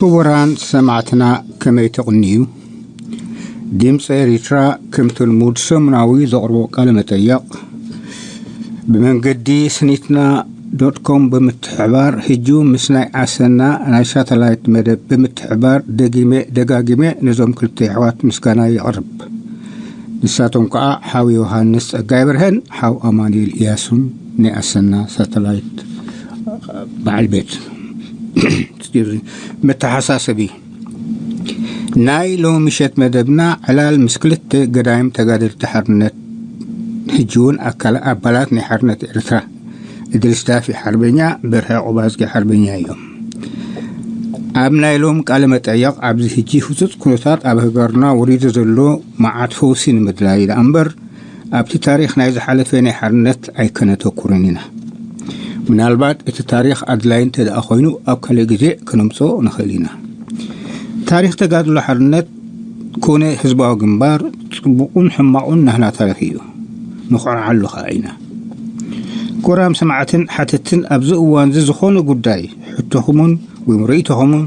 ክቡራን ሰማዕትና፣ ከመይ ትቕንዩ? ድምፂ ኤሪትራ ከምቲ ልሙድ ሰሙናዊ ዘቕርቦ ቃለ መጠየቕ ብመንገዲ ስኒትና ዶት ኮም ብምትሕባር፣ ህጂ ምስ ናይ ኣሰና ናይ ሳተላይት መደብ ብምትሕባር፣ ደጊመ ደጋጊመ ነዞም ክልተ ኣሕዋት ምስጋና የቕርብ። ንሳቶም ከዓ ሓው ዮሃንስ ጸጋይ በርሀን ሓው ኣማኑኤል ኢያሱን ናይ ኣሰና ሳተላይት በዓል ቤት። መተሓሳሰቢ፣ ናይ ሎሚ ምሸት መደብና ዕላል ምስ ክልተ ገዳይም ተጋደልቲ ሓርነት፣ ሕጂ እውን ኣካል ኣባላት ናይ ሓርነት ኤርትራ፣ እድሪስ ዳፊ ሓርበኛ፣ በርሀ ቁባዝጊ ሓርበኛ እዮም። ኣብ ናይ ሎም ቃለ መጠየቕ፣ ኣብዚ ሕጂ ህጹጽ ኩነታት ኣብ ሃገርና ወሪዱ ዘሎ መዓት ፈውሲ ንምድላይ ደኣ እምበር፣ ኣብቲ ታሪኽ ናይ ዝሓለፈ ናይ ሓርነት ኣይከነተኩርን ኢና። ምናልባት እቲ ታሪኽ ኣድላይ እንተ ደኣ ኮይኑ፣ ኣብ ካልእ ግዜ ከነምጽኦ ንኽእል ኢና። ታሪኽ ተጋድሎ ሓርነት ኮነ ህዝባዊ ግንባር፣ ጽቡቑን ሕማቑን ናህና ታሪኽ እዩ። ንኾርዓሉ ኸኣ ኢና። ክቡራን ሰማዕትን ሓተትን፣ ኣብዚ እዋን እዚ ዝኾነ ጉዳይ ሕቶኹምን ወይ ርእይቶኹምን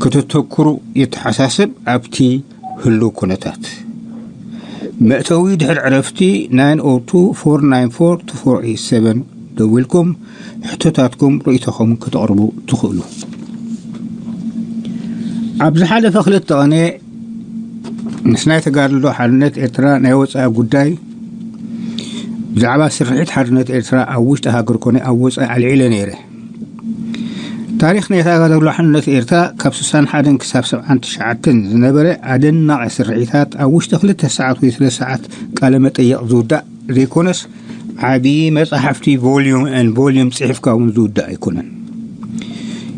ከተተኩሩ የተሓሳስብ ኣብቲ ህሉው ኩነታት። መእተዊ ድሕሪ ዕረፍቲ ናይን ኦ ቱ ፎር ናይን ፎር ቱ ፎር ኤይት ሰቨን ደዊልኩም ሕቶታትኩም ርእይቶኹም ከተቕርቡ ትኽእሉ። ኣብ ዝሓለፈ ክልተ ቐነ ምስ ናይ ተጋድሎ ሓርነት ኤርትራ ናይ ወጻኢ ጉዳይ ብዛዕባ ስርሒት ሓርነት ኤርትራ ኣብ ውሽጢ ሃገር ኮነ ኣብ ወጻኢ ኣልዒለ ነይረ። ታሪኽ ናይ ተጋድሎ ሓርነት ኤርትራ ካብ ስሳን ሓደን ክሳብ ሰብዓን ትሽዓተን ዝነበረ ኣደናቒ ስርሒታት ኣብ ውሽጢ ክልተ ሰዓት ወይ ሰለስተ ሰዓት ቃለ መጠየቕ ዝውዳእ ዘይኮነስ፣ ዓቢ መጻሕፍቲ volume and volume ጽሒፍካ እውን ዝውዳእ ኣይኮነን።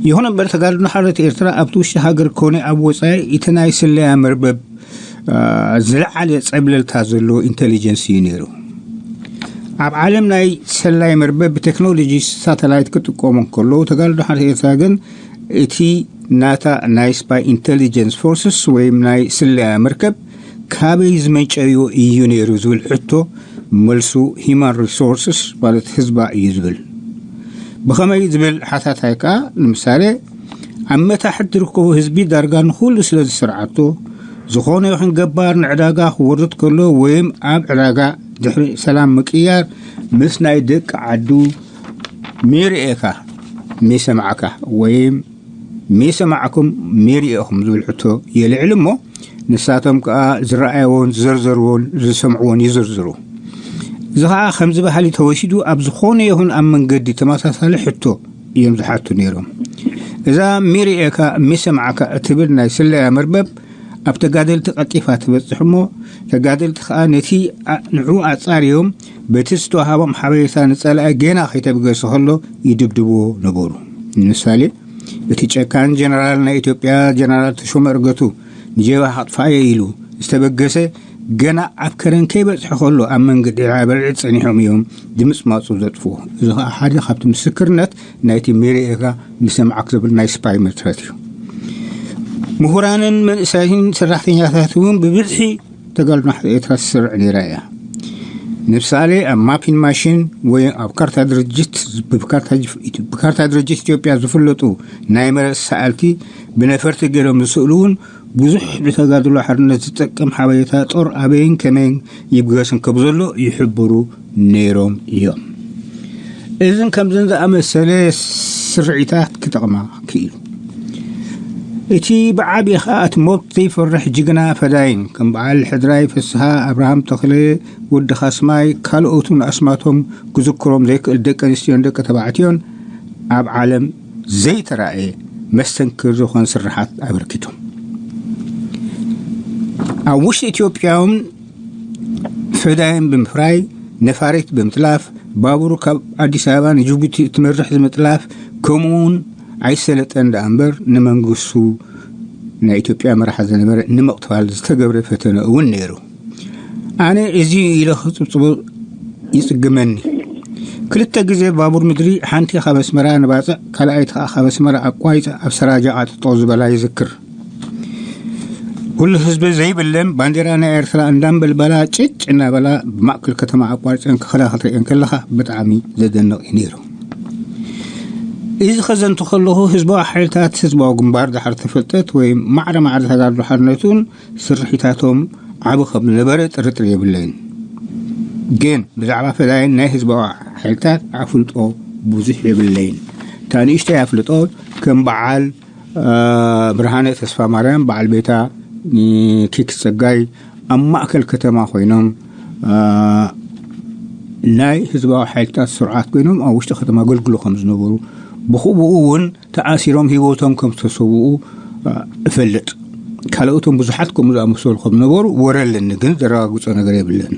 ይኹን እምበር፣ ተጋድሎ ሓርነት ኤርትራ ኣብቲ ውሽጢ ሃገር ኮነ ኣብ ወጻኢ እቲ ናይ ስለያ መርበብ፣ አ፣ ዝለዓለ ጸብለልታ ዘለዎ ኢንተሊጀንስ እዩ ነይሩ። ኣብ ዓለም ናይ ሰላይ መርበብ ብቴክኖሎጂ ሳተላይት ክጥቀሙ እንከለዉ፣ ተጋድሎ ሓርነት ኤርትራ ግን እቲ ናታ ናይ ስፓይ ኢንተሊጀንስ ፎርስስ ወይም ናይ ስለያ መርከብ ካበይ ዝመንጨዮ እዩ ነይሩ ዝብል ሕቶ፣ መልሱ ሂማን ሪሶርስስ ማለት ህዝባ እዩ ዝብል። ብኸመይ ዝብል ሓታታይ ከኣ፣ ንምሳሌ፣ ኣብ መታሕት ዝርከቡ ህዝቢ ዳርጋ ንኹሉ ስለ ዝስርዓቶ፣ ዝኾነ ይኹን ገባር ንዕዳጋ ክወርድ ከሎ ወይም ኣብ ዕዳጋ ድሕሪ ሰላም ምቅያር ምስ ናይ ደቂ ዓዱ ሚርኤካ ሚሰማዕካ ወይም ሚሰማዕኩም ሚርኤኹም ዝብል ሕቶ የልዕል እሞ፣ ንሳቶም ከኣ ዝረኣይዎን ዝዘርዘርዎን ዝሰምዕዎን ይዝርዝሩ። እዚ ኸኣ ከምዚ ባህሊ ተወሲዱ ኣብ ዝኾነ ይኹን ኣብ መንገዲ ተመሳሳሊ ሕቶ እዮም ዝሓቱ ነይሮም። እዛ ሚርኤካ ሚሰማዕካ እትብል ናይ ስለያ መርበብ ኣብ ተጋደልቲ ቀልጢፋ ትበጽሕ እሞ፣ ተጋደልቲ ኸኣ ነቲ ኣ-፣ ንዕኡ ኣጻርዮም በቲ ዝተዋሃቦም ሓበሬታ ንጸላኢ ጌና ከይተበገሰ ኸሎ ይድብድብዎ ነበሩ። ንምሳሌ፣ እቲ ጨካን ጀነራል ናይ ኢትዮጵያ ጀነራል ተሾመ እርገቱ ንጀብሃ ከጥፍኣዮ ኢሉ ዝተበገሰ ገና ኣብ ከረን ከይበጽሐ ኸሎ ኣብ መንገዲ ዒራ በልዒ ጸኒሖም እዮም ድምጽማጹ ዘጥፍኡ። እዚ ኸኣ ሓደ ካብቲ ምስክርነት ናይቲ ሚርኤካ ሚሰማዕካ ዝብል ናይ ስፓይ መትረብ እዩ። ምሁራንን መንእሰያትን ሰራሕተኛታት እውን ብብዝሒ ተጋድሎ ሓርነት ኤርትራ ትስርዕ ነይራ እያ። ንምሳሌ፣ ኣብ ማፒን ማሽን ወይ ኣብ ካርታ ድርጅት፣ ብካርታ ጅፍ-፣ ብካርታ ድርጅት ኢትዮጵያ ዝፍለጡ ናይ መሬት ሰኣልቲ ብነፈርቲ ገይሮም ዝስእሉ እውን ብዙሕ ብተጋድሎ ሓርነት ዝጠቅም ሓበሬታ፣ ጦር ኣበይን ከመይን ይብገስን ከም ዘሎ ይሕብሩ ነይሮም እዮም። እዝን ከምዝን ዝኣመሰለ ስርዒታት ክጠቕማ ክኢሉ። እቲ ብዓቢ ኸኣ እቲ ሞት ዘይፈርሕ ጅግና ፈዳይን ከም በዓል ሕድራይ ፍስሃ፣ ኣብርሃም ተኽለ፣ ወዲ ኻስማይ፣ ካልኦቱን ኣስማቶም ክዝክሮም ዘይክእል ደቂ ኣንስትዮን ደቂ ተባዕትዮን ኣብ ዓለም ዘይተራእየ መስተንክር ዝኾነ ስርሓት ኣበርኪቶም። ኣብ ውሽጢ ኢትዮጵያ እውን ፈዳይን ብምፍራይ፣ ነፋሪት ብምጥላፍ፣ ባቡር ካብ ኣዲስ ኣበባ ንጅቡቲ እትመርሕ ብምጥላፍ፣ ከምኡውን ኣይሰለጠን ደኣ እምበር ንመንግስቱ ናይ ኢትዮጵያ መራሒ ዝነበረ ንምቕታል ዝተገብረ ፈተነ እውን ነይሩ። ኣነ እዚ ኢለ ክጽብጽቦ ይጽግመኒ። ክልተ ግዜ ባቡር ምድሪ፣ ሓንቲ ካብ ኣስመራ ንባጽዕ፣ ካልኣይቲ ከኣ ካብ ኣስመራ ኣቋሪጸ ኣብ ሰራጃ ኣጥጦ ዝበላ ይዝክር። ኩሉ ህዝቢ ዘይብለን ባንዴራ ናይ ኤርትራ እንዳንበልበላ ጭጭ እናበላ ብማእከል ከተማ ኣቋሪጸን ክኸዳ ክትርእየን ከለኻ ብጣዕሚ ዘደንቕ እዩ ነይሩ። እዚ ከዘንቱ ከለኹ ህዝባዊ ሓይልታት ህዝባዊ ግንባር ድሓር ተፈልጠት ወይ ማዕረ ማዕረ ተጋድሎ ሓርነቱን ስርሒታቶም ዓቢ ከም ዝነበረ ጥርጥር የብለይን። ግን ብዛዕባ ፈላይን ናይ ህዝባዊ ሓይልታት ኣፍልጦ ብዙሕ የብለይን። እታ ንእሽተይ ኣፍልጦ ከም በዓል ብርሃነ ተስፋ ማርያም በዓል ቤታ ኪክ ጸጋይ ኣብ ማእከል ከተማ ኮይኖም ናይ ህዝባዊ ሓይልታት ስርዓት ኮይኖም ኣብ ውሽጢ ከተማ ኣገልግሎ ከም ዝነበሩ ብኹብኡ እውን ተኣሲሮም ህይወቶም ከም ዝተሰውኡ እፈልጥ። ካልኦቶም ብዙሓት ከምኡ ዝኣመሰሉ ከም ነበሩ ወረ ኣለኒ፣ ግን ዘረጋግጾ ነገር የብለን።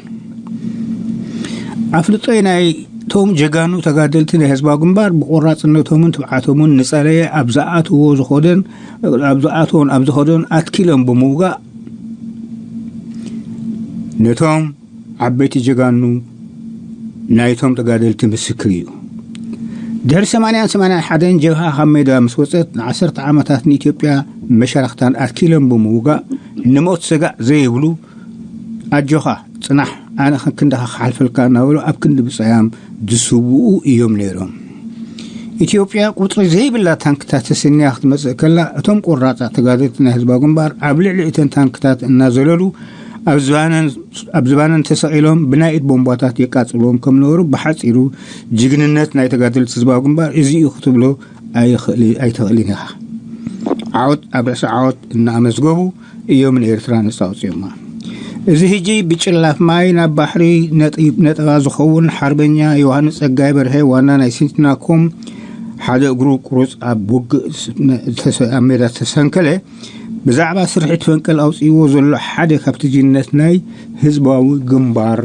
ኣፍልጦይ ናይቶም ጀጋኑ ተጋደልቲ ናይ ህዝባዊ ግንባር ብቆራጽነቶምን ትብዓቶምን ንጸለየ ኣብ ዝኣትዎ ዝኸደን ኣብ ዝኣትዎን ኣብ ዝኸደን ኣትኪሎም ብምውጋእ ነቶም ዓበይቲ ጀጋኑ ናይቶም ተጋደልቲ ምስክር እዩ። ድሕሪ ሰማንያን ሰማንያን ሓደን ጀብሃ ካብ ሜዳ ምስ ወጸት ንዓሰርተ ዓመታት ንኢትዮጵያ መሻርኽታን ኣትኪሎም ብምውጋእ ንሞት ሰጋእ ዘይብሉ ኣጆኻ ጽናሕ ኣነ ክንድኻ ክሓልፈልካ እናበሉ ኣብ ክንዲ ብጸያም ዝስውኡ እዮም ነይሮም። ኢትዮጵያ ቁጽሪ ዘይብላ ታንክታት ተሰንያ ክትመጽእ ከላ እቶም ቆራጻ ተጋደልቲ ናይ ህዝባዊ ግንባር ኣብ ልዕሊ እተን ታንክታት እናዘለሉ ኣብ ዝባነን ተሰቒሎም ብናይ ኢድ ቦምባታት የቃጽልዎም ከም ነበሩ ብሓጺሩ ጅግንነት ናይ ተጋደልቲ ህዝባዊ ግንባር እዚ እዩ ክትብሎ ኣይተኽእልን ኢኻ። ዓወት ኣብ ርእሲ ዓወት እናኣመዝገቡ እዮም ንኤርትራ ነጻ ኣውጺኦማ። እዚ ሕጂ ብጭላፍ ማይ ናብ ባሕሪ ነጠባ ዝኸውን ሓርበኛ ዮሃንስ ጸጋይ በርሀ ዋና ናይ ሲንትናኮም ሓደ እግሩ ቁሩጽ ኣብ ውግእ ኣብ ሜዳ ተሰንከለ። ብዛዕባ ስርሒት ፈንቅል ኣውጺእዎ ዘሎ ሓደ ካብቲ ጅነት ናይ ህዝባዊ ግንባር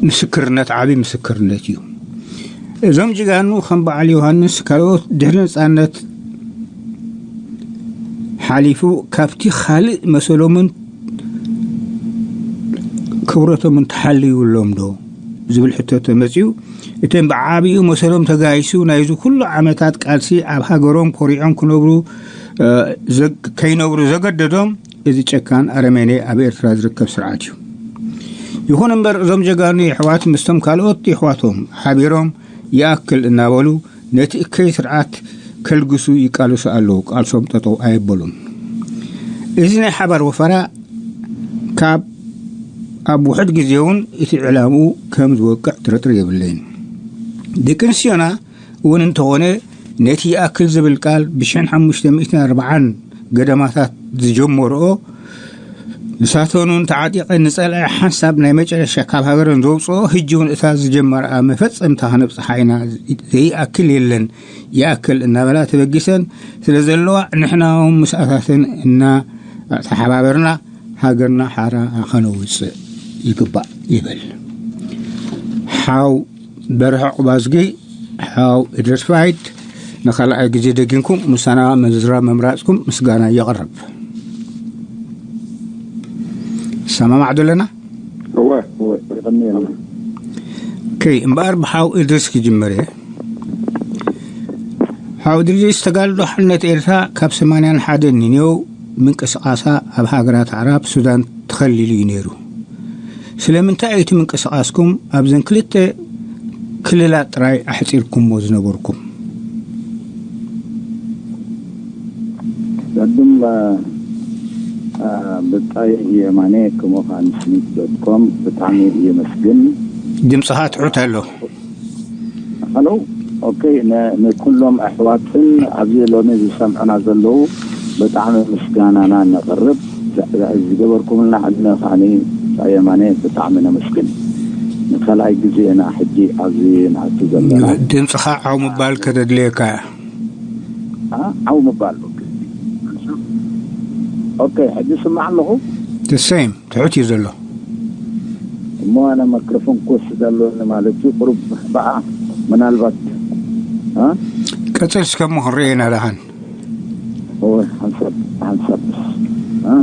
ምስክርነት ዓቢ ምስክርነት እዩ። እዞም ጅጋኑ ከም በዓል ዮሃንስ ካልኦት ድሕሪ ነጻነት ሓሊፉ ካብቲ ካልእ መሰሎምን ክብረቶምን ተሓልዩሎም ዶ ዝብል ሕቶ ተመጺኡ፣ እተን ብዓቢኡ መሰሎም ተጋይሱ ናይዚ ኩሉ ዓመታት ቃልሲ ኣብ ሃገሮም ኮሪዖም ክነብሩ ከይነብሩ ዘገደዶም እዚ ጨካን ኣረሜኔ ኣብ ኤርትራ ዝርከብ ስርዓት እዩ። ይኹን እምበር እዞም ጀጋኑ የሕዋት ምስቶም ካልኦት የሕዋቶም ሓቢሮም ይኣክል እናበሉ ነቲ እከይ ስርዓት ከልግሱ ይቃለሱ ኣለዉ። ቃልሶም ጠጠው ኣየበሉን። እዚ ናይ ሓባር ወፈራ ካብ ኣብ ውሕድ ግዜ እውን እቲ ዕላምኡ ከም ዝወቅዕ ጥርጥር የብለይን። ደቂ ኣንስትዮና እውን እንተኾነ ነቲ ይኣክል ዝብል ቃል ብሽሕን ሓሙሽተ ሚእትን ኣርባዓን ገደማታት ዝጀመርኦ ንሳተን እውን ተዓጢቐን ንጸላኢ ሓንሳብ ናይ መጨረሻ ካብ ሃገረን ዘውፅኦ ህጂ እውን እታ ዝጀመርኣ መፈጸምታ ክነብፅሓ ኢና ዘይኣክል የለን ይኣክል እናበላ ተበጊሰን ስለ ዘለዋ ንሕና እውን ምስኣታተን እና ተሓባበርና ሃገርና ሓራ ከነውፅእ ይግባእ ይብል ሓው በርሀ ቁባዝጊ። ሓው ኢድሪስ ፋይድ ንኻልኣይ ግዜ ደጊምኩም ምሳና መዝራ መምራፅኩም ምስጋና የቕርብ። ሰማማዕ ዶ ኣለና? እወ እወ ይቐኒ ኣለና። ከይ እምበኣር ብሓው ኢድሪስ ክጅምር እየ። ሓው ኢድሪስ ተጋድሎ ሓርነት ኤርትራ ካብ ሰማንያን ሓደን ንኔው ምንቅስቃሳ ኣብ ሃገራት ኣዕራብ ሱዳን ተኸሊሉ እዩ ነይሩ። ስለምንታይ እዩ እቲ ምንቅስቃስኩም ኣብዘን ክልተ ክልላት ጥራይ ኣሕጺርኩሞ ዝነበርኩም? ቀድም ብጣይ የማነ ከሞኻ ንስኒት ዶት ኮም ብጣዕሚ የመስግን። ድምፅኻ ትሑት ኣሎ። ሃሎ ኦኬ፣ ንኩሎም ኣሕዋትን ኣብዚ ሎሚ ዝሰምዑና ዘለዉ ብጣዕሚ ምስጋናና ነቕርብ። ዝገበርኩምልና ዕድመ ከዓኒ የማነ ብጣዕሚ ነመስግን። ንካልኣይ ግዜ ኢና ሕጂ ኣብዚ ንኣቱ ዘለና። ድምፅኻ ዓው ምባል ከተድልየካ እያ። ዓው ምባል ኦኬ፣ ሕጂ ስማዕ ኣለኹ። The same ትሑት እዩ ዘሎ። እሞ ኣነ ማይክሮፎን ክወስድ ኣለኒ ማለት እዩ። ቁሩብ በኣ ምናልባት እ? ቀጽል እስከ እሞ ክንርኢ ኢና ደሓን። እወ፣ ሓንሳብ ሓንሳብ እ?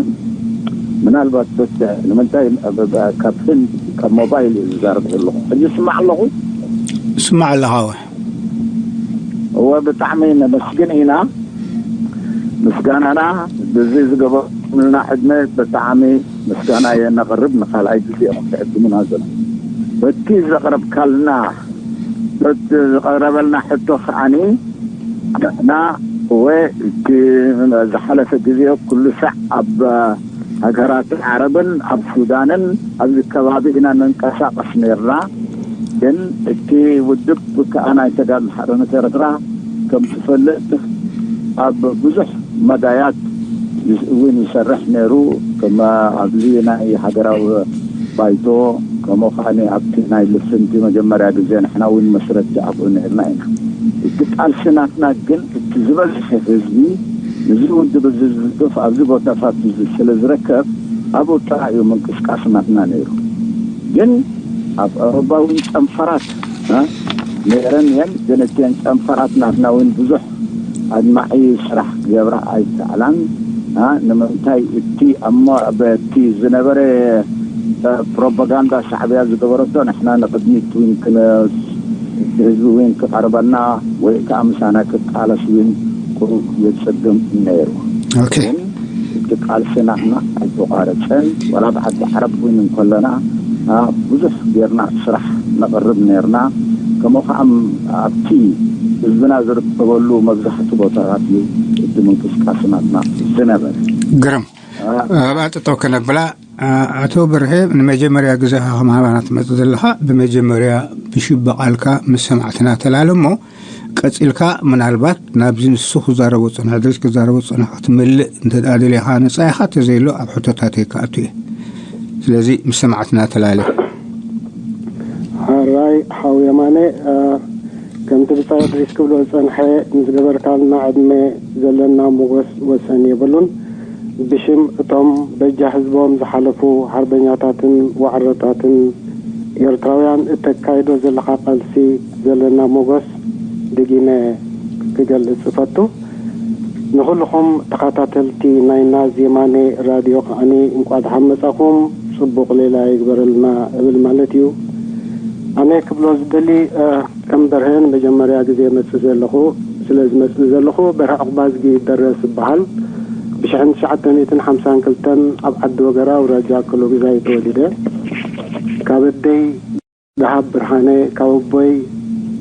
ምናልባት በተ ንምንታይ ብ- ብ- ካብ ህንድ ካብ ሞባይል እዩ ዝዛረብ ዘለኹ። ሕጂ ስማዕ ኣለኹ። ስማዕ ኣለኻ ወ እወ፣ ብጣዕሚ ነመስግን ኢና። ምስጋናና ብዚ ዝገበርኩምልና ዕድመ ብጣዕሚ ምስጋና የነቕርብ። ንኻልኣይ ግዜ ኢኹም ትዕድሙና ዘሎ በቲ ዘቕረብካልና ዝቐረበልና ሕቶ ከዓኒ፣ ንሕና እወ፣ እቲ ዝሓለፈ ግዜ ኩሉ ሳዕ ኣብ ሃገራት ዓረብን ኣብ ሱዳንን ኣብዚ ከባቢ ኢና ንንቀሳቐስ ነርና። ግን እቲ ውድብ ከዓ ናይ ተጋድሎ ሓርነት ኤርትራ ከም ትፈልጥ ኣብ ብዙሕ መዳያት እውን ይሰርሕ ነይሩ። ከም ኣብዚ ናይ ሃገራዊ ባይቶ፣ ከምኡ ከዓኒ ኣብቲ ናይ ልፍንቲ መጀመርያ ግዜ ንሕና እውን መስረቲ ኣብኡ ነርና ኢና። እቲ ቃልሲ ናትና ግን እቲ ዝበዝሐ ህዝቢ፣ እዚ ውድብ እዚ ዝድግፍ ኣብዚ ቦታታት እዚ ስለ ዝርከብ ኣብኡ ጥራይ እዩ ምንቅስቃስ ናትና ነይሩ። ግን ኣብ ኣውሮፓ እውን ጨንፈራት፣ እ፣ ነይረን እየን። ግን እተን ጨንፈራት ናትና እውን ብዙሕ ኣድማዒ ስራሕ ክገብራ ኣይከኣላን። እ፣ ንምንታይ እቲ ኣሞ-፣ በቲ ዝነበረ፣ እ፣ ፕሮፓጋንዳ ሻዕብያ ዝገበረቶ ንሕና ንቕድሚት እውን ክነ-፣ ህዝቢ እውን ክቐርበና ወይ ከዓ ምሳና ክቃለስ እውን ቁሩብ የጸግም ነይሩ። ኦኬ። ግን እቲ ቃልሲ ናትና ኣይተቋረጸን። ዋላ ኣብ ዓዲ ዓረብ እውን እንከለና፣ አ፣ ብዙሕ ጌርና ስራሕ ነቕርብ ነርና። ከምኡ ከዓ ኣብቲ ህዝብና ዝርከበሉ መብዛሕትኡ ቦታታት እዩ እቲ ምንቅስቃስ ናትና ዝነበረ። ግርም። አ፣ ኣብኣ ጠጠው ከነብላ። አ፣ ኣቶ በርሀ፣ ንመጀመርያ ግዜኻ ከም ኣባና ትመጽእ ዘለኻ፣ ብመጀመርያ ብሽበቓልካ ምስ ሰማዕትና ተላለ እሞ፣ ቀጺልካ ምናልባት ናብዚ ንሱ ክዛረቦ ዝጸንሐ፣ ድሪስ ክዛረቦ ዝጸንሐ ክትመልእ እንተ ደኣ ደሊኻ ነጻ ኢኻ፣ ተዘይሎ ኣብ ሕቶታተይ ክኣቱ እየ። ስለዚ ምስ ሰማዕትና ተላለ። ሕራይ ሓው የማነ፣ እ፣ ከምቲ ብጻይ እድሪስ ክብሎ ዝጸንሐ፣ ንዝገበርካልና ዕድመ ዘለና ሞጎስ ወሰን የብሉን። ብሽም እቶም በጃ ህዝቦም ዝሓለፉ ሓርበኛታትን ዋዕሮታትን ኤርትራውያን እተካይዶ ዘለኻ ቃልሲ ዘለና ሞጎስ ደጊመ ክገልጽ እፈቱ። ንኹልኹም ተኸታተልቲ ናይ ናዝ የማነ ራድዮ ከዓኒ እንቋዕ ደሓን መጻኹም፣ ጽቡቕ ሌላ ይግበረልና እብል ማለት እዩ። ኣነ ክብሎ ዝደሊ፣ እ፣ ከም በርሀ ንመጀመርያ ግዜ መጽእ ዘለኹ፣ ስለ ዝመጽእ ዘለኹ በርሀ ዑቕባዝጊ ደረስ እበሃል። ብሽሕን ትሽዓተ ሚእትን ሓምሳን ክልተን ኣብ ዓዲ ወገራ፣ ኣውራጃ ኣከለጉዛይ ተወሊደ። ካብ ኣደይ ደሃብ ብርሃነ፣ ካብ ኣቦይ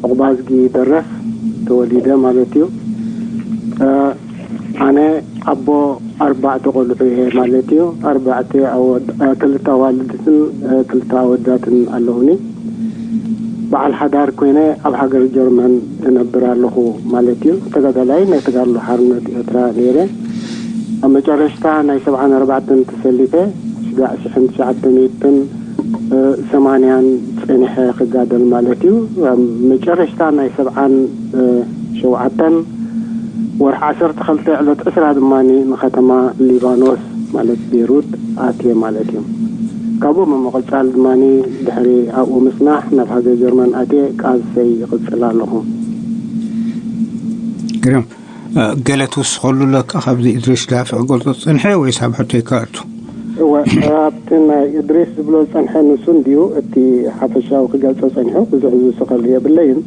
ዑቕባዝጊ ደረስ ተወሊደ ማለት እዩ። እ፣ ኣነ ኣቦ ኣርባዕተ ቆልዑ እየ ማለት እዩ። ኣርባዕተ ኣወድ-፣ እ፣ ክልተ ኣዋልድትን፣ እ፣ ክልተ ኣወዳትን ኣለውኒ። በዓል ሓዳር ኮይነ ኣብ ሃገር ጀርመን እነብር ኣለኹ ማለት እዩ። ተጋዳላይ ናይ ተጋድሎ ሓርነት ኤርትራ ነይረ። ኣብ መጨረሽታ ናይ ሰብዓን ኣርባዕተን ተሰሊፈ፣ ስጋዕ ሽሕን ትሽዓተ ሚእትን ሰማንያን ጸኒሐ ክጋደል ማለት እዩ። ኣብ መጨረሽታ ናይ ሰብዓን ሸውዓተን ወርሒ ዓሰርተ ክልተ ዕለት ዕስራ ድማ ንኸተማ ሊባኖስ ማለት ቤይሩት ኣትየ ማለት እዩ። ካብኡ ብምቕጻል ድማ ድሕሪ ኣብኡ ምጽናሕ ናብ ሃገር ጀርመን ኣትየ ቃልሰይ ይቕጽል ኣለኹ። ግርም። እ፣ ገለ ትውስኸሉ ኣለካ ካብዚ እድሪስ ዳፊዕ ክገልጾ ዝጸንሐ ወይስ ኣብ ሕቶይ ክኣቱ? እወ፣ ኣብቲ ናይ እድሪስ ዝብሎ ዝጸንሐ ንሱ እንድዩ እቲ ሓፈሻዊ ክገልጾ ጸኒሑ፣ ብዙሕ ዝውስኸሉ የብለይን።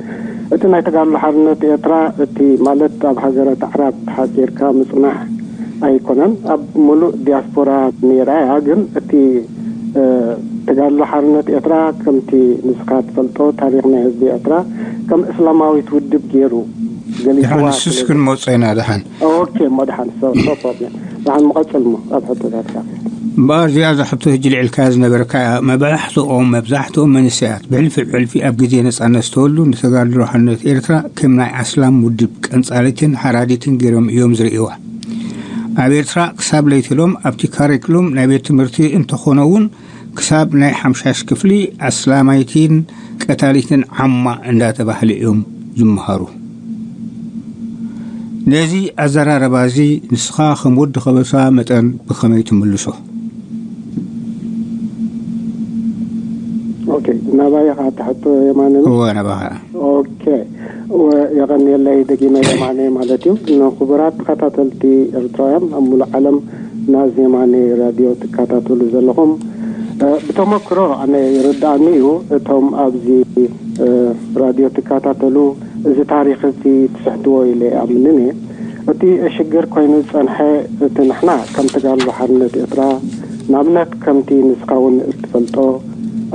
እቲ ናይ ተጋድሎ ሓርነት ኤርትራ፣ እቲ ማለት ኣብ ሃገራት ኣዕራብ ተሓጺርካ ምጽናሕ ኣይኮነን። ኣብ ሙሉእ ዲያስፖራ ነይራ እያ፣ ግን እቲ፣ እ፣ ተጋድሎ ሓርነት ኤርትራ ከምቲ ንስኻ ትፈልጦ ታሪኽ ናይ ህዝቢ ኤርትራ ከም እስላማዊት ውድብ ገይሩ ገሊጽዋ ድሓን ንሱስ ስለ ክንመጾ ኢና ድሓን። ኦኬ፣ እሞ ደሓን፣ so፣ so problem። ደሓን ምቐጽል እሞ ኣብ ሕቶታትካ። እምበኣር እዚኣ እዛ ሕቶ ሕጂ ልዕልካ ዝነበርካ እያ። መብዛሕትኦም፣ መብዛሕትኦም መንእሰያት ብሕልፊ ብሕልፊ ኣብ ግዜ ነጻነት ዝተወልዱ ንተጋድሎ ሓርነት ኤርትራ ከም ናይ ኣስላም ውድብ ቀንጻሊትን ሓራዲትን ገይሮም እዮም ዝርእይዋ። ኣብ ኤርትራ ክሳብ ለይትሎም ኣብቲ ካሪክሉም ናይ ቤት ትምህርቲ እንተኾነ እውን ክሳብ ናይ ሓምሻሽ ክፍሊ ኣስላማይቲን ቀታሊትን ዓማ እንዳተባህለ እዮም ዝመሃሩ። ነዚ ኣዘራርባ እዚ ንስኻ ከም ወዲ ከበሳ መጠን ብኸመይ ትምልሶ? ኦኬ፣ ናባይ ኢኻ ትሕቶ የማነ? እወ፣ ናባኻ። ኦኬ፣ እወ፣ የቐንየለይ ደጊመ የማነ ማለት እዩ። ንክቡራት ተኸታተልቲ ኤርትራውያን ኣብ ሙሉእ ዓለም ናዝ የማነ ራድዮ ትከታተሉ ዘለኹም፣ እ፣ ብተመክሮ ኣነ ይርድኣኒ እዩ። እቶም ኣብዚ፣ እ፣ ራድዮ ትከታተሉ እዚ ታሪኽ እዚ ትስሕትዎ ኢለ ይኣምንን እየ። እቲ ሽግር ኮይኑ ዝጸንሐ እቲ ንሕና ከም ተጋድሎ ሓርነት ኤርትራ፣ ንኣብነት ከምቲ ንስኻ እውን እትፈልጦ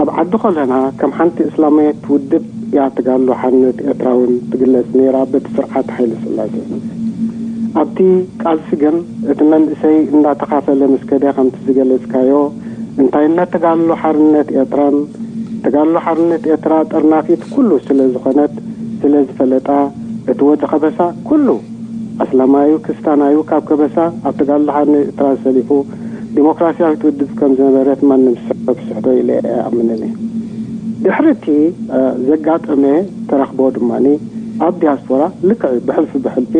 ኣብ ዓዲ ከለና ከም ሓንቲ እስላማዊት ውድብ እያ ተጋድሎ ሓርነት ኤርትራ እውን ትግለጽ ነይራ በቲ ስርዓት ሃይለ ስላሴ። ኣብቲ ቃልሲ ግን እቲ መንእሰይ እንዳተኻፈለ ምስ ከደ፣ ከምቲ ዝገለጽካዮ፣ እንታይነት ተጋድሎ ሓርነት ኤርትራን ተጋድሎ ሓርነት ኤርትራ ጠርናፊት ኩሉ ስለ ዝኾነት፣ ስለ ዝፈለጣ፣ እቲ ወዲ ከበሳ ኩሉ ኣስላማዩ ክስታናዩ ካብ ከበሳ ኣብ ተጋድሎ ሓርነት ኤርትራ ሰሊፉ ዲሞክራሲያዊት ውድብ ከም ዝነበረት ማንም ሰብ ክስሕቶ ኢለ ኣይኣምንን እየ። ድሕሪ እቲ፣ እ፣ ዘጋጠመ ተረኽቦ ድማ ኣብ ዲያስፖራ ልክዕ ብሕልፊ ብሕልፊ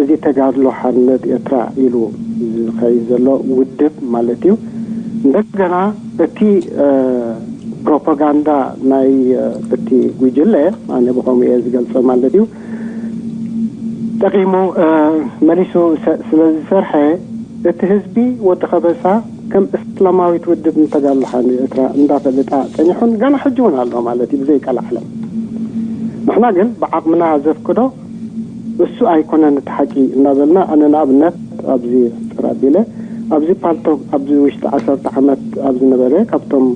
እዚ ተጋድሎ ሓርነት ኤርትራ ኢሉ ዝኸይድ ዘሎ ውድብ ማለት እዩ። እንደገና እቲ፣ እ፣ ፕሮፓጋንዳ ናይ፣ እ፣ እቲ ጉጅለ፣ ኣነ ብኸምኡ እየ ዝገልጾ ማለት እዩ፣ ጠቒሙ፣ እ፣ መሊሱ ሰ-፣ ስለ ዝሰርሐ፣ እቲ ህዝቢ ወዲ ከበሳ ከም እስላማዊት ውድብ ንተጋድሎ ሓርነት ኤርትራ እንዳፈለጣ ጸኒሑን ገና ሕጂ እውን ኣሎ ማለት እዩ፣ ብዘይ ቀልዓለም። ንሕና ግን ብዓቕምና ዘፍቅዶ እሱ ኣይኮነን እቲ ሓቂ እንዳበልና፣ ኣነ ንኣብነት ኣብዚ ጥር ኣቢለ ኣብዚ ፓልቶክ ኣብዚ ውሽጢ ዓሰርተ ዓመት ኣብ ዝነበረ ካብቶም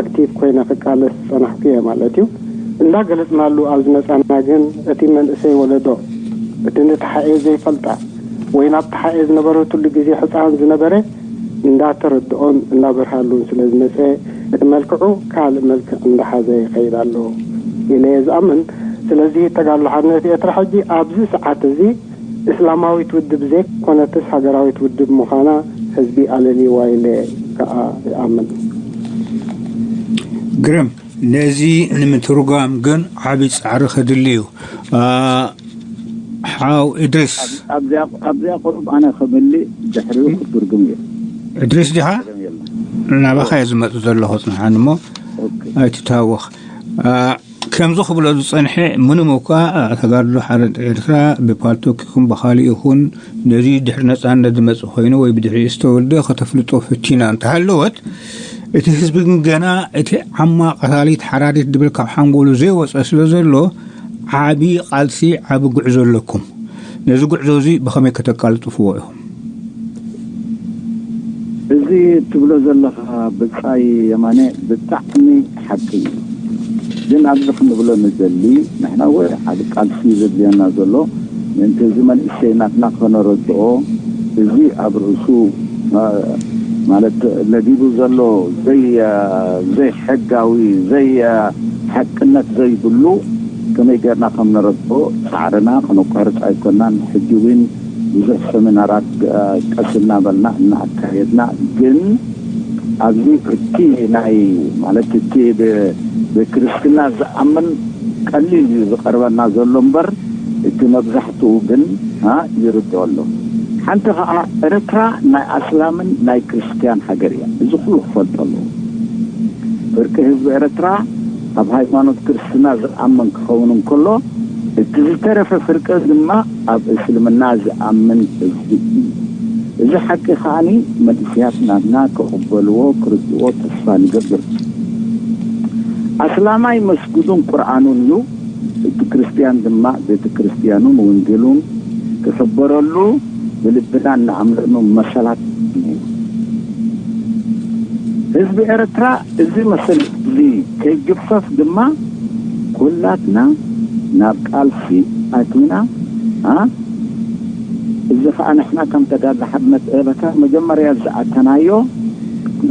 ኣክቲቭ ኮይነ ክቃለስ ዝጸናሕኩ እየ ማለት እዩ። እንዳገለጽናሉ ኣብ ዝመጻና ግን እቲ መንእሰይ ወለዶ፣ እቲ ንተሓኤ ዘይፈልጣ ወይ ናብ ተሓኤ ዝነበረትሉ ግዜ ሕጻን ዝነበረ እንዳተረድኦን እንዳበርሃሉን ስለ ዝመጸ፣ እቲ መልክዑ ካልእ መልክዕ እንዳሓዘ ይኸይድ ኣሎ ኢለ እየ ዝኣምን። ስለዚ ተጋድሎ ሓርነት ኤርትራ ሕጂ ኣብዚ ሰዓት እዚ እስላማዊት ውድብ ዘይኮነትስ ሃገራዊት ውድብ ምዃና ህዝቢ ኣለልይዋ ኢለ ከኣ ይኣምን። ግርም፣ ነዚ ንምትርጓም ግን ዓቢ ጻዕሪ ከድሊ እዩ። አ፣ ሓው እድሪስ። ኣብ-፣ ኣብዚኣ፣ ኣብዚኣ ቁሩብ ኣነ ክምልእ ድሕሪኡ ክትትርጉም እየ። እድሪስ ዲኻ? የለን። ናባኻ እየ ዝመጽእ ዘለኹ፣ ጽንሓኒ እሞ ኦኬ። ኣይትታወኽ። አ፣ ከምዚ ክብሎ ዝጸንሐ፣ ምንም እኳ ተጋድሎ ሓርነት ኤርትራ ብፓልቶክ ይኹን ብኻልእ ይኹን ነዚ ድሕሪ ነጻነት ዝመጽእ ኮይኑ ወይ ብድሕሪኡ ዝተወልደ ከተፍልጦ ፈቲና እንተሃለወት፣ እቲ ህዝቢ ግን ገና እቲ ዓማ ቀታሊት ሓራዲት ድብል ካብ ሓንጎሉ ዘይወጸ ስለ ዘሎ፣ ዓቢ ቃልሲ፣ ዓቢ ጉዕዞ ኣለኩም። ነዚ ጉዕዞ እዚ ብኸመይ ከተቃልጥፍዎ ኢኹም? እዚ ትብሎ ዘለኻ ብጻይ የማነ ብጣዕሚ ሓቂ እዩ። ግን ኣብዚ ክንብሎ ንደሊ፣ ንሕና እውን ዓቢ ቃልሲ እዩ ዘድልየና ዘሎ። ምእንቲ እዚ መንእሰይ ናትና ከነረድኦ፣ እዚ ኣብ ርእሱ፣ ማ-፣ ማለት ለቢቡ ዘሎ ዘይ-፣ ዘይሕጋዊ፣ ዘይ-፣ ሓቅነት ዘይብሉ ከመይ ጌርና ከም ነረድኦ ጻዕርና ከነቋርጽ ኣይኮናን። ሕጂ እውን ብዙሕ ሰሚናራት፣ እ፣ ቀስ እናበልና እናኣካየድና፣ ግን ኣብዚ እቲ ናይ፣ ማለት እቲ ብ-፣ ብክርስትና ዝኣምን ቀሊል እዩ ዝቐርበና ዘሎ እምበር፣ እቲ መብዛሕትኡ ግን፣ እ፣ ይርድኦ ኣሎ። ሓንቲ ኸዓ ኤርትራ ናይ ኣስላምን ናይ ክርስትያን ሃገር እያ። እዚ ኩሉ ክፈልጦ ኣለዎ። ፍርቂ ህዝቢ ኤርትራ ኣብ ሃይማኖት ክርስትና ዝኣምን ክኸውን እንከሎ፣ እቲ ዝተረፈ ፍርቂ ድማ ኣብ እስልምና ዝኣምን ህዝቢ እዩ። እዚ ሓቂ ከኣኒ መንእሰያት ናትና ክቕበልዎ፣ ክርድእዎ ተስፋ ንገብር። ኣስላማይ መስጊዱን ቁርኣኑን እዩ፣ እቲ ክርስትያን ድማ ቤተ ክርስትያኑን ወንጌሉን ክሕበረሉ ብልብና እንኣምነሉ መሰላት እዩ። ህዝቢ ኤርትራ እዚ መሰል እዚ ከይግፈፍ ድማ ኩላትና ናብ ቃልሲ ኣቲና፣ ኣ፣ እዚ ኸኣ ንሕና ከም ተጋድሎ ሓርነት ኤርትራ መጀመርያ ዝኣተናዮ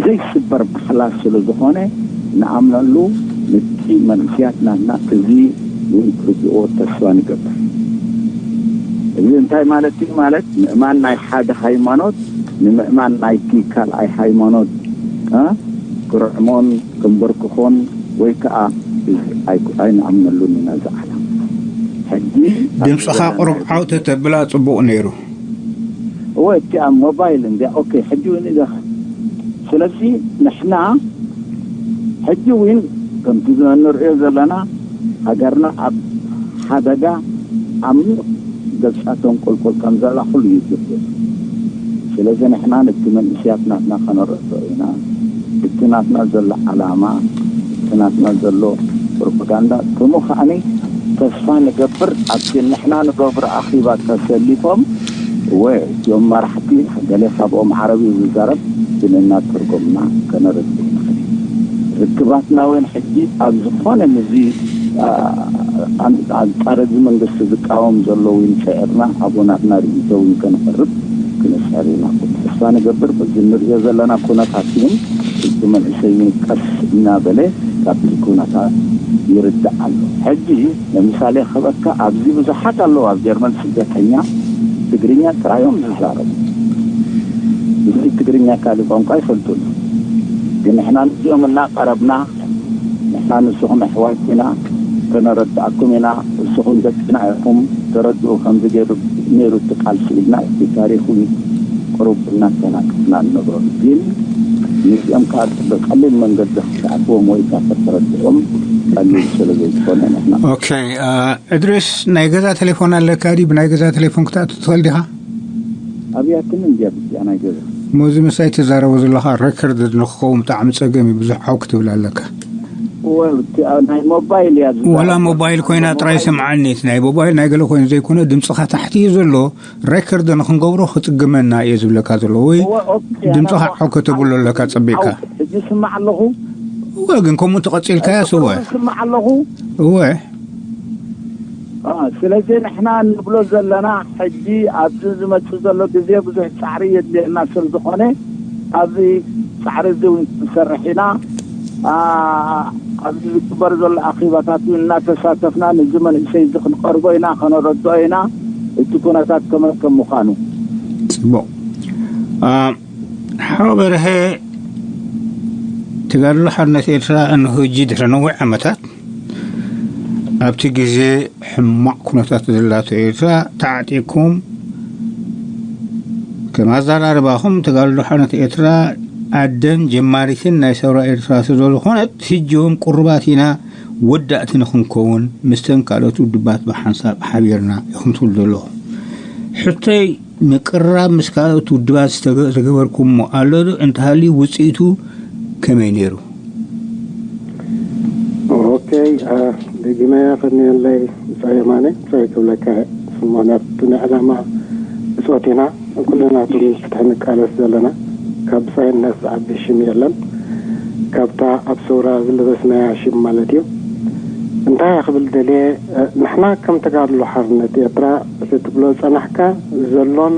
ዘይስበር ባሕላ ስለ ዝኾነ ንኣምነሉ። ነቲ መንእሰያት ናትና እዚ እውን ክርድእዎ ተስፋ ንገብር። እዚ እንታይ ማለት እዩ? ማለት ምእማን ናይ ሓደ ሃይማኖት ንምእማን ናይቲ ካልኣይ ሃይማኖት፣ እ፣ ክርዕሞን ክንበርክኾን ወይ ከኣ እዚ ኣይ-፣ ኣይንኣምነሉን ኢና እዚ ዓላማ። ሕጂ ድምፅኻ ኣብ ቁሩብ ዓው ተተብላ ጽቡቕ ነይሩ። እወ፣ እቲኣ ሞባይል እንድያ። ኦኬ፣ ሕጂ እውን ኢለኻ። ስለዚ ንሕና ሕጂ እውን ከምቲ እንርእዮ ዘለና ሃገርና ኣብ ሓደጋ ዓሚቕ ገጻ ተንቆልቆል ከም ዘላ ኩሉ እዩ ዝፍለጥ። ስለዚ ንሕና ነቲ መንእሰያት ናትና ከነረድኦ ኢና። እቲ ናትና ዘሎ ዓላማ፣ እቲ ናትና ዘሎ ፕሮፓጋንዳ፣ ከምኡ ከኣኒ ተስፋ ንገብር ኣብቲ ንሕና ንገብሮ ኣኼባ ተሰሊፎም፣ እወ፣ እቲኦም መራሕቲ ገለ ካብኦም ዓረብ እዩ ዝዛረብ፣ ግን እናተርጎምና ከነረድእ ንኽእል። ርክባትና እውን ሕጂ ኣብ ዝኾነ ምዚ ኣንጻር እዚ መንግስቲ ዝቃወም ዘሎ እውን ጽዒርና፣ ኣብኡ ናትና ርእይቶ እውን ከነቕርብ ክንጽዕር ኢና። ተስፋ ንገብር፣ በዚ እንርእዮ ዘለና ኩነታት እውን እቲ መንእሰይ እውን ቀስ እናበለ ካብቲ ኩነታት ይርዳእ ኣሎ። ሕጂ ንምሳሌ ክህበካ፣ ኣብዚ ብዙሓት ኣለዉ ኣብ ጀርመን ስደተኛ ትግርኛ ጥራዮም ዝዛረቡ። ብዙሕ ትግርኛ ካልእ ቋንቋ ኣይፈልጡን። ግን ንሕና ንዚኦም እናቐረብና፣ ንሕና ንስኹም ኣሕዋት ኢና፣ ከነረድኣኩም ኢና፣ ንስኹም ደቅና ኢኹም፣ ተረድኡ ከምዚ ገይሩ ነይሩ እቲ ቃልሲ ኢልና እቲ ታሪኹ ቅሩብ እናተናቀፍና ንነግሮ። ግን ንዚኦም ካብ ብቐሊል መንገዲ ክትኣትዎም ወይ ካብ ከተረድኦም ቀሊል ስለ ዘይኮነ ንሕና ኦኬ። አ፣ እድሪስ፣ ናይ ገዛ ቴሌፎን ኣለካ ድዩ? ብናይ ገዛ ቴሌፎን ክትኣቱ ትኽእል ዲኻ? ኣብያትን እንድያ ብዚኣ ናይ ገዛ። ሞዚ ምሳይ ትዛረቦ ዘለኻ ሬከርድ ንክኸውን ብጣዕሚ ጸገም እዩ። ብዙሕ ዓው ክትብል ኣለካ። ወል፣ እቲ ናይ ሞባይል እያ ዝዛረብ። ወላ ሞባይል ኮይና ጥራይ ስምዓኒ። እቲ ናይ ሞባይል ናይ ገለ ኮይኑ ዘይኮነ፣ ድምፅኻ ታሕቲ እዩ ዘሎ። ሬከርድ ንክንገብሮ ክጽግመና እየ ዝብለካ ዘሎ። ወይ እወ፣ ኦኬ፣ ድምፅኻ ኣነ ዓው ከተብሎ ኣለካ ጸቢቕካ። ዓው፣ ሕጂ ስማዕ ኣለኹ። እወ፣ ግን ከምኡ እንተቐጺልካያ ስወ። ስማዕ ኣለኹ። እወ። አ፣ ስለዚ ንሕና እንብሎ ዘለና ሕጂ ኣብዚ ዝመጽእ ዘሎ ግዜ ብዙሕ ጻዕሪ የድልየና ስለ ዝኾነ፣ ኣብዚ ጻዕሪ እዚ እውን ክንሰርሕ ኢና። አ፣ ኣብዚ ዝግበር ዘሎ ኣኼባታት እውን እናተሳተፍና ነዚ መንእሰይ እዚ ክንቐርቦ ኢና፣ ከነረድኦ ኢና፣ እቲ ኩነታት ከመይ ከም ምዃኑ። ጽቡቕ። አ፣ ሓው በርሀ፣ ተጋድሎ ሓርነት ኤርትራ እንሆ ሕጂ ድሕሪ ነዊሕ ዓመታት ኣብቲ ግዜ ሕማቕ ኩነታት ዘላቶ ኤርትራ ተዓጢቕኩም ከም ኣዘራርባኹም ተጋድሎ ሓርነት ኤርትራ ኣደን ጀማሪትን ናይ ሰውራ ኤርትራ ስለ ዝኾነት፣ ሕጂ እውን ቅሩባት ኢና ወዳእቲ ንኽንከውን ምስተን ካልኦት ውድባት ብሓንሳብ ሓቢርና ኢኹም ትብሉ ዘለኹም። ሕቶይ፣ ምቅርራብ ምስ ካልኦት ውድባት ዝተገ-፣ ዝተገበርኩሞ ኣሎ ዶ? እንተሃልዩ ውጽኢቱ ከመይ ነይሩ? ኦኬ፣ አ፣ ደጊመ ከኒየለይ ብጻይ የማነ፣ ብጻይ ክብለካ እየ። ስሞና ብናይ ዕላማ እጾት ኢና። ኩልና እቶም ፍትሒ ንቃለስ ዘለና፣ ካብ ብጻይነት ዝዓቢ ሽም የለን። ካብታ ኣብ ሰውራ ዝለበስናያ ሽም ማለት እዩ። እንታይ እየ ክብል ደልየ፣ እ፣ ንሕና ከም ተጋድሎ ሓርነት ኤርትራ፣ እቲ ትብሎ ዝጸናሕካ ዘሎን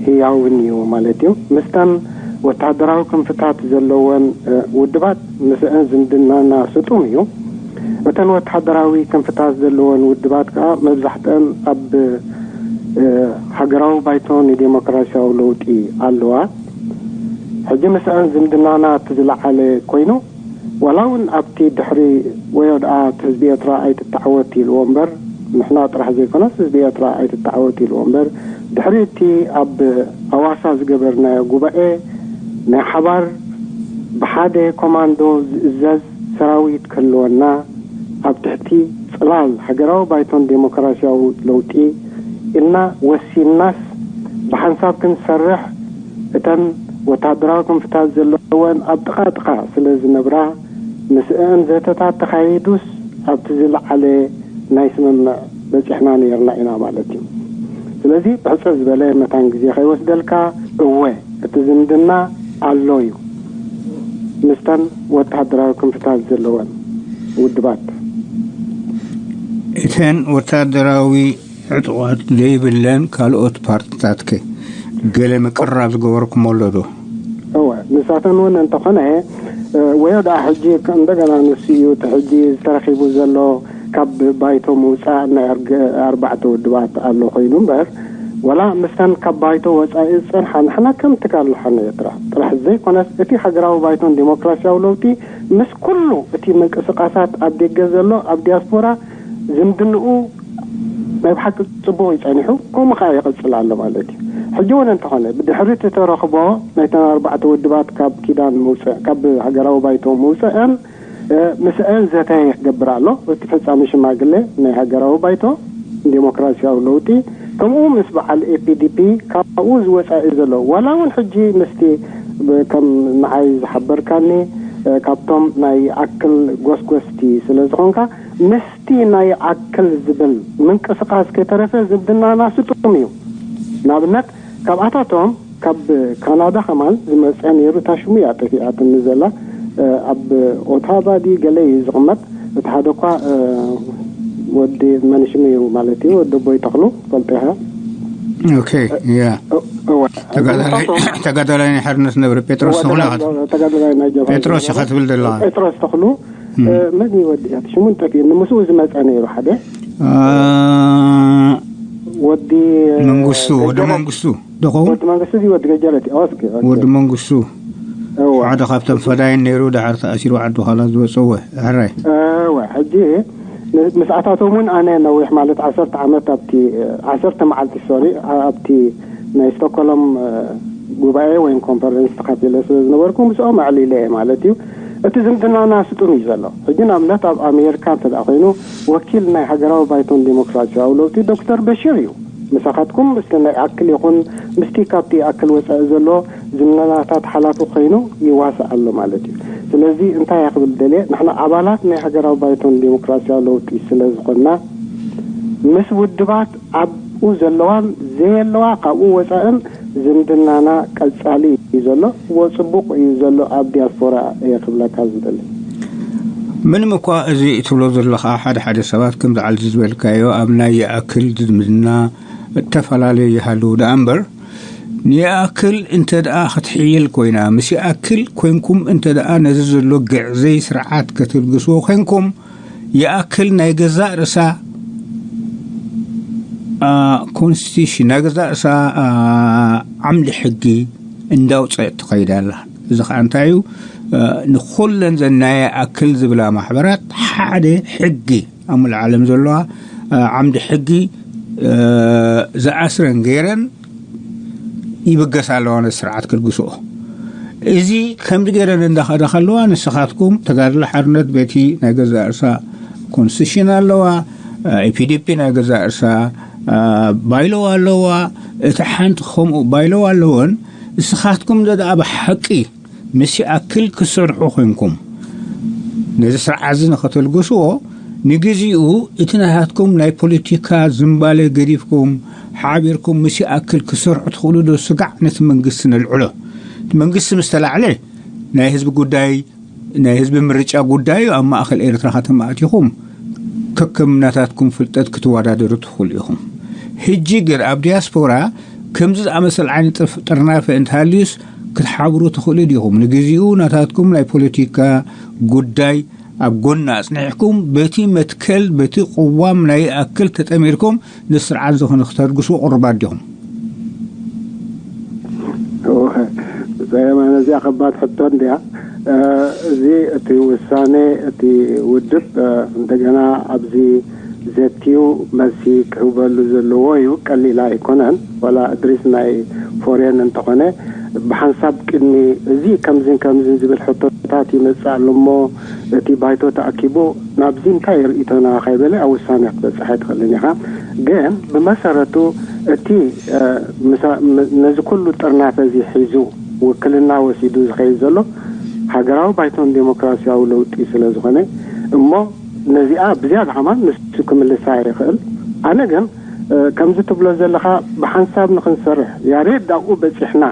ህያውን እዩ ማለት እዩ። ምስተን ወተሃደራዊ ክንፍታት ዘለወን፣ እ፣ ውድባት ምስአን ዝምድናና ስጡም እዩ። እተን ወተሃደራዊ ክንፍታት ዘለወን ውድባት ከኣ መብዛሕትአን ኣብ፣ እ፣ ሃገራዊ ባይቶ ንዴሞክራሲያዊ ለውጢ ኣለዋ። ሕጂ ምስአን ዝምድናና እቲ ዝለዓለ ኮይኑ፣ ዋላ እውን ኣብቲ ድሕሪ ወዮ ደኣ እቲ ህዝቢ ኤርትራ ኣይትተዓወት ኢልዎ እምበር፣ ንሕና ጥራሕ ዘይኮነስ ህዝቢ ኤርትራ ኣይትተዓወት ኢልዎ እምበር፣ ድሕሪ እቲ ኣብ ኣዋሳ ዝገበርናዮ ጉባኤ ናይ ሓባር ብሓደ ኮማንዶ ዝእዘዝ ሰራዊት ክህልወና፣ ኣብ ትሕቲ ጽላል ሃገራዊ ባይቶን ዴሞክራሲያዊ ለውጢ ኢልና ወሲንናስ ብሓንሳብ ክንሰርሕ፣ እተን ወተሃደራዊ ክንፍታት ዘለወን ኣብ ጥቓ ጥቓ ስለ ዝነብራ፣ ምስአን ዘተታት ተኻይዱስ ኣብቲ ዝለዓለ ናይ ስምምዕ በጺሕና ነይርና ኢና ማለት እዩ። ስለዚ ብሕጽር ዝበለ መታን ግዜ ከይወስደልካ፣ እወ፣ እቲ ዝምድና ኣሎ እዩ ምስተን ወተሃደራዊ ክንፍታት ዘለወን ውድባት። እተን ወተሃደራዊ ዕጡቓት ዘይብለን ካልኦት ፓርትታትከ ገለ ምቅርራብ ዝገበርኩሞ ኣሎ ዶ? እወ፣ ንሳተን እውን እንተኾነ፣ እ፣ ወዮ ደኣ ሕጂ ከ-፣ እንደገና ንሱ እዩ እቲ ሕጂ ዝተረኺቡ ዘሎ ካብ ባይቶ ምውጻእ ናይ ኣርገ-፣ ኣርባዕተ ውድባት ኣሎ ኮይኑ እምበር፣ ወላ ምስተን ካብ ባይቶ ወጻኢ ዝጸንሓ ንሕና ከም ትካል ሓርነት ኤርትራ ጥራሕ ዘይኮነስ እቲ ሃገራዊ ባይቶን ዴሞክራሲያዊ ለውጢ ምስ ኩሉ እቲ ምንቅስቃሳት ኣብ ደገ ዘሎ ኣብ ዲያስፖራ ዝምድንኡ ናይ ብሓቂ ጽቡቕ እዩ ጸኒሑ፣ ከምኡ ከኣ ይቕጽል ኣሎ ማለት እዩ። ሕጂ እውን እንተኾነ ብድሕሪ እቲ ተረኽቦ ናይተን ኣርባዕተ ውድባት ካብ ኪዳን ምውጽእ፣ ካብ ሃገራዊ ባይቶ ምውጽእን፣ እ፣ ምስአን ዘተ ክገብር ኣሎ። እቲ ፈጻሚ ሽማግለ ናይ ሃገራዊ ባይቶ ዴሞክራሲያዊ ለውጢ፣ ከምኡ ምስ በዓል ኤ ፒ ዲ ፒ ካብኡ ዝወጻኢ ዘሎ፣ ዋላ እውን ሕጂ ምስቲ ብ-፣ ከም ንዓይ ዝሓበርካኒ፣ እ፣ ካብቶም ናይ ኣክል ጎስጎስቲ ስለ ዝኾንካ፣ ምስቲ ናይ ኣክል ዝብል ምንቅስቃስ ከይተረፈ ዝምድናና ስጡም እዩ። ንኣብነት፣ ካብኣታቶም ካብ ካናዳ ከማን ዝመጸ ነይሩ፣ እታ ሽሙ እያ ጠፊኣትኒ ዘላ፣ እ፣ ኣብ ኦታቫ ድዩ ገለ እዩ ዝቕመጥ። እቲ ሓደ እኳ ወዲ መንሽም እዩ ማለት እዩ፣ ወዲ ኣቦይ ተኽሉ ፈልጦ ኢኻ። ኦኬ። ያ ተጋዳላይ ናይ ሓርነት ነብሪ ጴጥሮስ ተኽሉ ኢኻ። ጴጥሮስ ኢኻ ትብል ዘለኻ። ጴጥሮስ ተኽሉ። መን እዩ ወዲ እያ ሽሙን ጠፊኡ ንምስኡ ዝመፀ ነይሩ ሓደ ወዲ መንግስቱ፣ ወዲ መንግስቱ ዶኸውን? ወዲ መንግስቱ እዚ ወዲ ገጀረት እዩ። ኦስኪ፣ ኦስኪ። ወዲ መንግስቱ እወ። ሓደ ካብቶም ፈዳይን ነይሩ፣ ድሓር ተኣሲሩ ዓዲ ኻላ ዝወፀወ። ሕራይ። እወ፣ ሕጂ ን- ምስ ኣታቶም እውን ኣነ ነዊሕ ማለት ዓሰርተ ዓመት ኣብቲ ዓሰርተ መዓልቲ ሶሪ ኣብቲ ናይ ስቶኮሎም ጉባኤ ወይም ኮንፈረንስ ተኻፊለ ስለ ዝነበርኩ ምስኦም ኣዕሊለ እየ ማለት እዩ። እቲ ዝምድናና ስጡም እዩ ዘሎ። ሕጂ ንኣብነት ኣብ ኣሜሪካ እንተ ደኣ ኮይኑ ወኪል ናይ ሃገራዊ ባይቶን ዲሞክራሲያዊ ለውጢ ዶክተር በሽር እዩ። ምሳኻትኩም ምስቲ ናይ ኣክል ይኹን ምስቲ ካብቲ ኣክል ወፃኢ ዘሎ ዝምድናታት ሓላፊ ኮይኑ ይዋሳእ ኣሎ ማለት እዩ። ስለዚ እንታይ እየ ክብል ደልየ፣ ንሕና ኣባላት ናይ ሃገራዊ ባይቶን ዲሞክራሲያዊ ለውጢ ስለ ዝኾንና ምስ ውድባት ኣብኡ ዘለዋን ዘየለዋ ካብኡ ወፃእን ዝምድናና ቀፃሊ እዩ ዘሎ፣ እዎ ፅቡቕ እዩ ዘሎ ኣብ ዲያስፖራ እየ ክብለካ ዝደሊ። ምንም እኳ እዚ ትብሎ ዘለኻ ሓደ ሓደ ሰባት ከም ዝዓልዚ ዝበልካዮ ኣብ ናይ ይኣክል ዝምድና እተፈላለዩ ይሃልው ደኣ እምበር፣ ንይኣክል እንተ ደኣ ክትሕይል ኮይና፣ ምስ ይኣክል ኮንኩም እንተ ደኣ ነዚ ዘሎ ግዕዘይ ስርዓት ከተልግስዎ ኮንኩም፣ ይኣክል ናይ ገዛእ ርእሳ ኮንስቲቱሽን ናይ ገዛእ ርእሳ ዓምዲ ሕጊ እንዳውፀአት ትኸይድ ኣላ። እዚ ከዓ እንታይ እዩ? ንኩለን ዘናየ ኣክል ዝብላ ማሕበራት ሓደ ሕጊ ኣብ ሙሉእ ዓለም ዘለዋ ዓምዲ ሕጊ ዝኣስረን ገይረን ይብገሳ ኣለዋ ነቲ ስርዓት ክልግስኦ። እዚ ከምዚ ገይረን እንዳኸዳ ከለዋ ንስኻትኩም ተጋድሎ ሓርነት በቲ ናይ ገዛእ ርእሳ ኮንስቲቱሽን ኣለዋ፣ ኢፒዲፒ ናይ ገዛእ ርእሳ ባይሎዋ ኣለዋ። እቲ ሓንቲ ከምኡ ባይሎዋ ኣለወን። ንስኻትኩም ደኣ ብሓቂ ምስ ይኣክል ክትሰርሑ ኮንኩም ነዚ ስርዓት እዚ ንኸተልግስዎ ንግዚኡ እቲ ናታትኩም ናይ ፖለቲካ ዝምባለ ገዲፍኩም ሓቢርኩም ምስ ይኣክል ክትሰርሑ ትኽእሉ ዶ? ስጋዕ ነቲ መንግስቲ ነልዕሎ። እቲ መንግስቲ ምስ ተላዕለ ናይ ህዝቢ ጉዳይ ናይ ህዝቢ ምርጫ ጉዳይ እዩ። ኣብ ማእኸል ኤርትራ ከተማእቲኹም ከከም ናታትኩም ፍልጠት ክትወዳደሩ ትኽእሉ ኢኹም። ሕጂ ግን ኣብ ዲያስፖራ ከምዚ ዝኣመሰል ዓይነት ጥፍ- ጥርናፈ እንተሃልዩስ ክትሓብሩ ትኽእሉ ዲኹም? ንግዚኡ ናታትኩም ናይ ፖለቲካ ጉዳይ ኣብ ጎና ኣጽኒሕኩም በቲ መትከል በቲ ቅዋም ናይ ኣክል ተጠሚርኩም ንስርዓት ዝኾነ ክተርግሱ ቅሩባት ዲኹም? ጸየማ ነዚኣ ከባድ ሕቶ እንዲያ። እዚ እቲ ውሳኔ እቲ ውድብ እንደገና ኣብዚ ዘትዩ መልሲ ክህበሉ ዘለዎ እዩ። ቀሊል ኣይኮነን። ዋላ እድሪስ ናይ ፎሬን እንተኾነ ብሓንሳብ ቅድሚ እዚ ከምዝን ከምዝን ዝብል ሕቶታት ይመጽእ ኣሎ እሞ እቲ ባይቶ ተኣኪቡ ናብዚ እንታይ ርእይቶና ከይበለ ኣብ ውሳኔ ክትበጽሕ ኣይትኽእልን ኢኻ። ግን ብመሰረቱ እቲ ነዚ ኩሉ ጥርናፈ እዚ ሒዙ ውክልና ወሲዱ ዝኸይድ ዘሎ ሃገራዊ ባይቶን ዴሞክራሲያዊ ለውጢ ስለ ዝኾነ እሞ ነዚኣ ብዝያዳ ከማን ንሱ ክምልሳ ይኽእል። ኣነ ግን ከምዚ ትብሎ ዘለኻ ብሓንሳብ ንኽንሰርሕ ያሬድ ኣብኡ በፂሕና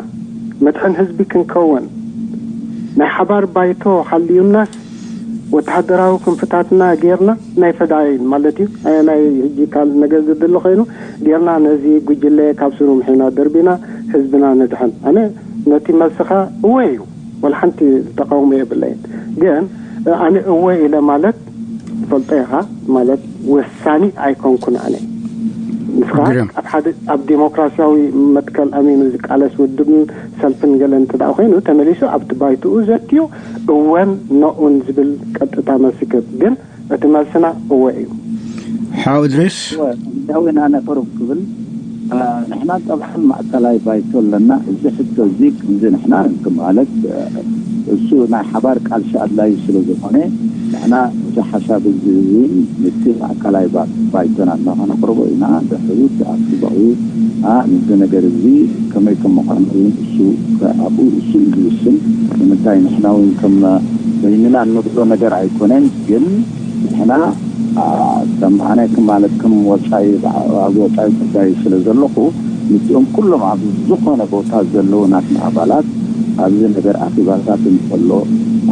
መድሕን ህዝቢ ክንከውን ናይ ሓባር ባይቶ ሃልዩናስ ወተሃደራዊ ክንፍታትና ጌርና ናይ ፈዳይን ማለት እዩ ናይ ሕጂ ካልእ ነገር ዝድሊ ኮይኑ ጌርና ነዚ ጉጅለ ካብ ስሩ ምሒና ደርቢና ህዝብና ነድሕን። ኣነ ነቲ መልስኻ እወ እዩ። ወላ ሓንቲ ተቃውሞ የብለይን። ግን ኣነ እወ ኢለ ማለት ትፈልጦ ኢኻ ማለት ወሳኒ ኣይኮንኩን ኣነ። ንስኻ ኣብ ሓደ ኣብ ዴሞክራሲያዊ መትከል ኣሚኑ ዝቃለስ ውድብን ሰልፍን ገለ እንተ ደኣ ኮይኑ ተመሊሱ ኣብቲ ባይትኡ ዘትዩ እወን ኖኡን ዝብል ቀጥታ መልሲ ክህብ ግን እቲ መልስና እወ እዩ። ሓው እድሪስ ዳዊን ኣነ ቅሩብ ክብል ንሕና ጠብሓን ማእከላይ ባይቶ ኣለና። እዚ ሕቶ እዚ ከምዚ ንሕና ማለት እሱ ናይ ሓባር ቃልሲ ኣድላዩ ስለ ዝኾነ ንሕና እዚ ሓሳብ እዚ እውን ምስቲ ማእከላይ ባይቶና እናኸነቅርቦ ኢና። ድሕሪኡ እቲ ኣፍቲ በቕዩ ነዚ ነገር እዚ ከመይ ከም ምዃኑ እውን እሱ ኣብኡ እሱ እዩ ዝውስን። ንምንታይ ንሕና እውን ከም በይንና እንብሎ ነገር ኣይኮነን። ግን ንሕና ከም ኣነ ከም ማለት ከም ወፃኢ ኣብ ወፃኢ ጉዳይ ስለ ዘለኹ ምስኦም ኩሎም ኣብ ዝኾነ ቦታ ዘለዉ ናትና ኣባላት ኣብዚ ነገር ኣኼባታት እንከሎ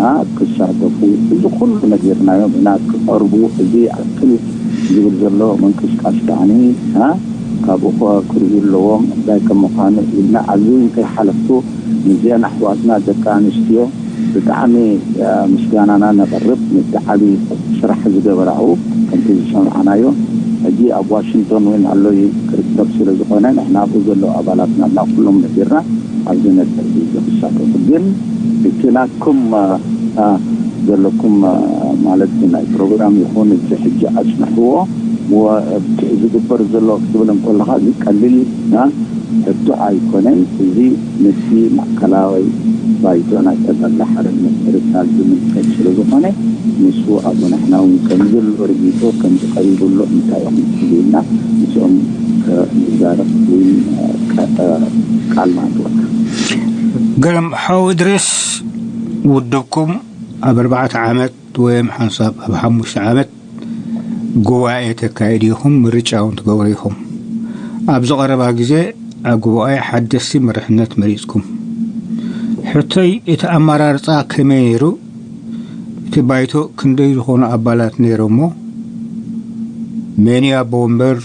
አ፣ ክሳተፉ፣ እዚ ኩሉ ነጊርናዮም ኢና። ክቐርቡ፣ እዚ ይኣክል ዝብል ዘሎ ምንቅስቃስ ከዓኒ፣ አ፣ ካብኡ ከ-፣ ክርእዩ ኣለዎም። እንታይ ከም ምዃኑ ኢልና ኣብዚ እውን ከይሓለፍኩ ንዚአን ኣሕዋትና ደቂ ኣንስትዮ ብጣዕሚ፣ አ፣ ምስጋናና ነቕርብ። ነቲ ዓቢ ስራሕ ዝገበራኡ ከምቲ ዝሰማዕናዮ ሕጂ ኣብ ዋሽንግቶን እውን ኣሎ ክርከብ ስለ ዝኾነ ንሕና ኣብኡ ዘለዉ ኣባላትና እና ኩሎም ነጊርና ኣብዚ ነገር እዚ ክሳተፉ። ግን እቲ ናትኩም፣ አ፣ አ፣ ዘለኩም፣ አ፣ ማለት ናይ ፕሮግራም ይኹን እቲ ሕጂ ኣጽንሕዎ ወ-፣ እቲ ዝግበር ዘሎ ክትብል እንከለኻ እዚ ቀሊል፣ አ፣ ሕቶ ኣይኮነን። እዚ ነቲ ማእከላዊ ባይቶ ናይ ተጋድሎ ሓርነት ኤርትራ ዝምልከት ስለ ዝኾነ ንሱ ኣብኡ ንሕና እውን ከም ዘሎ ርእይቶ ከምዚ ቀሪቡ ኣሎ እንታይ እዮም ኢልና ምስኦም ክንዛረብ እውን ቃል ንኣትወካ። ገርም ሓው እድሪስ፣ ውድብኩም ኣብ ኣርባዕተ ዓመት ወይም ሓንሳብ ኣብ ሓሙሽተ ዓመት ጉባኤ ተካይዱ ኢኹም፣ ምርጫ እውን ትገብሩ ኢኹም። ኣብዚ ቀረባ ግዜ ኣብ ጉባኤ ሓደስቲ መሪሕነት መሪጽኩም። ሕቶይ፣ እቲ ኣመራርጻ ከመይ ነይሩ? እቲ ባይቶ ክንደይ ዝኾኑ ኣባላት ነይሮሞ? መን እዩ ኣቦ ወንበር?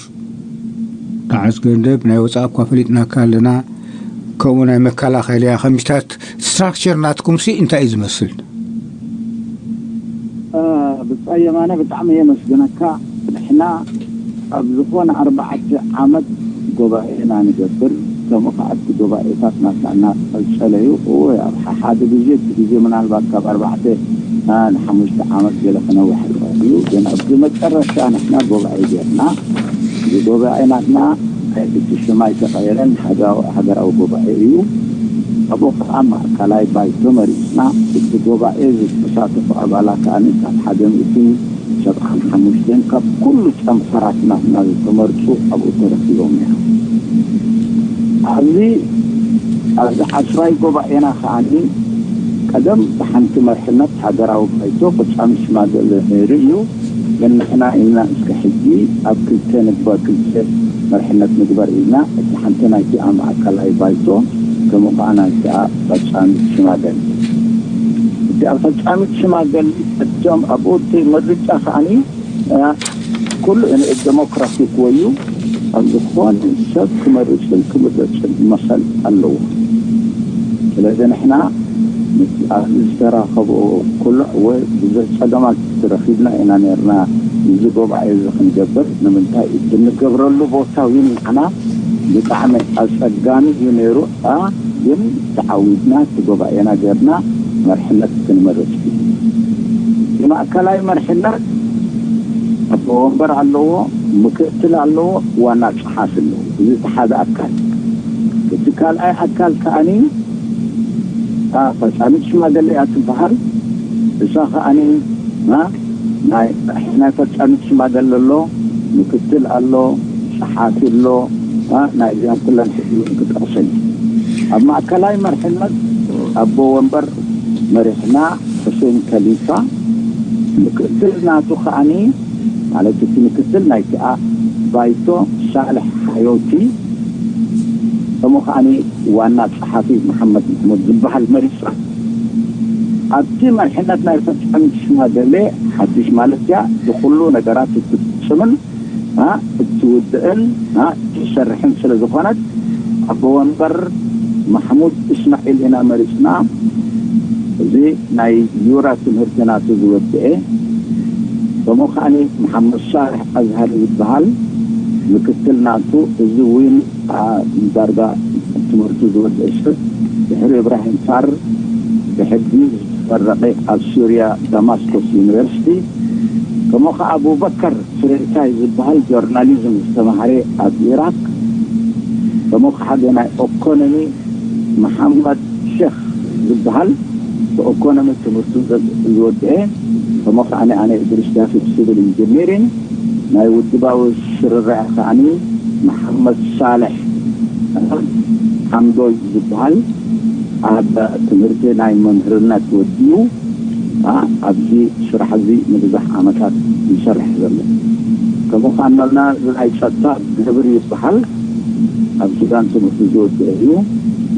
መዓስ ገንዘብ ናይ ወጻእ እኳ ፈሊጥናካ ኣለና። ከምኡ ናይ መከላኸልያ ከምዚታት ስትራክቸር ናትኩምሲ እንታይ እዩ ዝመስል? እ፣ ብጻይ የማነ ብጣዕሚ የመስግነካ። ንሕና ኣብ ዝኾነ ኣርባዕተ ዓመት ጉባኤ ኢና ንገብር። ከምኡ ከኣ እቲ ጉባኤታት ናትና እናቐጸለ እዩ። እወ፣ ኣብ ሓ-፣ ሓደ ግዜ እቲ ግዜ ምናልባት ካብ ኣርባዕተ፣ እ፣ ንሓሙሽተ ዓመት ገለ ክነውሕ ይኽእል እዩ። ግን ኣብዚ መጨረሻ ንሕና ጉባኤ ጌርና። እዚ ጉባኤ ናትና እቲ ሽም ኣይተቐየረን፣ ሃገራዊ፣ ሃገራዊ ጉባኤ እዩ። ኣብኡ ከኣ ማእከላይ ባይቶ መሪጽና። እቲ ጉባኤ ዝተሳተፉ ኣባላት ከኣ ካብ ሓደ ሚእትን ሰብዓን ሓሙሽተን ካብ ኩሉ ጨንፈራት ናትና ዝተመርጹ ኣብኡ ተረኺቦም እዮም። ኣብዚ፣ ኣብዚ ዓስራይ ጉባኤና ከኣ ቀደም ብሓንቲ መርሕነት ሃገራዊ ባይቶ ፈጻሚ ሽማግለ ነይሩ እዩ። ግን ንሕና ኢልና እስከ ሕጂ ኣብ ክልተ ንግበር፣ ክልተ መርሕነት ንግበር ኢልና፣ እቲ ሓንቲ ናይቲኣ ማእከላይ ባይቶ፣ ከምኡ ከኣ ናይቲኣ ፈጻሚ ሽማግለ። እቲኣ ፈጻሚት ሽማግለ እቶም ኣብኡ እቲ ምርጫ ከኣኒ፣ እ፣ ኩሉ ን-፣ ዴሞክራቲክ ወዩ ኣብ ዝኾነ ሰብ ክመርጽን ክምረጽን መሰል ኣለዎ። ስለዚ ንሕና ምስ ኣብዚ ዝተራኸቡ ኩሉ ወይ ብዙሕ ጸገማት ረኺብና ኢና ነርና። እዚ ጉባኤ እዚ ክንገብር ንምንታይ እቲ እንገብረሉ ቦታ እውን ንዓና ብጣዕሚ ኣጸጋሚ እዩ ነይሩ። ኣ፣ ግን ተዓዊድና እቲ ጉባኤና ገርና መርሕነት ክንመርጽ እዩ። እቲ ማእከላይ መርሕነት ኣቦ ወንበር ኣለዎ፣ ምክትል ኣለዎ፣ ዋና ጸሓፊ ኣለዎ። እዚ እቲ ሓደ ኣካል። እቲ ካልኣይ ኣካል ከኣኒ፣ ኣ፣ ፈጻሚት ሽማግለ እያ ትበሃል። እሳ ከኣኒ፣ ኣ፣ ናይ፣ ናይ ፈጻሚት ሽማግለ ኣሎ፣ ምክትል ኣሎ፣ ጸሓፊ ኣሎ፣ ኣ፣ ናይዚኣም ኩለን ሕጂ እውን ክጠቕሰን። ኣብ ማእከላይ መርሕነት ኣቦ ወንበር መሪሕና፣ ሕሴን ከሊፋ፣ ምክትል ናቱ ከኣኒ፣ ማለት እቲ ምክትል ናይቲኣ ባይቶ ሳልሕ ሓዮቲ፣ ከምኡ ከኣኒ ዋና ጸሓፊ መሓመድ መሕሙድ ዝበሃል መሪጽና። ኣብቲ መርሕነት ናይ ፈጻሚት ሽማግለ ሓድሽ ማለት እያ፣ እቲ ኩሉ ነገራት እትፍጽምን፣ ኣ፣ እትውድእን፣ ኣ፣ እትሰርሕን ስለ ዝኾነት ኣቦ ወንበር ማሕሙድ እስማዒል ኢና መሪጽና። እዚ ናይ ዩራ ትምህርቲ ናቱ ዝወድኤ፣ ከምኡ ከኣኒ መሓመድ ሳልሕ ኣዝሃር ዝበሃል ምክትል ናቱ፣ እዚ እውን፣ ኣ፣ ዳርጋ ትምህርቱ ዝወድኤ ሰብ፣ ድሕሪ እብራሂም ሳር ብሕጊ ዝተመረቐ ኣብ ሱርያ ዳማስኮስ ዩኒቨርሲቲ፣ ከምኡ ከኣ ኣቡበከር ፍሬታይ ዝበሃል ጆርናሊዝም ዝተማህረ ኣብ ኢራቅ፣ ከምኡ ከኣ ሓደ ናይ ኦኮኖሚ መሓመድ ሼክ ዝበሃል ብኦኮኖሚ ትምህርቱ ዝወድአ፣ ከምኡ ከኣ ኣነ እድሪስ ዳፊት ሲቪል ኢንጂኒሪንግ፣ ናይ ውድባዊ ስርርዕ ከኣ መሓመድ ሳልሕ ሓምዶይ ዝበሃል ኣብ ትምህርቲ ናይ መምህርነት ወዲኡ፣ ኣ፣ ኣብዚ ስራሕ እዚ ንብዙሕ ዓመታት ይሰርሕ ዘሎ። ከምኡ ከኣ እናበልና እዚ ናይ ጸጥታ ገብር ይበሃል። ኣብ ሱዳን ትምህርቲ ዝወድአ እዩ፣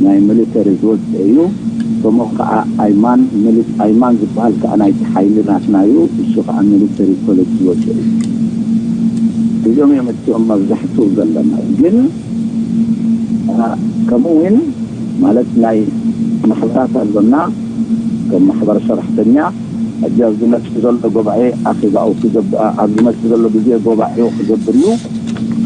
ናይ ሚሊተሪ ዝወድአ እዩ። ከምኡ ከዓ ኣይማን፣ ምልስ ኣይማን ዝበሃል ከዓ ናይቲ ሓይሊ ናትና እዩ። እሱ ከዓ ሚሊተሪ ኮሌጅ ዝወፅእ እዩ። እዚኦም እዮም እቲኦም መብዛሕትኡ ዘለና። ግን ከምኡ እውን ማለት ናይ ማሕበራት ኣሎና። ከም ማሕበር ሰራሕተኛ ሕጂ ኣብ ዝመፅእ ዘሎ ጉባኤ ኣኼባኡ ክገብኣ ኣብ ዝመፅእ ዘሎ ግዜ ጉባኤኡ ክገብር እዩ።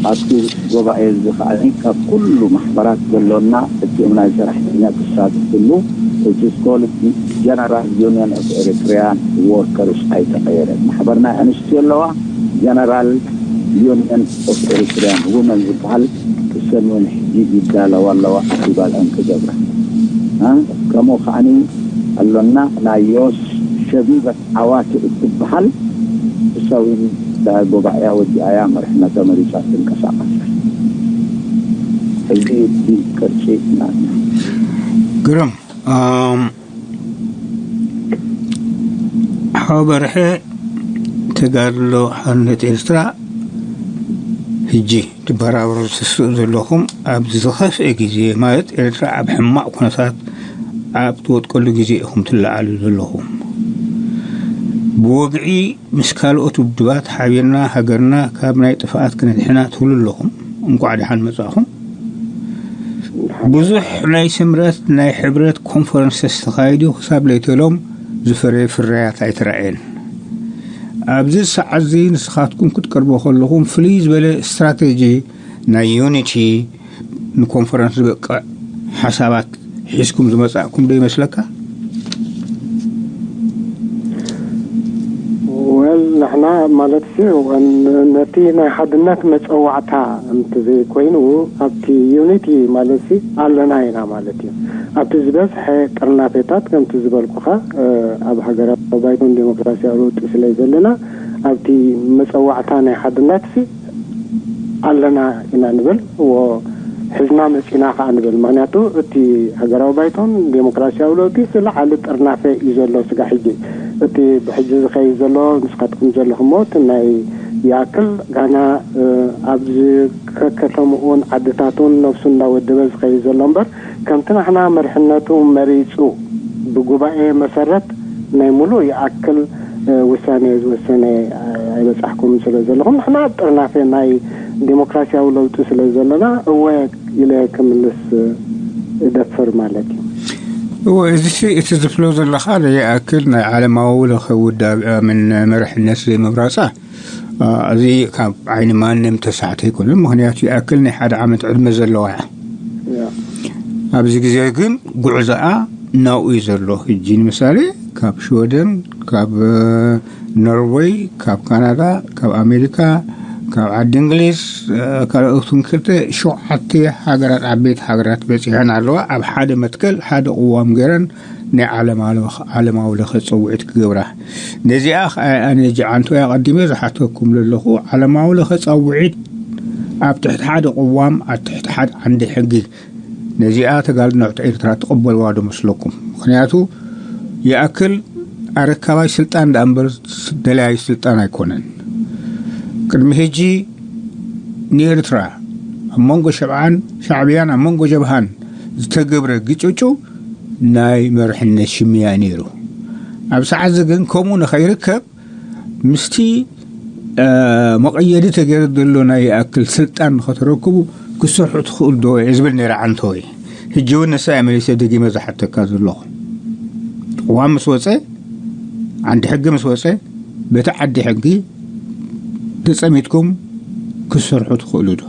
ኣብቲ ጉባኤ እዚ ከዓ ካብ ኩሉ ማሕበራት ዘሎና እቲኦም ናይ ሰራሕተኛ ክሳተፍሉ እቲ ስኮል ጀነራል ዩኒየን ኦፍ ኤሪትሪያን ወርከርስ ኣይተቐየረ። ማሕበር ናይ ኣንስትዮ ኣለዋ። ጀነራል ዩኒየን ኦፍ ኤሪትሪያን ውመን ዝበሃል ክሰን እውን ሕጂ ይዳለዋ ኣለዋ። ኣቲ ባልአን ክገብራ ከምኡ ከዓኒ ኣሎና። ናዮስ ሸቢበት ዓዋቲ እትበሃል እሳዊን ጉባኤያ ወዲኣያ መርሕና ተመሪፃ ትንቀሳቐስ። እዚ ቅርፂ ናትና። ግርም ሓወ በርሐ፣ ተጋድሎ ሓርነት ኤርትራ ሕጂ ትበራበሩ ትስኡ ዘለኹም ኣብ ዝኸፍአ ግዜ ማለት ኤርትራ ኣብ ሕማቕ ኩነታት ኣብ ትወጥቀሉ ግዜ ኢኹም ትለዓሉ ዘለኹም። ብወግዒ ምስ ካልኦት ውድባት ሓቢርና ሃገርና ካብ ናይ ጥፍኣት ክነድሕና ትብሉ ኣለኹም። እንኳዕ ደሓን መጻእኹም። ብዙሕ ናይ ስምረት ናይ ሕብረት ኮንፈረንሰስ ተኻይዱ ክሳብ ለይተሎም ዝፈረየ ፍርያት ኣይተራእየን። ኣብዚ ሰዓት እዚ ንስኻትኩም ክትቀርቦ ከለኹም ፍልይ ዝበለ ስትራቴጂ ናይ ዩኒቲ ንኮንፈረንስ ዝበቅዕ ሓሳባት ሒዝኩም ዝመጻእኩም ዶ ይመስለካ? ወል ንሕና ማለት ሲ ነቲ ናይ ሓድነት መፀዋዕታ እንተዘይኮይኑ ኣብቲ ዩኒቲ ማለት ሲ ኣለና ኢና ማለት እዩ። ኣብቲ ዝበዝሐ ጥርናፌታት ከምቲ ዝበልኩኻ ኣብ ሃገራዊ ባይቶን ዴሞክራሲያዊ ለውጢ ስለ ዘለና ኣብቲ መፀዋዕታ ናይ ሓድነት ሲ ኣለና ኢና ንብል። ሒዝና መፂና ከዓ ንብል። ምክንያቱ እቲ ሃገራዊ ባይቶን ዴሞክራሲያዊ ለውጢ ዝለዓለ ጥርናፈ እዩ ዘሎ ስጋ ሕጂ። እቲ ብሕጂ ዝኸይድ ዘሎ ንስኻትኩም ዘለኹሞ እቲ ናይ ይኣክል ጋና ኣብዚ ከከተምኡን ዓድታቱን ነብሱ እንዳወደበ ዝኸይድ ዘሎ እምበር ከምቲ ናሕና መርሕነቱ መሪፁ ብጉባኤ መሰረት ናይ ሙሉእ ይኣክል ውሳኔ ዝወሰነ ኣይበፃሕኩም ስለ ዘለኹም ንሕና ጥርናፈ ናይ ዴሞክራሲያዊ ለውጢ ስለ ዘለና እወ ኢለ ክምልስ እደፍር ማለት እዩ። እወ እዚ እቲ ዝፍሎ ዘለኻ ይኣክል ናይ ዓለማዊ ለኸ ውዳብ ምን መርሕነት ዘይምምራፃ እዚ ካብ ዓይኒ ማንም ተሳሕተ ኣይኮነን። ምክንያቱ ይኣክል ናይ ሓደ ዓመት ዕድመ ዘለዋ እያ። ኣብዚ ግዜ ግን ጉዕዞኣ ናብኡ እዩ ዘሎ። ሕጂ ንምሳሌ ካብ ሽወደን፣ ካብ ኖርወይ፣ ካብ ካናዳ፣ ካብ ኣሜሪካ፣ ካብ ዓዲ እንግሊዝ ካልኦትን ክልተ ሸውዓተ ሃገራት ዓበይቲ ሃገራት በፂሐን ኣለዋ። ኣብ ሓደ መትከል ሓደ ቅዋም ገይረን ናይ ዓለማዊ ለኸ ፅውዒት ክገብራ ነዚኣ ከኣ ኣነ ጅዓንቶ ኣቐዲመ ዝሓተኩም ዘለኹ ዓለማዊ ለኸ ፃውዒት ኣብ ትሕቲ ሓደ ቅዋም ኣብ ትሕቲ ሓደ ዓንዲ ሕጊ ነዚኣ ተጋድሎ ኤርትራ ትቕበልዋ ዶ መስለኩም? ምክንያቱ ይኣክል ኣረካባይ ስልጣን ደኣ እምበር ደላያይ ስልጣን ኣይኮነን። ቅድሚ ሕጂ ንኤርትራ ኣብ መንጎ ሸብዓን ሻዕብያን ኣብ መንጎ ጀብሃን ዝተገብረ ግጭጩ ናይ መርሕነት ሽምያ ነይሩ። ኣብ ሰዓት እዚ ግን ከምኡ ንኸይርከብ ምስቲ መቐየዲ ተገይሩ ዘሎ ናይ ይኣክል ስልጣን ንኸተረክቡ ክሰርሑ ትኽእሉ ዶ እየ ዝብል ነይረ ዓንተወይ። ሕጂ እውን ንሳ እየ መሊሰ ደጊመ ዝሓተካ ዘለኹ። ቅዋም ምስ ወፀ፣ ዓንዲ ሕጊ ምስ ወፀ፣ በቲ ዓዲ ሕጊ ተፀሚድኩም ክትሰርሑ ትኽእሉ ዶ?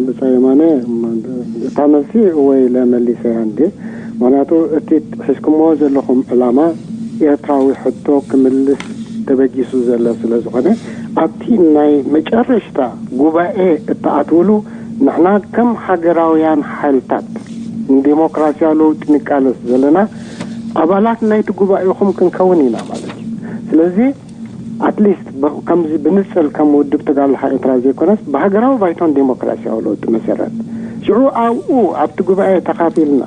ብጻይ የማነ እታ መልሲ ወይ ለመሊሰያ እንዴ? ምክንያቱ እቲ ሒዝኩምዎ ዘለኹም ዕላማ ኤርትራዊ ሕቶ ክምልስ ተበጊሱ ዘሎ ስለ ዝኾነ ኣብቲ ናይ መጨረሽታ ጉባኤ እተኣትውሉ ንሕና ከም ሃገራውያን ሓይልታት ንዴሞክራሲያዊ ለውጢ ንቃለስ ዘለና ኣባላት ናይቲ ጉባኤኹም ክንከውን ኢና ማለት እዩ። ስለዚ ኣትሊስት ከምዚ ብንጽል ከም ውድብ ተጋድሎ ሓ ኤርትራ ዘይኮነስ ብሃገራዊ ባይቶን ዴሞክራሲያዊ ለውጢ መሰረት ሽዑ ኣብኡ ኣብቲ ጉባኤ ተኻፊልና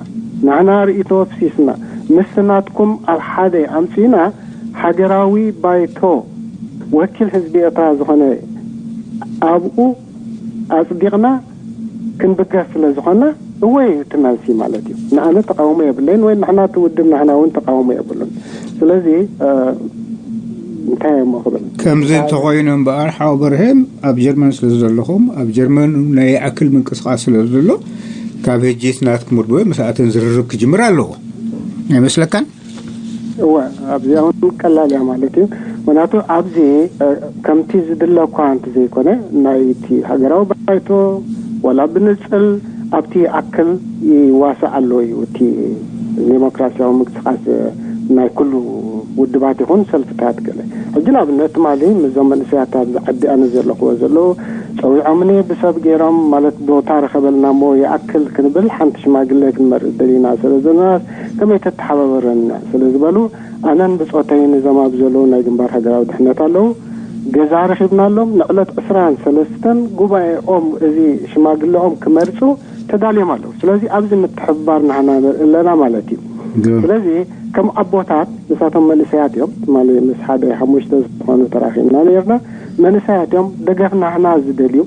ናህና ርእይቶ ኣፍሲስና ምስቲ ናትኩም ኣብ ሓደ ኣምጺእና ሃገራዊ ባይቶ ወኪል ህዝቢ ኤርትራ ዝኾነ ኣብኡ ኣጽዲቕና ክንብገስ ስለ ዝኾንና እወ እዩ እቲ መልሲ ማለት እዩ። ንኣነ ተቃውሞ የብለይን ወይ ንሕና እቲ ውድብ ናህና እውን ተቃውሞ የብሉን። ስለዚ እንታይ እሞ ክብል ከምዚ እንተኾይኑ እምበኣር ሓው በርሄም ኣብ ጀርመን ስለ ዘለኹም ኣብ ጀርመን ናይ ይኣክል ምንቅስቃስ ስለ ዘሎ ካብ ህጂ ናትኩም ርድወ ምስኣተን ዝርርብ ክጅምር ኣለዎ ኣይመስለካን? እወ ኣብዚኣ እውን ቀላል እያ ማለት እዩ። ምክንያቱ ኣብዚ ከምቲ ዝድለ እኳ እንተ ዘይኮነ ናይቲ ሃገራዊ ባይቶ ዋላ ብንፅል ኣብቲ ይኣክል ይዋሳእ ኣሎ እዩ እቲ ዴሞክራሲያዊ ምንቅስቃስ ናይ ኩሉ ውድባት ይኹን ሰልፍታት ገለ ሕጂ ንኣብነት ትማሊ ምስዞም መንእሰያት ኣብዚ ዓዲ ኣነ ዘለኽዎ ዘለዉ ፀዊዖምኒ ብሰብ ገይሮም ማለት ቦታ ረኸበልና እሞ ይኣክል ክንብል ሓንቲ ሽማግለ ክንመርእ ደሊና ስለ ዘለና ከመይ ተተሓባበረና ስለ ዝበሉ ኣነን ብፆተይን እዞም ኣብ ዘለዉ ናይ ግንባር ሃገራዊ ድሕነት ኣለዉ ገዛ ረኺብናሎም ንዕለት ዕስራን ሰለስተን ጉባኤኦም እዚ ሽማግለኦም ክመርፁ ተዳልዮም ኣለዉ። ስለዚ ኣብዚ ምትሕብባር ናህና ንርኢ ኣለና ማለት እዩ። ስለዚ ከም ኣቦታት ንሳቶም መንእሰያት እዮም። ትማሊ ምስ ሓደ ሓሙሽተ ዝኾኑ ተራኺብና ነርና። መንእሰያት እዮም ደገፍ ናህና ዝደልዩ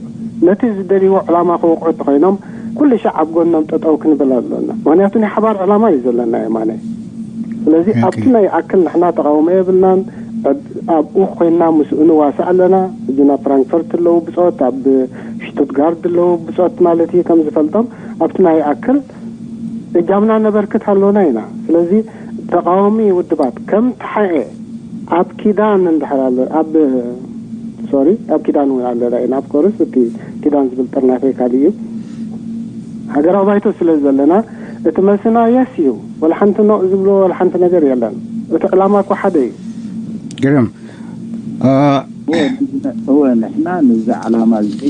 ነቲ ዝደልይዎ ዕላማ ክወቕዑ እንተኾይኖም ኩሉ ሻዕ ኣብ ጎኖም ጠጠው ክንብል ኣለና። ምክንያቱ ናይ ሓባር ዕላማ እዩ ዘለና የማነ። ስለዚ ኣብቲ ናይ ኣክል ንሕና ተቃውሞ የብልናን። ኣብኡ ኮይና ምስኡ ንዋሳእ ኣለና። እዚ ናብ ፍራንክፈርት ኣለዉ ብፆት ኣብ ሽቱትጋርድ ኣለዉ ብፆት ማለት እዩ ከም ዝፈልጦም ኣብቲ ናይ ኣክል እጃምና ነበርክት ኣለና ኢና። ስለዚ ተቃዋሚ ውድባት ከም ተሓኤ ኣብ ኪዳን እንድሕር ኣሎ ኣብ ሶሪ ኣብ ኪዳን እውን ኣለና ኢና። ኣብ ኮርስ እቲ ኪዳን ዝብል ጥርናፈ ካልእ እዩ። ሃገራዊ ባይቶ ስለ ዘለና እቲ መልስና የስ እዩ። ወላ ሓንቲ ኖ ዝብሎ ወላ ሓንቲ ነገር የለን። እቲ ዕላማ እኮ ሓደ እዩ። ግርም እወ ንሕና ንዚ ዓላማ እዚ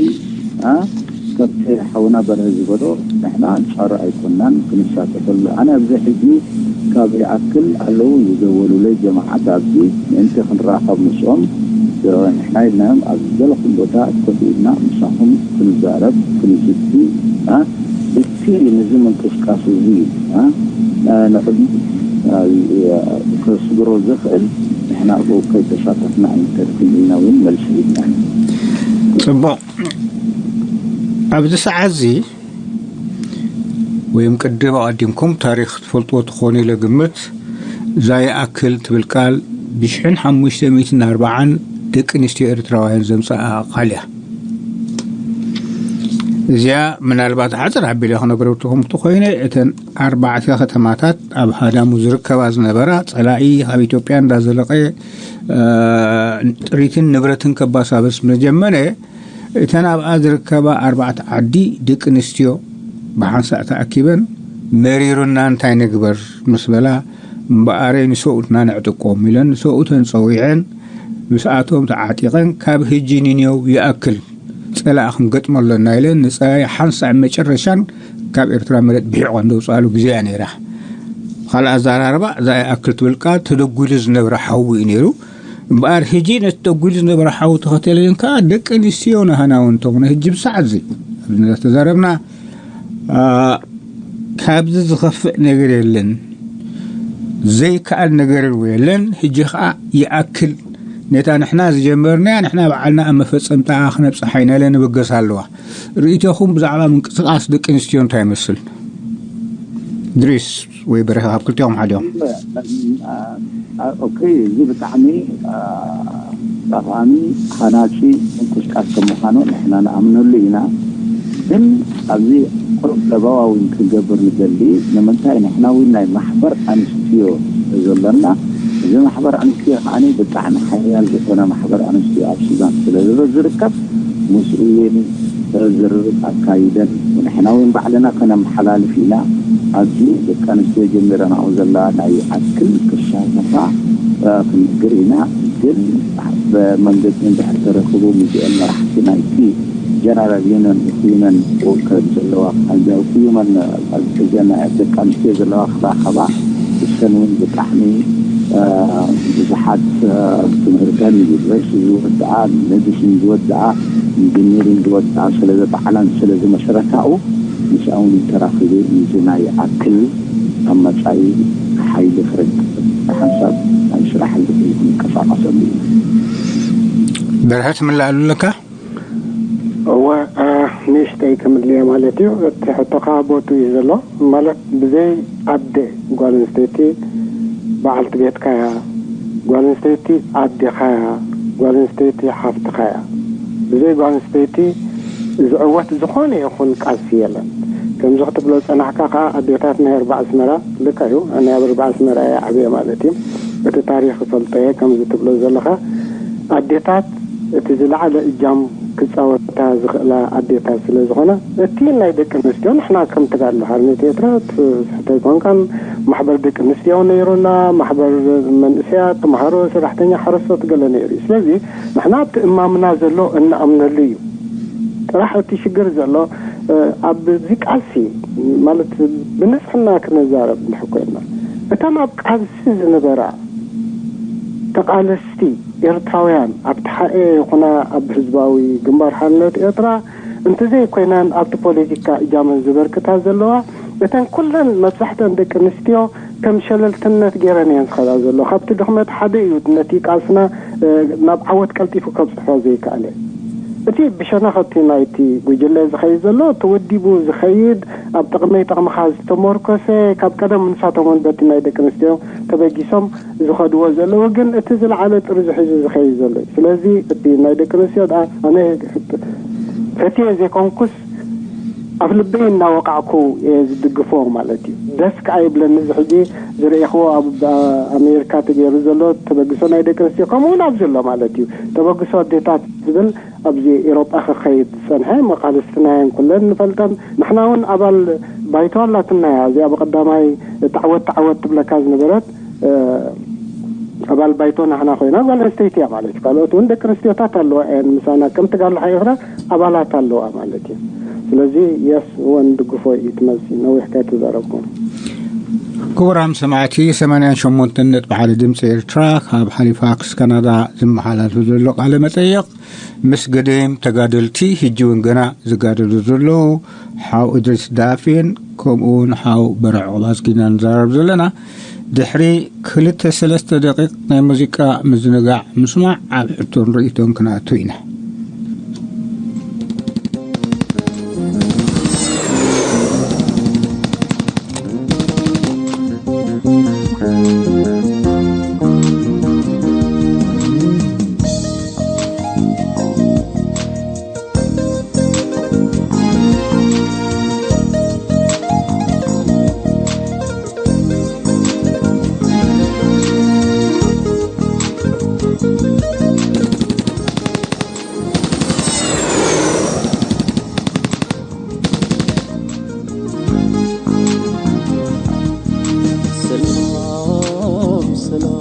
ከምቲ ሓውና በርሀ ዝበሎ ንሕና ኣንፃሩ ኣይኮናን ክንሳተፈሉ ኣነ ኣብዚ ሕጂ ካብ ይኣክል ኣለዉ ዝደወሉለይ ጀማዓት ኣብዚ ምእንቲ ክንራኸብ ምስኦም ንሕና ኢልናዮም ኣብ ዘለኹም ቦታ ኮፍ ኢልና ምሳኹም ክንዛረብ ክንዝቲ እቲ ንዚ ምንቅስቃስ እዚ ንቅድሚ ከስግሮ ዝኽእል ንሕና ኣብኡ ከይተሳተፍና ኣይንተርፍን ኢልና እውን መልሲ ሂብና። ፅቡቕ። ኣብዚ ሰዓት እዚ ወይም ቅድም ኣቐዲምኩም ታሪኽ ትፈልጥዎ ትኾኑ ኢለ ግምት እዛ ይኣክል ትብል ቃል ብሽሕን ሓሙሽተ ሚእትን ኣርባዓን ደቂ ኣንስትዮ ኤርትራውያን ዘምፀኣ ቃል እያ። እዚኣ ምናልባት ሓፅር ኣቢለ ክነግረኩም እንተኾይነ እተን ኣርባዕተ ከተማታት ኣብ ሃዳሙ ዝርከባ ዝነበራ ፀላኢ ካብ ኢትዮጵያ እንዳዘለቐ ጥሪትን ንብረትን ከባሳብስ መጀመነ እተን ኣብኣ ዝርከባ ኣርባዕተ ዓዲ ደቂ ኣንስትዮ ብሓንሳእ ተኣኪበን መሪሩና እንታይ ንግበር ምስ በላ እምበኣረይ ንሰብኡትና ነዕጥቆም ኢለን ንሰብኡተን ፀዊዐን ምስኣቶም ተዓጢቐን ካብ ህጂ ንኔው ይኣክል ፀላእ ክንገጥሞ ኣለና ኢለን ንፀላኢ ሓንሳእ መጨረሻን ካብ ኤርትራ መሬት ብሒቖ እንደውፅኣሉ ግዜ እያ ነይራ። ካልእ ኣዘራርባ እዛ ይኣክል ትብል ቃል ተደጒሉ ዝነብረ ሓዊ እዩ ነይሩ። እምበኣር ህጂ ነቲ ተጒሉ ዝነበረ ሓዊ ተኸተለን ከኣ ደቂ ኣንስትዮ ናህና እውን እንተኾነ ህጂ ብሰዓት እዚ ኣብዚ ተዛረብና ካብዚ ዝኸፍእ ነገር የለን ዘይከኣል ነገር እውን የለን ህጂ ከዓ ይኣክል ነታ ንሕና ዝጀመርናያ ንሕና በዓልና ኣብ መፈፀምታኣ ክነብፅሓ ኢና ኢለ ንብገስ ኣለዋ ርእይቶኹም ብዛዕባ ምንቅስቃስ ደቂ ኣንስትዮ እንታይ ይመስል ድሪስ ወይ በረኸ ካብ ክልቲኦም ሓደ እዮም ኦኬ እዚ ብጣዕሚ ጠቓሚ ሃናፂ ምንቅስቃስ ከም ምዃኑ ንሕና ንኣምነሉ ኢና። ግን ኣብዚ ቁሩብ ለባዊ እውን ክንገብር ንደሊ። ንምንታይ ንሕና እውን ናይ ማሕበር ኣንስትዮ ዘሎና። እዚ ማሕበር ኣንስትዮ ከዓ ብጣዕሚ ሓያል ዝኾነ ማሕበር ኣንስትዮ ኣብ ሱዳን ስለ ዘሎ ዝርከብ ምስኡ እውን ዝርርብ ኣካይደን ንሕና እውን ባዕልና ከነመሓላልፍ ኢና። ኣብዚ ደቂ ኣንስትዮ ጀሚረናኦ ዘለዋ ናይ ኣክል ክሳተፋ ክንግር ኢና። ግን ብመንገዲ እንድሕር ተረኽቡ ምስኦም መራሕቲ ናይቲ ጀነራል ዩነን ውክዩመን ወከል ዘለዋ ውክዩመን ሕዘን ደቂ ኣንስትዮ ዘለዋ ክራኸባ እሰን እውን ብጣዕሚ ብዙሓት ትምህርተን ዩኒቨርሲቲ ዝወድኣ ሜዲሲን ዝወድኣ ኢንጂኒሪንግ ዝወድኣ ስለ ዘበዓላን ስለ ዝመሰረታኡ ምስኣ እውን ተራኺቡ ምስዚ ናይ ኣክል ኣብ መፃኢ ሓይሊ ክረክብ ሓንሳብ ናይ ስራሕ ልቢ ክንቀሳቀሰሉ እዩ። በርሀ ትምልኣሉ ኣለካ? እወ ንእሽተይ ክምልየ ማለት እዩ። እቲ ሕቶኻ ቦቱ እዩ ዘሎ። ማለት ብዘይ ኣደ ጓል ኣንስተይቲ በዓልቲ ቤትካ እያ። ጓል ኣንስተይቲ ኣዴኻ እያ። ጓል ኣንስተይቲ ሓፍትኻ እያ። ብዘይ ጓል ኣንስተይቲ ዝዕወት ዝኾነ ይኹን ቃልሲ የለን። ከምዚ ክትብሎ ዝጸናሕካ ከኣ ኣዴታት ናይ ኣርባዕ ኣስመራ፣ ልክዕ እዩ፣ ናይ ኣርባዕ ኣስመራ እየ ዓብየ ማለት እዩ። እቲ ታሪኽ እፈልጦ እየ። ከምዚ ትብሎ ዘለኻ ኣዴታት እቲ ዝለዓለ እጃም ክጻወታ ዝኽእላ ኣዴታት ስለ ዝኾና፣ እቲ ናይ ደቂ ኣንስትዮ ንሕና ከም ተጋድሎ ሓርነት ኤርትራ ትስሕቶ ኣይኮንካን። ማሕበር ደቂ ኣንስትዮ ነይሩና፣ ማሕበር መንእሰያት፣ ተምሃሮ፣ ሰራሕተኛ፣ ሓረስቶት ገለ ነይሩ እዩ። ስለዚ ንሕና እቲ እማምና ዘሎ እንኣምነሉ እዩ። ጥራሕ እቲ ሽግር ዘሎ፣ እ፣ ኣብዚ ቃልሲ ማለት ብንጽሕና ክነዛረብ እንድሕር ኮይንና፣ እተን ኣብ ቃልሲ ዝነበራ ተቓለስቲ ኤርትራውያን ኣብ ተሓኤ ይኹና ኣብ ህዝባዊ ግንባር ሓርነት ኤርትራ እንተዘይኮይነን ኣብቲ ፖለቲካ እጃመን ዘበርክታ ዘለዋ፣ እተን ኩለን መብዛሕተን ደቂ ኣንስትዮ ከም ሸለልትነት ገይረን እየን ዝኸዳ ዘሎ። ካብቲ ድኽመት ሓደ እዩ ነቲ ቃልስና፣ እ፣ ናብ ዓወት ቀልጢፉ ከብጽሖ ዘይከኣለ። እቲ ብሸነኸቲ ናይቲ ጉጅለ ዝኸይድ ዘሎ፣ ተወዲቡ ዝኸይድ፣ ኣብ ጥቕመይ ጥቕምኻ ዝተመርኮሰ፣ ካብ ቀደም ንሳቶም እውን በቲ ናይ ደቂ ኣንስትዮ ተበጊሶም ዝኸድዎ ዘለዉ፣ ግን እቲ ዝለዓለ ጥርዙ ሒዙ ዝኸይድ ዘሎ እዩ። ስለዚ እቲ ናይ ደቂ ኣንስትዮ ደኣ ኣነ ፈትየ ዘይኮንኩስ ኣብ ልበይ እናወቃዕኩ እየ ዝድግፎ ማለት እዩ። ደስ ከኣ ይብለኒ እዚ ሕጂ ዝረኤኽዎ ኣብ ኣሜሪካ ተገይሩ ዘሎ ተበግሶ ናይ ደቂ ኣንስትዮ፣ ከምኡ እውን ኣብዚ ኣሎ ማለት እዩ። ተበግሶ ኣዴታት ዝብል ኣብዚ ኤሮጳ ክኸይድ ዝጸንሐ መቃልስትና እየን፣ ኩለን ንፈልጠን። ንሕና እውን ኣባል ባይቶ ኣላትና እያ። እዚኣ ብቐዳማይ እታ ዓወት ትዓወት ትብለካ ዝነበረት፣ እ፣ ኣባል ባይቶ ናህና ኮይና ጓል ኣንስተይቲ እያ ማለት እዩ። ካልኦት እውን ደቂ ኣንስትዮታት ኣለዋ እየን ምሳና፣ ከም ተጋድሎ ሓይኽና ኣባላት ኣለዋ ማለት እዩ። ስለዚ የስ እውን ድግፎ እዩ ትመልሲ፣ ነዊሕ ከይተዛረብኩ። ክቡራን ሰማዕቲ፣ ሰማንያን ሸሞንተን ነጥቢ ሓደ ድምፂ ኤርትራ ካብ ሃሊፋክስ ካናዳ ዝመሓላልፍ ዘሎ ቃለ መጠየቕ ምስ ገደም ተጋደልቲ፣ ሕጂ እውን ገና ዝጋደሉ ዘለዉ ሓው እድሪስ ዳፌን ከምኡ እውን ሓው በርዐ ቁባዝኪና ንዛረብ ዘለና። ድሕሪ ክልተ ሰለስተ ደቂቕ ናይ ሙዚቃ ምዝንጋዕ ምስማዕ፣ ኣብ ሕቶን ርእይቶን ክንኣቱ ኢና። ሰላም ሰላም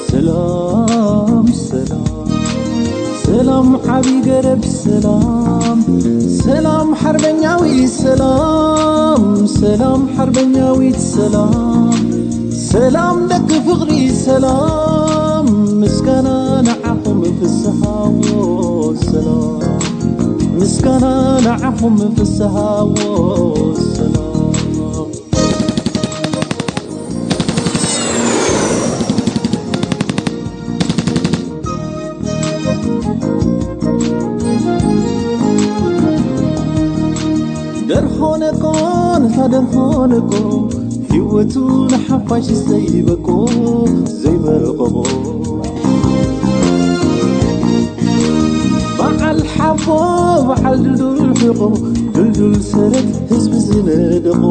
ሰላም ሰላም ሰላም ዓቢ ገረብ ሰላም ሰላም ሓርበኛዊ ሰላም ሰላም ሓርበኛዊት ሰላም ሰላም ደቂ ፍቕሪ ሰላም ምስጋና ንዓኹም ፍስሃዎ ሰላም ምስጋና ንዓኹም ፍስሃዎ ሰላም። ደርሆነቆ ነታ ደርሆነቆ ህይወቱ ንሓፋሽ ዘይበቆ ዘይበቆ በዓል ሓቦ በዓል ድልዱል ሕቆ ድልዱል ሰረት ህዝቢ ዝነደቆ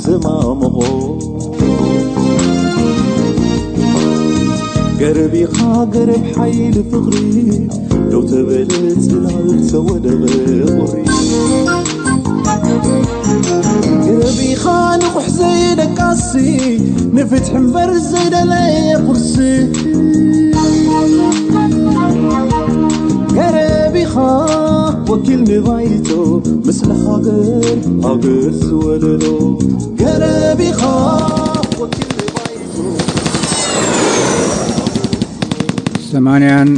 ዘማመቖ ገረቢኻ ገረብ ሓይሊ ፍቕሪ ደው ተበለ ጽላል ተወደቐ ቁሪ ገረቢኻ ንቑሕ ዘይደቃሲ ንፍትሒ እምበር ዘይደለየ ቁርሲ ገረቢኻ ወኪል ንባይቶ ምስሊ ሃገር ሃገር ዝወለሎ ገረቢኻ ወኪል ንባይቶ ሰማንያን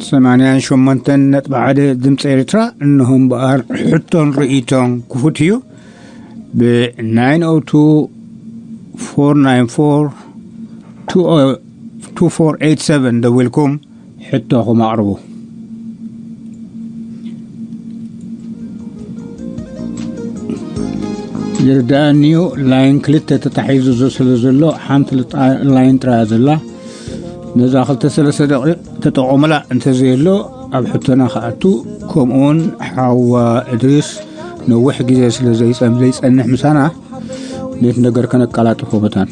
ሰማንያን ሸሞንተን ነጥቢ ሓደ ድምፂ ኤርትራ። እንሆ እምበኣር ሕቶን ርእይቶን ክፉት እዩ። ብ ናይን ኦ ቱ ፎር ናይን ፎር ቱ ፎር ኤይት ሰቨን ደዊልኩም ሕቶኹም ኣቕርቡ። ይርዳእኒ እዩ። ላይን ክልተ ተታሒዙ ስለ ዘሎ ሓንቲ ልጣ-፣ ላይን ጥራያ ዘላ። ነዛ ክልተ ሰለስተ ደቂቕ ተጠቐሙላ፣ እንተዘየሎ ኣብ ሕቶና ክኣቱ። ከምኡውን ሓዋ እድሪስ ነዊሕ ግዜ ስለ ዘይጸ-፣ ዘይጸንሕ ምሳና፣ ነቲ ነገር ከነቀላጥፎ መታን።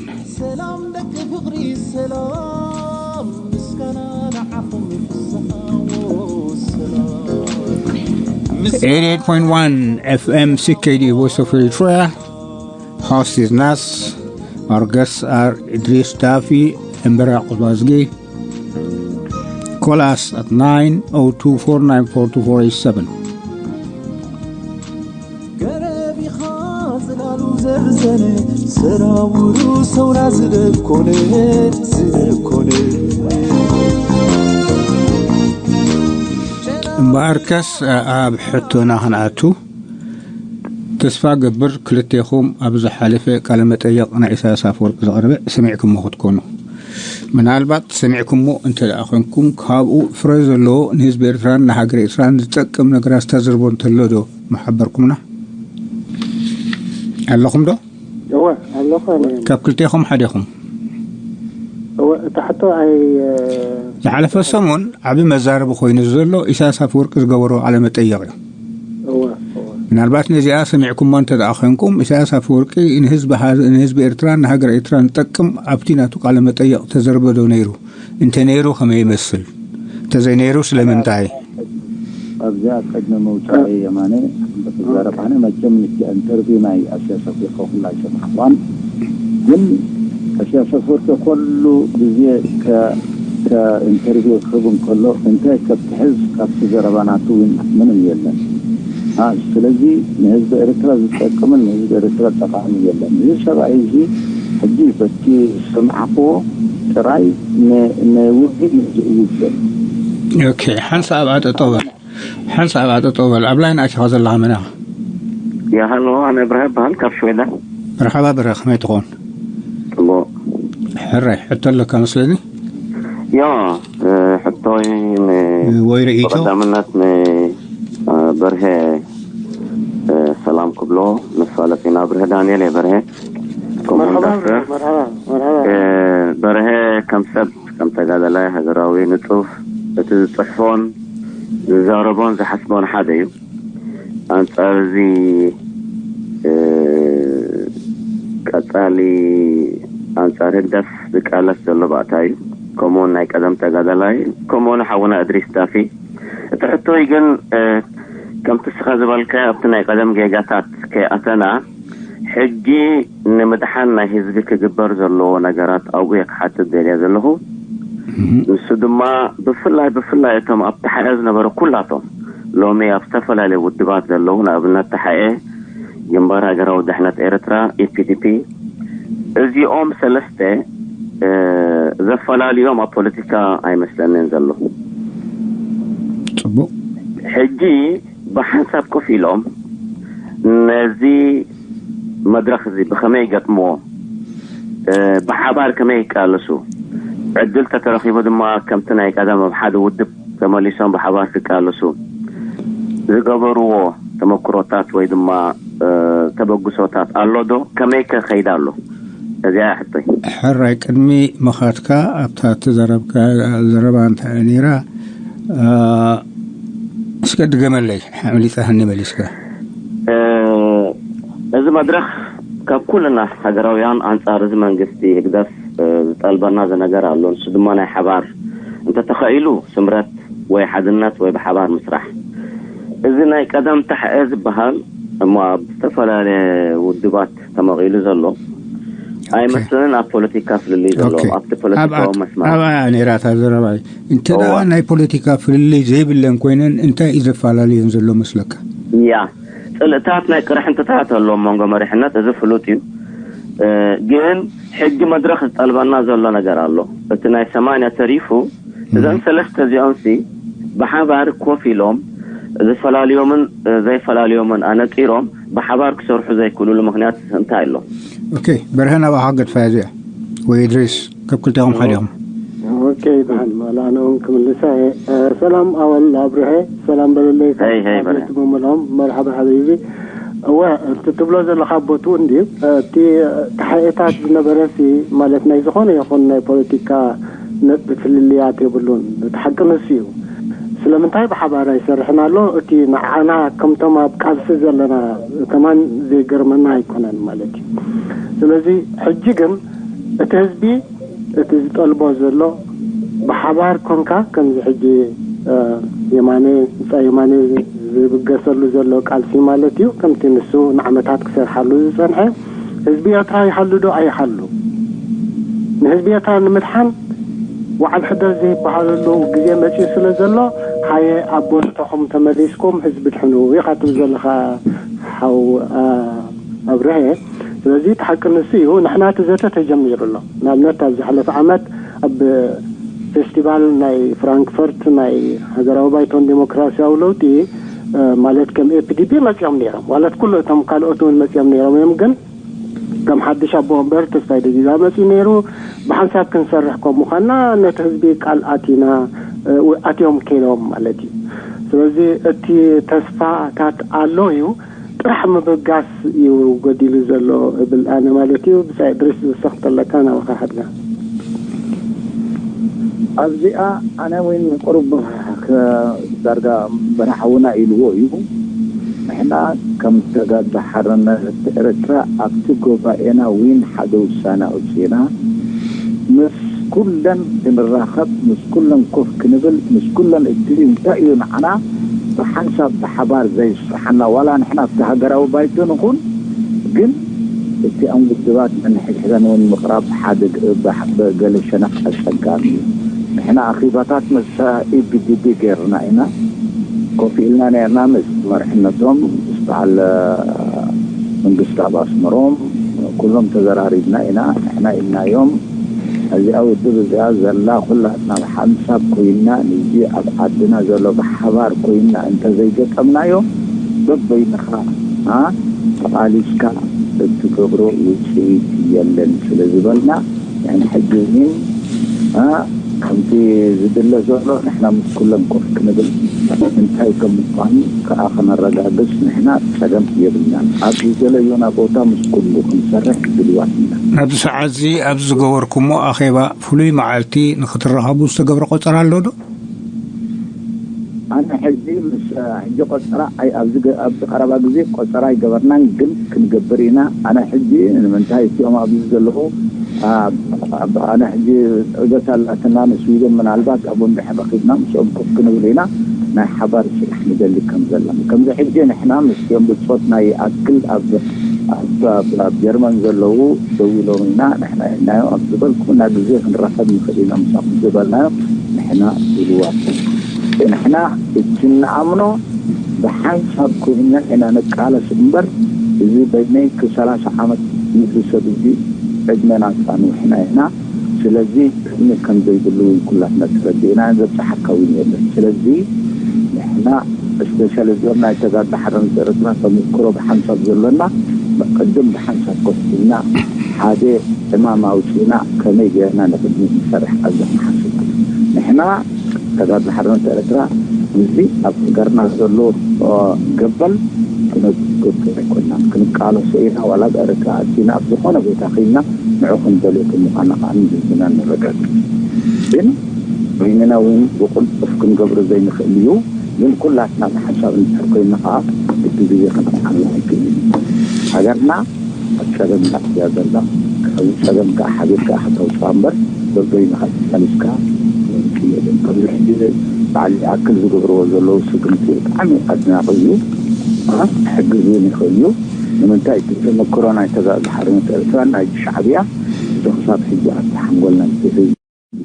Eighty-eight point one F M C K D, Voice of Eritrea. Host is Nas. Our guests are Idris Dafi and Barak Bazgi. Call us at nine oh two, four nine four, two four eight seven. ገረብ ኢኻ ጽላሉ ዘርዘነ፣ ሰራውሩ ሰውራ ዝደኮነ፣ ዝደኮነ። እምበኣርከስ ኣብ ሕቶና ክንኣቱ፣ ተስፋ ገብር ክልቴኹም ኣብ ዝሓለፈ ቃለ መጠይቕ ናይ ኢሳያስ ኣፈወርቂ ዘቕረበ ሰሚዕኩሞ ክትኮኑ። ምናልባት ሰሚዕኩሞ እንተ ደኣ ኮንኩም፣ ካብኡ ፍረ ዘለዎ ንህዝቢ ኤርትራን ንሃገረ ኤርትራን ዝጠቅም ነገራት ዝተዘርቦ እንተሎ ዶ ምሓበርኩምና? ኣለኹም ዶ? እወ፣ ኣለኹ ኣነ። ካብ ክልቴኹም ሓዴኹም? እወ፣ እቲ ሕቶ ኣይ-፣ ዝሓለፈ ሰሙን ዓቢ መዛረቢ ኮይኑ ዘሎ ኢሳያስ ኣፈወርቂ ዝገበሮ ቃለ መጠይቕ እዩ። እወ፣ እወ። ምናልባት ነዚኣ ሰሚዕኩሞ እንተ ደኣ ኮንኩም፣ ኢሳያስ ኣፈወርቂ ንህዝቢ ሃ-፣ ንህዝቢ ኤርትራን ንሃገር ኤርትራን ዝጠቅም ኣብቲ ናቱ ቃለ መጠይቕ ተዘርበ ዶ ነይሩ? እንተ ነይሩ ከመይ ይመስል? እንተ ዘይነይሩ ስለምንታይ? ኣብዚኣ ቅድሚ ምውጻእ የማነ ክዛረብ ኣነ መቸም ንኪ ኢንተርቪው ናይ ኣስያስ ኣፍሪቃ ኩላ ኣይሰማዕኳን። ግን ኣስያስ ኣፈወርቂ ኩሉ ግዜ ከ-፣ ከ-፣ ኢንተርቪው ክህብ እንከሎ እንታይ ከትሕዝ ካብቲ ዘረባ ናቱ እውን ምንም የለን። አ፣ ስለዚ ንህዝቢ ኤርትራ ዝጠቅምን ንህዝቢ ኤርትራ ጠቃሚ የለን። እዚ ሰብኣይ እዚ ሕጂ በቲ ዝሰማዕክዎ ጥራይ ን-፣ ንውግእ እዩ ዝእውጅ ዘሎ። ኦኬ፣ ሓንሳብ ኣጠጠው በል። ሓንሳብ ኣጠጠው በል። ኣብ ላይን ኣቲኻ ዘለኻ መን ኢኻ? ያ፣ ሃሎ፣ ኣነ ብርሃ እበሃል፣ ካብ ሽወደን። መርሓባ ብርሃ፣ ከመይ ትኾን? ጽቡቕ። ሕራይ፣ ሕቶ ኣለካ መስለኒ? ያ፣ እ፣ ሕቶይ ን-፣ ወይ ርእይቶ? ብቐዳምነት ን-፣ እ፣ በርሄ፣ እ፣ ሰላም ክብሎ፣ መፋለጢና ብርሄ ዳንኤል እየ፣ በርሄ። ከምኡ መርሓባ እንዳስረ፣ ብርሃ፣ መርሓባ፣ መርሓባ። እ፣ በርሄ ከም ሰብ፣ ከም ተጋዳላይ ሃገራዊ ንጡፍ፣ እቲ ዝጽሕፎን ዝዛረቦን ዝሓስቦን ሓደ እዩ። ኣንጻር እዚ፣ እ፣ ቀጻሊ ኣንጻር ህግደፍ ዝቃለስ ዘሎ ባእታ እዩ። ከምኡውን ናይ ቀደም ተጋዳላይ፣ ከምኡውን ሓውና እድሪስ ዳፊ። እቲ ሕቶይ ግን፣ እ፣ ከምቲ እስኻ ዝበልካዮ ኣብቲ ናይ ቀደም ጌጋታት ከይኣተና፣ ሕጂ ንምድሓን ናይ ህዝቢ ክግበር ዘለዎ ነገራት ኣብኡ እየ ክሓትት ደልየ ዘለኹ። እህ። ንሱ ድማ ብፍላይ፣ ብፍላይ እቶም ኣብ ተሓኤ ዝነበሩ ኩላቶም ሎሚ ኣብ ዝተፈላለዩ ውድባት ዘለዉ፣ ንኣብነት ተሓኤ፣ ግንባር ሃገራዊ ድሕነት ኤርትራ፣ ኢ ፒ ዲ ፒ፣ እዚኦም ሰለስተ፣ እ፣ ዘፈላልዮም ኣብ ፖለቲካ ኣይመስለንን ዘሎ። ጽቡቕ። ሕጂ ብሓንሳብ ኮፍ ኢሎም ነዚ መድረኽ እዚ ብኸመይ ይገጥምዎ፣ እ፣ ብሓባር ከመይ ይቃለሱ፣ ዕድል ተተረኺቡ ድማ ከምቲ ናይ ቀደም ኣብ ሓደ ውድብ ተመሊሶም ብሓባር ክቃለሱ ዝገበርዎ ተመክሮታት ወይ ድማ፣ እ፣ ተበግሶታት ኣሎ ዶ? ከመይ ከ ከይድ ኣሎ? እዚኣ እያ ሕቶይ። ሕራይ፣ ቅድሚ ምኻድካ ኣብታ እተዘረብካ ዘረባ እንታይ እያ ነይራ? እ፣ እስከ ድገመለይ፣ ኣምሊጣትኒ መሊስካ። እ፣ እዚ መድረኽ ካብ ኩልና ሃገራውያን ኣንጻር እዚ መንግስቲ ህግደፍ፣ እ፣ ዝጠልበና ዝነገር ኣሎ። ንሱ ድማ ናይ ሓባር እንተተኸኢሉ ስምረት ወይ ሓድነት ወይ ብሓባር ምስራሕ። እዚ ናይ ቀደም ተሓኤ ዝበሃል እሞ ኣብ ዝተፈላለየ ውድባት ተመቒሉ ዘሎ ኣይመስለንን ኣብ ፖለቲካ ፍልልይ ዘለዎም፣ ኦኬ። ኣብቲ ፖለቲካዊ ኣብ-፣ መስመር። ኣብኣ እያ ነይራ እታ ዘረባይ። እንተ ደኣ እዋ። ናይ ፖለቲካ ፍልልይ ዘይብለን ኮይነን እንታይ እዩ ዘፈላለየን ዘሎ መስለካ? ያ፣ ጽልእታት ናይ ቅርሕንትታት ኣለዎም መንጎ መሪሕነት፣ እዚ ፍሉጥ እዩ። እ፣ ግን ሕጂ መድረኽ ዝጠልበና ዘሎ ነገር ኣሎ። እቲ ናይ ሰማንያ ተሪፉ፣ እዘን እም። ሰለስተ እዚኦምሲ ብሓባር ኮፍ ኢሎም ዝፈላልዮምን፣ እ፣ ዘይፈላልዮምን ኣነጺሮም ብሓባር ክሰርሑ ዘይክእሉሉ ምኽንያት እንታይ ኣሎ? ኦኬ፣ በርሀ ናባኻ ገድፋ እዚኣ ወይ እድሪስ፣ ካብ ክልቲኦም ሓደ ኢኹም። ኦኬ፣ ይበሃል። ማላ ኣነ እውን ክምልሳ እየ። እ፣ ሰላም ኣወል ኣብርሀ፣ ሰላም በለለይ። ሄይ፣ ሄይ፣ ካብ በርሀ። ቤት ብምልኦም፣ መርሓባ ሓቢቢ። እወ፣ እቲ ትብሎ ዘለኻ ቦትኡ እንድዩ። እቲ ተሓኤታት ዝነበረሲ፣ ማለት፣ ናይ ዝኾነ ይኹን ናይ ፖለቲካ ነጥቢ ፍልልያት የብሉን። እቲ ሓቂ ንሱ እዩ። ስለምንታይ ብሓባር ኣይሰርሕን ኣሎ? እቲ ንዓና ከምቶም ኣብ ቃልሲ ዘለና ከማን ዘይገርመና ኣይኮነን ማለት እዩ። ስለዚ ሕጂ ግን እቲ ህዝቢ እቲ ዝጠልቦ ዘሎ ብሓባር ኮንካ፣ ከምዚ ሕጂ፣ እ፣ የማነ፣ ብጻይ የማነ ዝብገሰሉ ዘሎ ቃልሲ ማለት እዩ። ከምቲ ንሱ ንዓመታት ክሰርሓሉ ዝጸንሐ፣ ህዝቢ ኤርትራ ይሃሉ ዶ ኣይሃሉ? ንህዝቢ ኤርትራ ንምድሓን ወዓል ሕደር ዘይበሃለሉ ግዜ መጺኡ ስለ ዘሎ፣ ሃየ ኣብ ቦታኹም ተመሊስኩም ህዝቢ ድሕኑ ኢኻ ትብል ዘለኻ ሓው፣ እ፣ ኣብርሀ። ስለዚ እቲ ሓቂ ንሱ እዩ። ንሕና እቲ ዘተ ተጀሚሩ ኣሎ። ንኣብነት፣ ኣብ ዝሓለፈ ዓመት ኣብ ፌስቲቫል ናይ ፍራንክፈርት ናይ ሃገራዊ ባይቶን ዴሞክራሲያዊ ለውጢ፣ እ፣ ማለት፣ ከም ኤ ፒ ዲ ፒ መጺኦም ነይሮም። ማለት፣ ኩሉ እቶም ካልኦት እውን መጺኦም ነይሮም እዮም። ግን ከም ሓድሽ ኣቦ ወንበር ተስፋይ ደጊዛ መጺኡ ነይሩ። ብሓንሳብ ክንሰርሕ ከም ምዃንና ነቲ ህዝቢ ቃል ኣቲና፣ እ፣ ኣትዮም ከይዶም ማለት እዩ። ስለዚ እቲ ተስፋታት ኣሎ እዩ። ጥራሕ ምብጋስ እዩ ጎዲሉ ዘሎ እብል ኣነ ማለት እዩ። ብጻይ እድሪስ ዝወሰኽ ተለካ ናባኻ ሓድጋ። ኣብዚኣ ኣነ እውን ቁሩብ ከ-፣ ዳርጋ በረሓውና ኢልዎ እዩ። ንሕና ከም ተጋድሎ ሓርነት ኤርትራ ኣብቲ ጉባኤና እውን ሓደ ውሳነ ኣውፂእና፣ ምስ ኩለን ክንራኸብ፣ ምስ ኩለን ኮፍ ክንብል፣ ምስ ኩለን እቲ እንታይ እዩ ንዓና ብሓንሳብ ብሓባር ዘይስራሓና፣ ዋላ ንሕና ኣብቲ ሃገራዊ ባይቶ ንኹን፣ ግን እቲኣን ውድባት ነንሕድሕደን እውን ምቕራብ፣ ሓደ ግ-፣ ብሓ-፣ ብገለ ሸነኽ ኣጸጋሚ እዩ። ንሕና ኣኼባታት ምስ ኢ ቢ ዲ ቢ ገይርና ኢና። ኮፍ ኢልና ነርና ምስ መርሕነቶም፣ ምስ በዓል መንግስቲ ኣብ ኣስመሮም፣ ኩሎም ተዘራሪብና ኢና። ንሕና ኢልናዮም፣ እዚኣ ውድብ እዚኣ ዘላ ኩላትና ብሓንሳብ ኮይንና ንዚ ኣብ ዓድና ዘሎ ብሓባር ኮይንና እንተዘይገጠምናዮ፣ በበይንኻ፣ ኣ፣ ተቓሊስካ እትገብሮ ውፅኢት የለን ስለ ዝበልና፣ ንሕና ሕጂ እውን፣ ኣ፣ ከምቲ ዝድለ ዘሎ ንሕና ምስ ኩሎም ኮፍ ክንብል፣ እንታይ ከም ምዃኑ ከኣ ከነረጋግጽ ንሕና ጸገም የብልናን። ኣብ ዝደለዮና ቦታ ምስ ኩሉ ክንሰርሕ ድልዋት ኢና። ኣብዚ ሰዓት እዚ ኣብዚ ዝገበርኩሞ ኣኼባ ፍሉይ መዓልቲ ንክትራኸቡ ዝተገብረ ቆጸራ ኣሎ ዶ? ኣነ ሕጂ ምስ፣ ሕጂ ቆጸራ ኣይ-፣ ኣብዚ ገ-፣ ኣብዚ ቀረባ ግዜ ቆጸራ ኣይገበርናን፣ ግን ክንገብር ኢና። ኣነ ሕጂ ንምንታይ እቲኦም ኣብዚ ዘለዉ፣ ኣብ፣ ኣብ፣ ኣነ ሕጂ ዑደት ኣላትና ንስዊድን፣ ምናልባት ኣብኡ እንድሕር ረኺብና ምስኦም ኮፍ ክንብል ኢና፣ ናይ ሓባር ስራሕ ንደሊ ከም ዘለና። ከምዚ ሕጂ ንሕና ምስኦም ብጾትና ይኣክል ኣብ፣ ኣብ፣ ኣብ፣ ኣብ ጀርመን ዘለዉ ደው ኢሎም ኢና፣ ንሕና ኢልናዮም ኣብ ዝበልኩና ግዜ ክንራኸብ ንኽእል ኢና ምሳኹም ዝበልናዮም ንሕና ኢልዋት። ንሕና እቲ ንኣምኖ ብሓንሳብ ኮይንና ኢና ንቃለስ እምበር፣ እዚ በይነይ ክሳብ ሰላሳ ዓመት ንዚ ሰብ እዚ ዕድመና ኣጻንዊሕና ኢና። ስለዚ ቅድሚ ከም ዘይብሉ እውን ኩላትና ተረዲእና፣ ዘብጽሓካ እውን የለን። ስለዚ ንሕና እስፔሻሊ እዚኦም ናይ ተጋድሎ ሓርነት ኤርትራ ተመክሮ ብሓንሳብ ዘሎና፣ ቅድም ብሓንሳብ ኮፍ ኢልና ሓደ ዕማም ኣውጺእና ከመይ ጌርና ንቕድሚት ንሰርሕ ኣብዚ ንሓስብ። ንሕና ተጋድሎ ሓርነት ኤርትራ ምስዚ ኣብ ሃገርና ዘሎ፣ ኦ፣ ገበል ክነግብር ኣይኮንናን። ክንቃለሶ ኢና፣ ዋላ ኣብ ኤርትራ ኣቲና ኣብ ዝኾነ ቦታ ኸይድና ንዑ ክንደልዮ ከም ምዃንና ከኣ ንህዝብና ነረጋግጽ። ግን በይንና እውን ብቕልጡፍ ክንገብሮ ዘይንኽእል እዩ። ግን ኩላትና ብሓንሳብ እንድሕር ኮይንና ከኣ እቲ ግዜ ክንረኽዓሉ ኣይክእልን እዩ። ሃገርና ኣብ ጸገም እያ ዘላ። ካብዚ ጸገም ከኣ ሓቢርካ ኢኻ ተውጽኣ እምበር፣ በበይንኻ ተቃሊስካ ትውጽእ የለን። ከምዚ ሕጂ በዓል ይኣክል ዝገብርዎ ዘለዉ ስጉምቲ ብጣዕሚ ኣድናቒ እዩ። ኣ፣ ክሕግዝ እውን ይኽእል እዩ። ንምንታይ እቲ ተመክሮ ናይ ተጋድሎ ሓርነት ኤርትራን ናይ ሻዕብያ እዚ ክሳብ ሕጂ ኣብቲ ሓንጎልና ዝትህዝ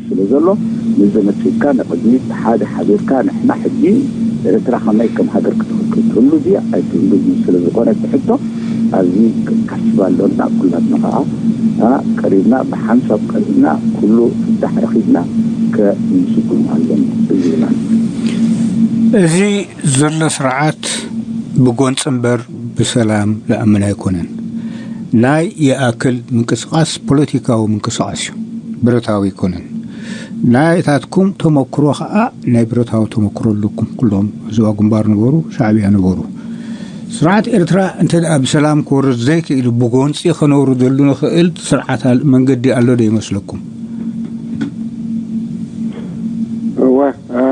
ስለ ዘሎ፣ ንዚ መጺእካ ንቕድሚት ብሓደ ሓቢርካ ንሕና ሕጂ ኤርትራ ከመይ ከም ሃገር ክትኽክል ትህሉ ድያ ኣይትህሉን ስለ ዝኾነ እቲ ሕቶ፣ ኣብዚ ክንሓስብ ኣሎና። ኩላትና ኸዓ፣ ኣ፣ ቀሪብና፣ ብሓንሳብ ቀሪብና፣ ኩሉ ፍታሕ ረኺብና ከንስጉም ኣሎና። እዚ ይብላል። እዚ ዘሎ ስርዓት ብጎንጺ እምበር ብሰላም ዝኣምን ኣይኮነን። ናይ ይኣክል ምንቅስቓስ ፖለቲካዊ ምንቅስቓስ እዩ፣ ብረታዊ ኣይኮነን። ናይታትኩም ተመክሮ ኸዓ ናይ ብረታዊ ተመክሮ ኣለኩም። ኩሎም ዞባ ግንባር ነበሩ፣ ሻዕብያ ነበሩ። ስርዓት ኤርትራ እንተ ደኣ ብሰላም ክወርድ ዘይክኢሉ፣ ብጎንጺ ከነውርደሉ ንኽእል ስርዓት ኣል-፣ መንገዲ ኣሎ ዶ ይመስለኩም? እወ፣ እ፣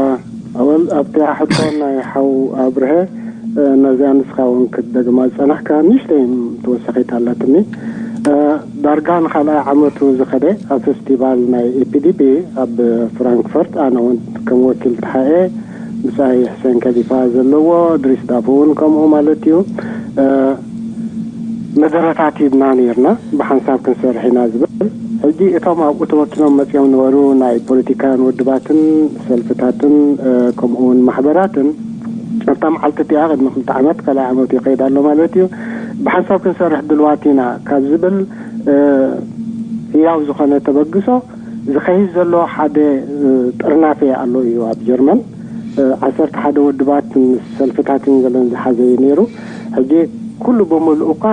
ኣወል፣ ኣብቲ ሕቶ ናይ ሓው ኣብርሀ፣ እ፣ ነዚኣ ንስኻ እውን ክትደግማ ዝጸናሕካ ንእሽተይ ተወሳኺት ኣለትኒ። እ፣ ዳርጋ ንኻልኣይ ዓመቱ ዝኸደ ኣብ ፌስቲቫል ናይ ኤ ፒ ዲ ፒ ኣብ ፍራንክፈርት፣ ኣነ እውን ከም ወኪል ተሓኤ፣ ብጻይ ሕሴን ከሊፋ ዘለዎ፣ ድሪስ ዳፎ እውን ከምኡ ማለት እዩ። እ፣ መደረታት ሂብና ነይርና፣ ብሓንሳብ ክንሰርሕ ኢና ዝብል። ሕጂ እቶም ኣብኡ ተወኪሎም መጺኦም ነበሩ ናይ ፖለቲካውያን ውድባትን ሰልፍታትን፣ እ፣ ከምኡ እውን ማሕበራትን፣ ኣብታ መዓልቲ እቲኣ ቅድሚ ክልተ ዓመት፣ ካልኣይ ዓመቱ ይኸይድ ኣሎ ማለት እዩ፣ ብሓንሳብ ክንሰርሕ ድልዋት ኢና ካብ ዝብል፣ እ፣ ህያው ዝኾነ ተበግሶ ዝኸይድ ዘሎ ሓደ፣ እ፣ ጥርናፈ ኣሎ እዩ ኣብ ጀርመን። እ፣ ዓሰርተ ሓደ ውድባት ምስ ሰልፍታትን ገለን ዝሓዘ እዩ ነይሩ። ሕጂ ኩሉ ብምሉእ እኳ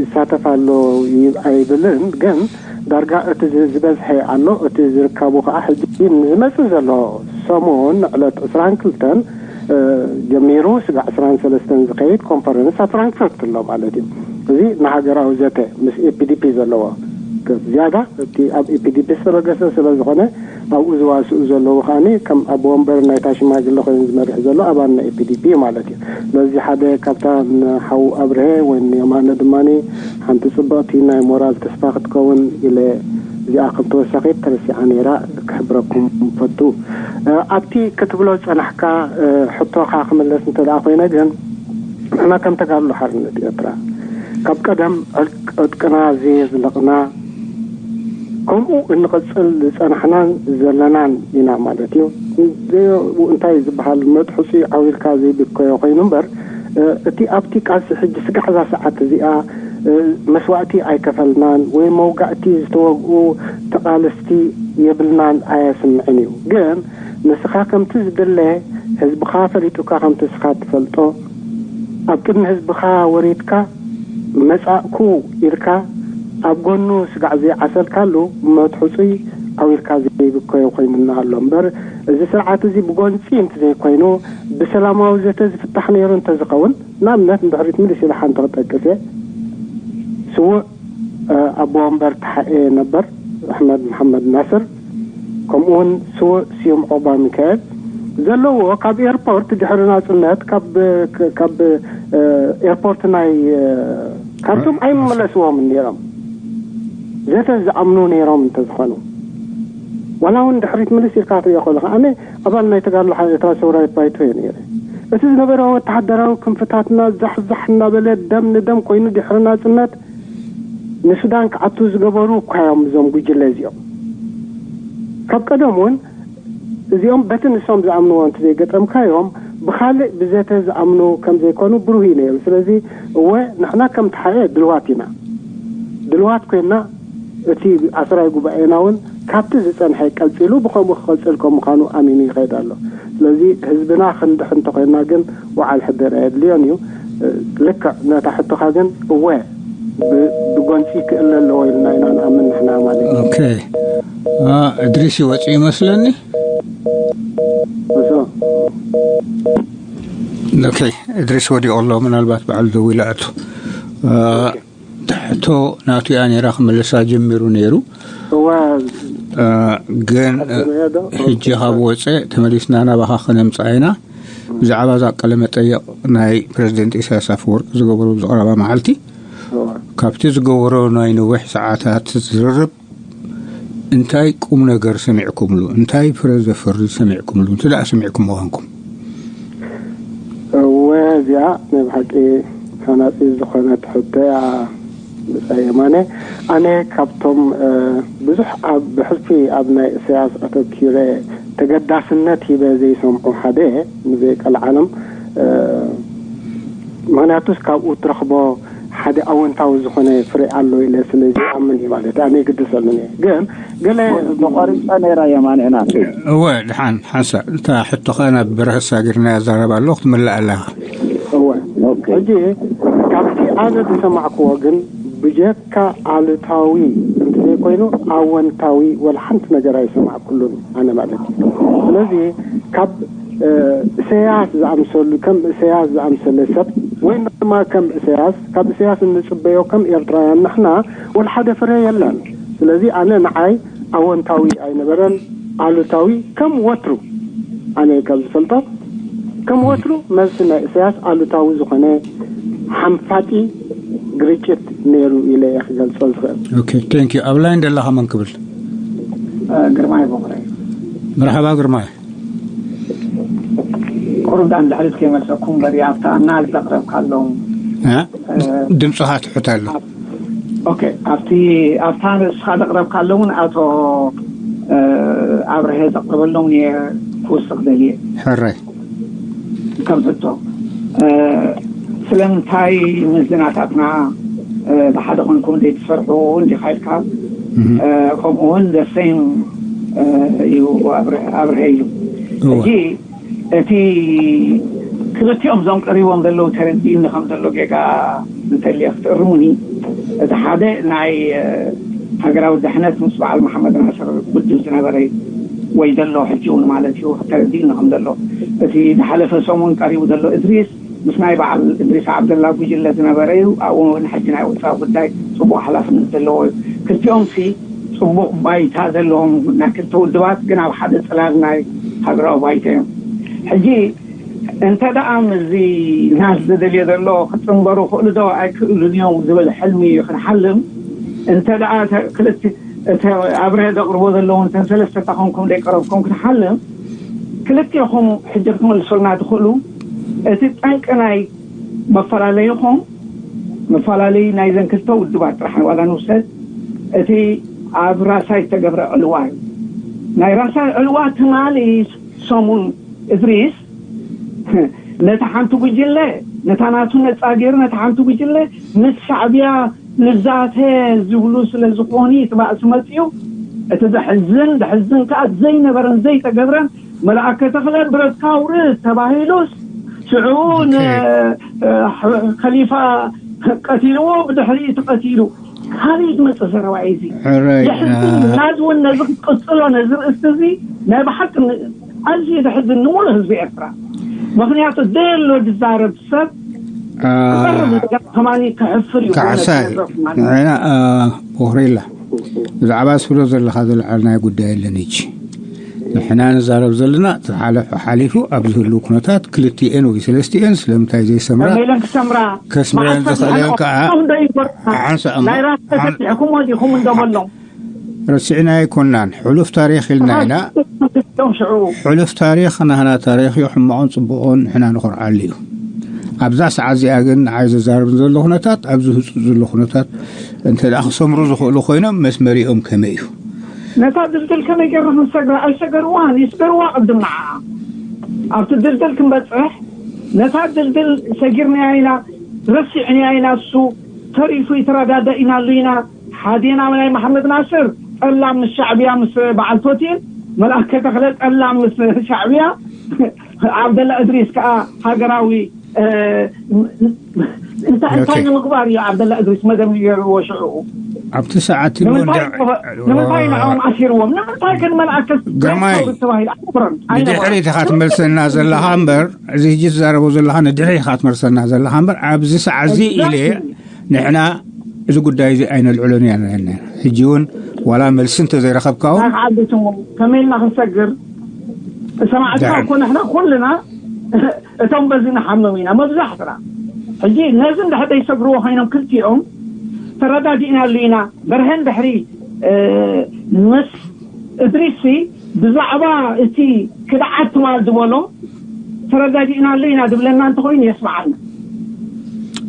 ይሳተፍ ኣሎ ይ-፣ ኣይብልን፣ ግን ዳርጋ እቲ ዝ-፣ ዝበዝሐ ኣሎ። እቲ ዝርከቡ ከዓ ሕጂ ንዝመጽእ ዘሎ ሰሙን ዕለት ዕስራን ክልተን፣ እ፣ ጀሚሩ ስጋዕ ዕስራን ሰለስተን ዝኸይድ ኮንፈረንስ ኣብ ፍራንክፈርት ኣሎ ማለት እዩ። እዚ ንሃገራዊ ዘተ ምስ ኤ ፒ ዲ ፒ ዘለዎ ዝያዳ እቲ ኣብ ኤ ፒ ዲ ፒ ዝተበገሰ ስለ ዝኾነ ኣብኡ ዝዋስኡ ዘለዉ ከዓኒ ከም ኣቦ ወንበር ናይታ ሽማግለ ኮይኑ ዝመርሕ ዘሎ ኣባል ናይ ኤ ፒ ዲ ፒ ማለት እዩ። ስለዚ ሓደ ካብታ ንሓው ኣብርሀ ወይ ንየማነ ድማ ሓንቲ ጽብቕቲ ናይ ሞራል ተስፋ ክትከውን ኢለ እዚኣ ከም ተወሳኺት ተረሲዓ ነይራ ክሕብረኩም ፈቱ። እ፣ ኣብቲ ክትብሎ ዝጸናሕካ፣ እ፣ ሕቶኻ ክምለስ እንተ ደኣ ኮይነ ግን ንሕና ከም ተጋድሎ ሓርነት ኤርትራ ካብ ቀደም ዕልቅ-፣ ዕጥቅና ዘየዝለቕና ከምኡ እንቕጽል ዝጸናሕናን ዘለናን ኢና ማለት እዩ። እንታይ ዝበሃል መጥሑጺ ዓው ኢልካ ዘይብከዮ ኮይኑ እምበር፣ እ፣ እቲ ኣብቲ ቃልሲ ሕጂ ስጋዕ እዛ ሰዓት እዚኣ፣ እ፣ መስዋእቲ ኣይከፈልናን ወይ መውጋእቲ ዝተወግኡ ተቓለስቲ የብልናን ኣየስምዕን እዩ። ግን ንስኻ ከምቲ ዝድለ ህዝብኻ ፈሊጡካ ከምቲ ንስኻ ትፈልጦ ኣብ ቅድሚ ህዝብኻ ወሪድካ መጻእኩ ኢልካ ኣብ ጎኑ ስጋዕ ዘይዓሰልካሉ መትሑጹይ ዓው ኢልካ ዘይብከዮ ኮይኑና ኣሎ እምበር፣ እዚ ስርዓት እዚ ብጎንጺ እንተዘይኮይኑ ብሰላማዊ ዘተ ዝፍታሕ ነይሩ እንተዝኸውን፣ ንኣብነት ንድሕሪት ምልስ ኢለ ሓንቲ ክጠቅስ እየ። ስዉእ፣ እ፣ ኣቦ ወንበር ተሓኤ ነበር ኣሕመድ መሓመድ ናስር፣ ከምኡውን ስዉእ ስዩም ዑቕባ ሚካኤል ዘለዎ ካብ ኤርፖርት ድሕሪ ናጽነት ካብ፣ ካብ፣ እ፣ ኤርፖርት ናይ፣ እ፣ ካርቱም ኣይመለስዎም ነይሮም። ዘተ ዝኣምኑ ነይሮም እንተዝኾኑ፣ ዋላ እውን ድሕሪት ምልስ ኢልካ ትሪኦ ከለኻ፣ ኣነ ኣባል ናይ ተጋድሎ ሓ-፣ ኤርትራ ሰውራዊት ባይቶ እየ ነይረ። እቲ ዝነበረ ወተሃደራዊ ክንፍታትና ዛሕዛሕ እናበለ ደም ንደም ኮይኑ ድሕሪ ናጽነት ንሱዳን ክኣቱ ዝገበሩ እኳ እዮም እዞም ጉጅለ እዚኦም። ካብ ቀደም እውን እዚኦም በቲ ንሶም ዝኣምንዎ እንተዘይገጠምካዮም ብኻልእ ብዘተ ዝኣምኑ ከም ዘይኮኑ ብሩህ እዩ ነይሩ። ስለዚ እወ ንሕና ከም ተሓኤ ድልዋት ኢና። ድልዋት ኮይንና እቲ ዓስራይ ጉባኤና እውን ካብቲ ዝጸንሐ ቀጺሉ ብኸምኡ ክቐጽል ከም ምዃኑ ኣሚኑ ይኸይድ ኣሎ። ስለዚ ህዝብና ክንድሕ እንተኮይንና ግን ወዓል ሕደር ኣየድልዮን እዩ። ልክዕ ነታ ሕቶኻ ግን እወ ብ-፣ ብጎንጺ ክእለ ኣለዎ ኢልና ኢና ንኣምን ንሕና ማለት እዩ። ኦኬ። አ፣ እድሪስ ይወጽእ ይመስለኒ። እሱ ኦኬ፣ እድሪስ ወዲቑ ኣሎ፣ ምናልባት ባዕሉ ደዊሉ ኣቱ። አ፣ ኦኬ። ትሕቶ ናቱ እያ ነይራ ክምልሳ ጀሚሩ ነይሩ። እወ። አ፣ ግን፣ አ፣ ቀዲመዮ ዶ? ሕጂ ካብ ወፀ ተመሊስና ናባኻ ክነምፅኣ ኢና። ብዛዕባ እዛ ቃለ መጠይቕ ናይ ፕረዚደንት ኢሳያስ ኣፈወርቂ ዝገበሩ ኣብዚ ቀረባ መዓልቲ፣ እወ። ካብቲ ዝገበሮ ናይ ነዊሕ ሰዓታት ዝርርብ እንታይ ቁም ነገር ሰሚዕኩምሉ? እንታይ ፍረ ዘፍሪ ሰሚዕኩምሉ? እንተ ደኣ ሰሚዕኩምዎ ኮንኩም። እወ፣ እዚኣ ናይ ብሓቂ ሃናጺ ዝኾነት ሕቶ እያ። ብጻይ የማነ፣ ኣነ ካብቶም፣ እ፣ ብዙሕ ኣብ ብሕልፊ ኣብ ናይ ኢሳያስ ኣተኪረ ተገዳስነት ሂበ ዘይሰምዑ ሓደ፣ ብዘይ ቀልዓለም፣ እ፣ ምኽንያቱስ ካብኡ ትረኽቦ ሓደ ኣወንታዊ ዝኾነ ፍረ ኣሎ ኢለ ስለ ዝኣምን እዩ ማለት እዩ። ኣነ ይግድሰሉን እየ። ግን ገለ ተቆሪፀ ነይራ የማነ ናተይ። እወ፣ ድሓን ሓንሳእ እታ ሕቶኻ ናብ በረኸት ሳጊርና ኣዛረባ ኣለኹ፣ ክትምልእ ኣለኻ። እወ። ኦኬ። ሕጂ ካብቲ ኣነ ዝሰማዕክዎ ግን ብጀካ ኣሉታዊ እንተዘይኮይኑ ኣወንታዊ ወላ ሓንቲ ነገር ኣይሰማዕኩሉን ኣነ ማለት እዩ። ስለዚ ካብ፣ እ፣ ኢሳያስ ዝኣምሰሉ፣ ከም ኢሳያስ ዝኣምሰለ ሰብ ወይም ድማ ከም እሰያስ፣ ካብ እሰያስ እንጽበዮ ከም ኤርትራውያን ንሕና ወላ ሓደ ፍረ የለን። ስለዚ ኣነ ንዓይ ኣወንታዊ ኣይነበረን፣ ኣሉታዊ ከም ወትሩ፣ ኣነ ካብ ዝፈልጦ ከም ወትሩ መልሲ ናይ እሰያስ ኣሉታዊ ዝኾነ ሓንፋጢ ግርጭት ነይሩ ኢለ እየ ክገልጾ ዝኽእል። Okay, thank you. ኣብ ላይን ደለኻ መን ክብል? ግርማይ በኹረ። መርሓባ ግርማይ። ቁሩብ ዳን ድሕሪት ከይመልሰኩም በሪ ኣብታ ኣናሊዝ ዘቕረብካሎም እ? ድምፅኻ ትሑት ኣሎ። ኦኬ፣ ኣብቲ ኣብታ ንስኻ ዘቕረብካሎምን ኣቶ ኣብርሀ ዘቕረበሎም ክውስኽ ደልየ። ሕራይ። ከም ሕቶ ስለምንታይ ምስናታትና ብሓደ ኮንኩም ዘይትሰርሑ እንዲኻ ኢልካ፣ ከምኡ እውን ደሰይም እዩ ኣብርሀ ኢሉ። ሕጂ እቲ ክልቲኦም እዞም ቀሪቦም ዘለዉ ተረዲእኒ ከም ዘሎ ጌጋ እንተልየ ክትእርሙኒ። እቲ ሓደ ናይ ሃገራዊ ድሕነት ምስ በዓል መሓመድ ናስር ውድብ ዝነበረ እዩ፣ ወይ ዘሎ ሕጂ እውን ማለት እዩ፣ ተረዲእኒ ከም ዘሎ። እቲ ዝሓለፈ ሰሙን ቀሪቡ ዘሎ እድሪስ ምስ ናይ በዓል እድሪስ ዓብደላ ጉጅለ ዝነበረ እዩ። ኣብኡ ንሕጂ ናይ ወፃኢ ጉዳይ ፅቡቅ ሓላፍነት ዘለዎ እዩ። ክልቲኦም ሲ ፅቡቅ ባይታ ዘለዎም ናይ ክልተ ውድባት ግን ኣብ ሓደ ፅላል ናይ ሃገራዊ ባይታ እዮም። ሕጂ እንተ ደኣ ምስዚ ናስ ዝደልዮ ዘሎ ክፅንበሩ ክእሉ ዶ ኣይክእሉን እዮም ዝብል ሕልሚ እዩ ክንሓልም። እንተ ደኣ ክልቲ ኣብርሀ ዘቕርቦ ዘለዉ እንተን ሰለስተ ተኾንኩም ደይቀረብኩም ክንሓልም ክልቲኹም ሕጂ ክትመልሱልና ትኽእሉ። እቲ ጠንቂ ናይ መፈላለይኹም መፈላለይ ናይዘን ክልተ ውድባት ጥራሕ ዋላ ንውሰድ። እቲ ኣብ ራሳይ ዝተገብረ ዕልዋ እዩ። ናይ ራሳይ ዕልዋ ትማሊ ሰሙን እድሪስ ነታ ሓንቲ ጉጅለ ነታ ናቱ ነፃ ገይሩ ነታ ሓንቲ ጉጅለ ምስ ሻዕብያ ንዛተ ዝብሉ ስለ ዝኾኑ እቲ ባእሲ መፅኡ። እቲ ዘሕዝን ዘሕዝን ከዓ ዘይነበረን ዘይተገብረን መልኣከ ተኽለ ብረትካ ኣውርድ ተባሂሉስ ሽዑ ን- ከሊፋ ቀቲልዎ ብድሕሪ እቲ ቀቲሉ ካልእ ዝመፅእ ዘረባ እዩ እዚ። ሕራይ፣ የሕዝን። ናዚ እውን ነዚ ክትቅፅሎ ነዚ ርእስቲ እዚ ናይ ብሓቂ ኣዝዩ ዘሕዝን ንሙሉእ ህዝቢ ኤርትራ። ምክንያቱ ደሎ ዝዛረብ ሰብ ክቐርብ ዝገባ ከማኒ ክሕፍር እዩ። ካዕሳይ ንሕና ቦኽሬላ ብዛዕባ ስብሎ ዘለኻ ዝለዓልናዮ ጉዳይ የለን። እጂ ንሕና ንዛረብ ዘለና ዝሓለፈ ሓሊፉ ኣብ ዝህልው ኩነታት ክልቲኤን ወይ ሰለስቲኤን ስለምንታይ ዘይሰምራ ከስምረን ዝኽእለን ከዓ ሓንሳእ እሞ ናይ ራስ ተፈቲሕኩም ወዲኹም እንዶ በሎም ረሲዕና ኣይኮናን። ሕሉፍ ታሪኽ ኢልና ኢና። ሕሉፍ ታሪኽ ናህና ታሪኽ እዩ። ሕማቑን ፅቡቑን ንሕና ንኾርዓሉ እዩ። ኣብዛ ሰዓት እዚኣ ግን ንዓይ ዘዛርብ ዘሎ ኩነታት ኣብዚ ህፁፅ ዘሎ ኩነታት እንተ ደኣ ክሰምሩ ዝኽእሉ ኮይኖም መስመሪኦም ከመይ እዩ? ነታ ድልድል ከመይ ገይርና ክንሰግራ? ኣይሰገርዋን። ይስገርዋ ቅድም ንዓ ኣብቲ ድልድል ክንበፅሕ ነታ ድልድል ሰጊርናያ ኢና፣ ረሲዕናያ ኢና። እሱ ተሪፉ ይተረዳዳእ ኢና ኣሉ ኢና። ሓዴና ናይ መሓመድ ናስር ጠላም ምስ ሻዕብያ ምስ በዓል ቶቲን መልኣከ ተኽለ ጠላም ምስ ሻዕብያ ዓብደላ እድሪስ ከዓ ሃገራዊ እንታይ እንታይ ንምግባር እዩ ዓብደላ እድሪስ መደብ ገይርዎ ሽዑ ኣብቲ ሰዓት ንምንታይ ንዕኦም ኣሲርዎም ንምንታይ ግን መልኣከ ተባሂል ኣይነበረን ንድሕሪት ኢኻ ትመልሰና ዘለኻ እምበር እዚ ህጂ ትዛረቦ ዘለኻ ንድሕሪት ኢኻ ትመልሰና ዘለኻ እምበር ኣብዚ ሰዓት እዚ ኢለ ንሕና እዚ ጉዳይ እዚ ኣይነልዕሎን ኢና ነና ሕጂ እውን ዋላ መልሲ እንተዘይረኸብካ እውን ከመይ ኢልና ክንሰግር ሰማዕትና እኮ ንሕና ኩልና እቶም በዚ ንሓምም ኢና መብዛሕትና ሕጂ ነዚ እንድሕር ዘይሰግርዎ ኮይኖም ክልቲኦም ተረዳዲእናሉ ኢና በርሀን ድሕሪ ምስ እድሪሲ ብዛዕባ እቲ ክድዓት ትማል ዝበሎ ተረዳዲእናሉ ኢና ዝብለና እንተኮይኑ የስምዓልና።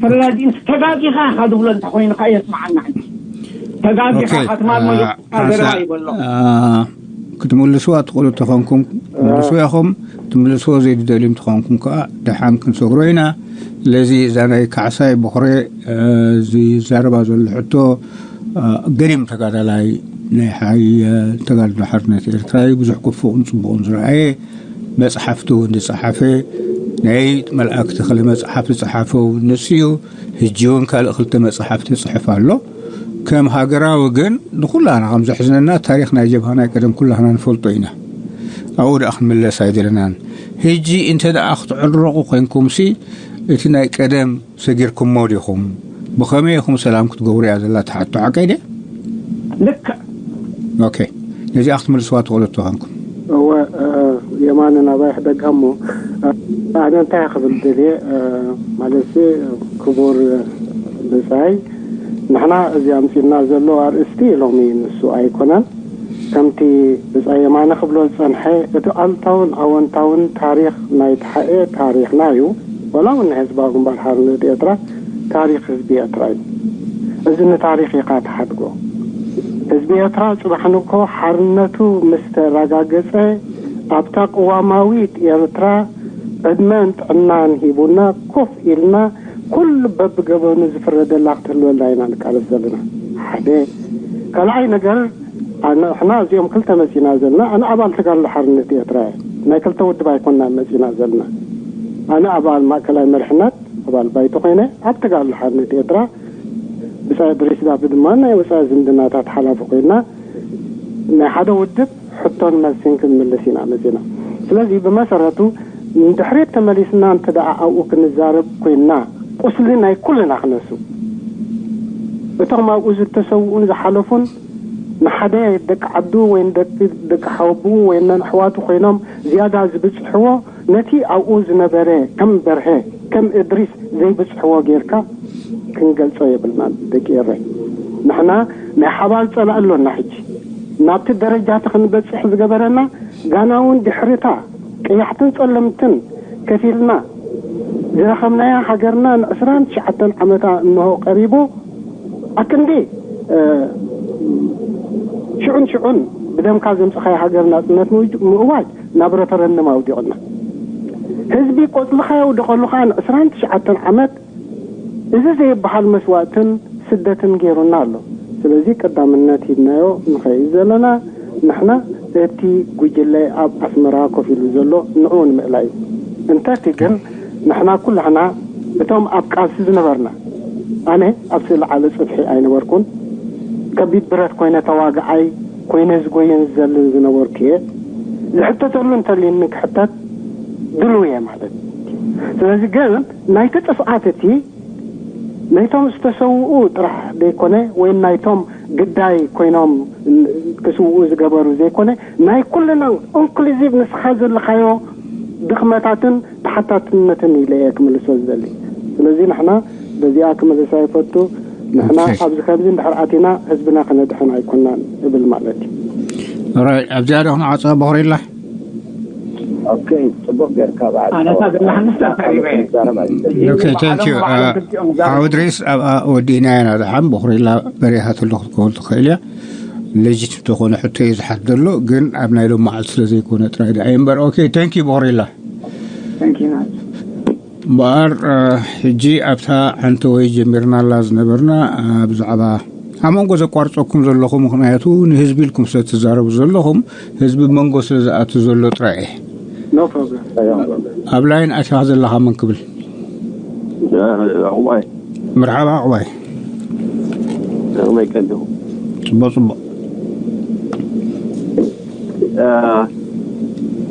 ተረዳዲእ ተጋጊኻ ኢኻ ዝብሎ እንተኮይኑ ከዓ የስምዓልና። ተጋጊኻ ኢኻ ትማል መሊእካ ዘረባ ይበሎ። ክትምልስዋ ትኽእሉ ተኾንኩም ትምልስዋ ኢኹም። ትምልስዎ ዘይትደልዩ እንተኾንኩም ከዓ ደሓን ክንሰግሮ ኢና። ስለዚ እዛ ናይ ካዕሳይ ቦኽሬ ዝዛረባ ዘሎ ሕቶ ገሪም ተጋዳላይ ናይ ሓይ ተጋድሎ ሓርነት ኤርትራ እዩ። ብዙሕ ክፉእን ጽቡቕን ዝረኣየ መጽሓፍቲ እውን ዝጸሓፈ ናይ መልኣክ ተኽለ መጽሓፍ ዝጸሓፈ እውን ንሱ እዩ። ሕጂ እውን ካልእ ክልተ መጽሓፍቲ ይጽሕፍ ኣሎ። ከም ሃገራዊ ግን ንኹላና ከም ዘሕዝነና ታሪኽ ናይ ጀብሃ ናይ ቀደም ኩላህና ንፈልጦ ኢና። ኣብኡ ደኣ ክንምለስ ኣይደለናን። ሕጂ እንተ ደኣ ክትዕረቑ ኮይንኩምሲ እቲ ናይ ቀደም ሰጊርኩሞ ዲኹም? ብኸመይ ኢኹም ሰላም ክትገብሩ እያ ዘላ ትሓቶ፣ ሓቀይ ድየ? ልክዕ። ኦኬ፣ ነዚኣ ክትምልስዋ ትኽእሉ ተኾንኩም። እወ፣ የማነ ናባይ ሕደጋ እሞ፣ ኣነ እንታይ ክብል ደልየ፣ ማለት፣ ክቡር ብጻይ፣ ንሕና እዚ ኣምጺእና ዘሎ ኣርእስቲ ሎሚ ንሱ ኣይኮነን። ከምቲ ብጻይ የማነ ክብሎ ዝጸንሐ፣ እቲ ኣሉታውን ኣወንታውን ታሪኽ ናይ ተሓኤ ታሪኽና እዩ። ዋላ እውን ናይ ህዝባዊ ግንባር ሓርነት ኤርትራ ታሪኽ ህዝቢ ኤርትራ እዩ። እዚ ንታሪኽ ኢኻ ትሓድጎ። ህዝቢ ኤርትራ ጽባሕ ንግሆ ሓርነቱ ምስ ተረጋገጸ፣ ኣብታ ቅዋማዊት ኤርትራ ዕድመን ጥዕናን ሂቡና ኮፍ ኢልና ኩሉ በብገበኑ ዝፍረደላ ክትህልወልና ኢና ንቃለስ ዘለና። ሓደ ካልኣይ ነገር፣ ንሕና እዚኦም ክልተ መጺና ዘለና፣ ኣነ ኣባል ተጋድሎ ሓርነት ኤርትራ እየ። ናይ ክልተ ውድብ ኣይኮንና መጺና ዘለና። ኣነ ኣባል ማእከላይ መሪሕነት፣ ኣባል ባይቶ ኮይነ ኣብ ተጋድሎ ሓርነት ኤርትራ ብጻይ እድሪስ ዳቢ ድማ ናይ ወጻኢ ዝምድናታት ሓላፊ ኮይና ናይ ሓደ ውድብ ሕቶን መልስን ክንምልስ ኢና መጺና። ስለዚ ብመሰረቱ ንድሕሪት ተመሊስና እንተ ደኣ ኣብኡ ክንዛረብ ኮይንና፣ ቁስሊ ናይ ኩልና ክነሱ። እቶም ኣብኡ ዝተሰውኡን ዝሓለፉን ንሓደ ደቂ ዓዱ ወይ ንደቂ ደቂ ሓወብኡ ወይ ነን ኣሕዋቱ ኮይኖም ዝያዳ ዝብጽሕዎ፣ ነቲ ኣብኡ ዝነበረ ከም በርሀ፣ ከም እድሪስ ዘይብጽሕዎ ጌርካ ክንገልጾ የብልናን። ደቂ ኤረይ፣ ንሕና ናይ ሓባር ጸላኢ ኣሎና። ሕጂ ናብቲ ደረጃ እቲ ክንበጽሕ ዝገበረና፣ ጋና እውን ድሕሪታ ቀያሕትን ጸለምትን ከፊልና ዝረኸብናያ ሃገርና ንዕስራን ትሽዓተን ዓመታ እንሆ ቀሪቡ። ኣክንዲ ሽዑን ሽዑን ብደምካ ዘምጽኻዮ ሃገር ናጽነት ምውጅ- ምእዋጅ ናብ ረፈረንደም ኣውዲቑና። ህዝቢ ቆጽልኻ የውድቐሉ ከኣ ንዕስራን ትሽዓተን ዓመት እዚ ዘይበሃል መስዋእትን ስደትን ገይሩና ኣሎ። ስለዚ ቀዳምነት ሂብናዮ ንኸይድ ዘለና ንሕና እቲ ጉጅለ ኣብ ኣስመራ ኮፍ ኢሉ ዘሎ ንዕኡ ንምእላይ እዩ። እንተቲ ግን ንሕና ኩላህና እቶም ኣብ ቃልሲ ዝነበርና፣ ኣነ ኣብቲ ዝለዓለ ጽፍሒ ኣይነበርኩን። ከቢድ ብረት ኮይነ ተዋግዓይ ኮይነ ዝጎየን ዝዘልን ዝነበርኩ እየ። ዝሕተተሉ እንተልዩኒ ክሕተት ድሉው እየ ማለት እዩ። ስለዚ ግን ናይቲ ጥፍኣት እቲ ናይቶም ዝተሰውኡ ጥራሕ ዘይኮነ ወይ ናይቶም ግዳይ ኮይኖም ክስውኡ ዝገበሩ ዘይኮነ ናይ ኩልና ኢንክሉዚቭ ንስኻ ዘለኻዮ ድኽመታትን ተሓታትነትን ኢለ እየ ክምልሶ ዝደሊ። ስለዚ ንሕና በዚኣ ክምልሳ ይፈቱ። ንሕና ኣብዚ ከምዚ እንድሕር ኣቲና ህዝብና ክነድሕን ኣይኮናን እብል ማለት እዩ። ራይ ኣብዚኣ ዶ ክንዓፃ ቦኽሪላ? ኦኬ፣ ጽቡቕ ጌርካ በዓል ኣነታ ዘለሓንስ ተካሪበ ዛረባ ኦኬ፣ thank you። ሓወ ድሬስ ኣብኣ ወዲእና ኢና። ደሓን ቦኽሪላ በሪሃትሉ ክትከውን ትኽእል እያ። ለጅት ዝኾነ ሕቶ እዩ ዝሓት ዘሎ ግን ኣብ ናይ ሎም መዓልቲ ስለ ዘይኮነ ጥራይ ደኣ እምበር። ኦኬ፣ thank you ቦኽሪላ። እምበኣር ሕጂ ኣብታ ሓንቲ ወይ ጀሚርናላ ዝነበርና ብዛዕባ ኣብ መንጎ ዘቋርፀኩም ዘለኹ ምክንያቱ ንህዝቢ ኢልኩም ስለ ትዛረቡ ዘለኹም ህዝቢ መንጎ ስለ ዝኣቱ ዘሎ ጥራይ እየ። ኣብ ላይን ኣቲኻ ዘለኻ መን ክብል? ዕቁባይ መርሓባ ዕቁባይ። ከመይ ቀኒኹም? ፅቡቅ ፅቡቅ።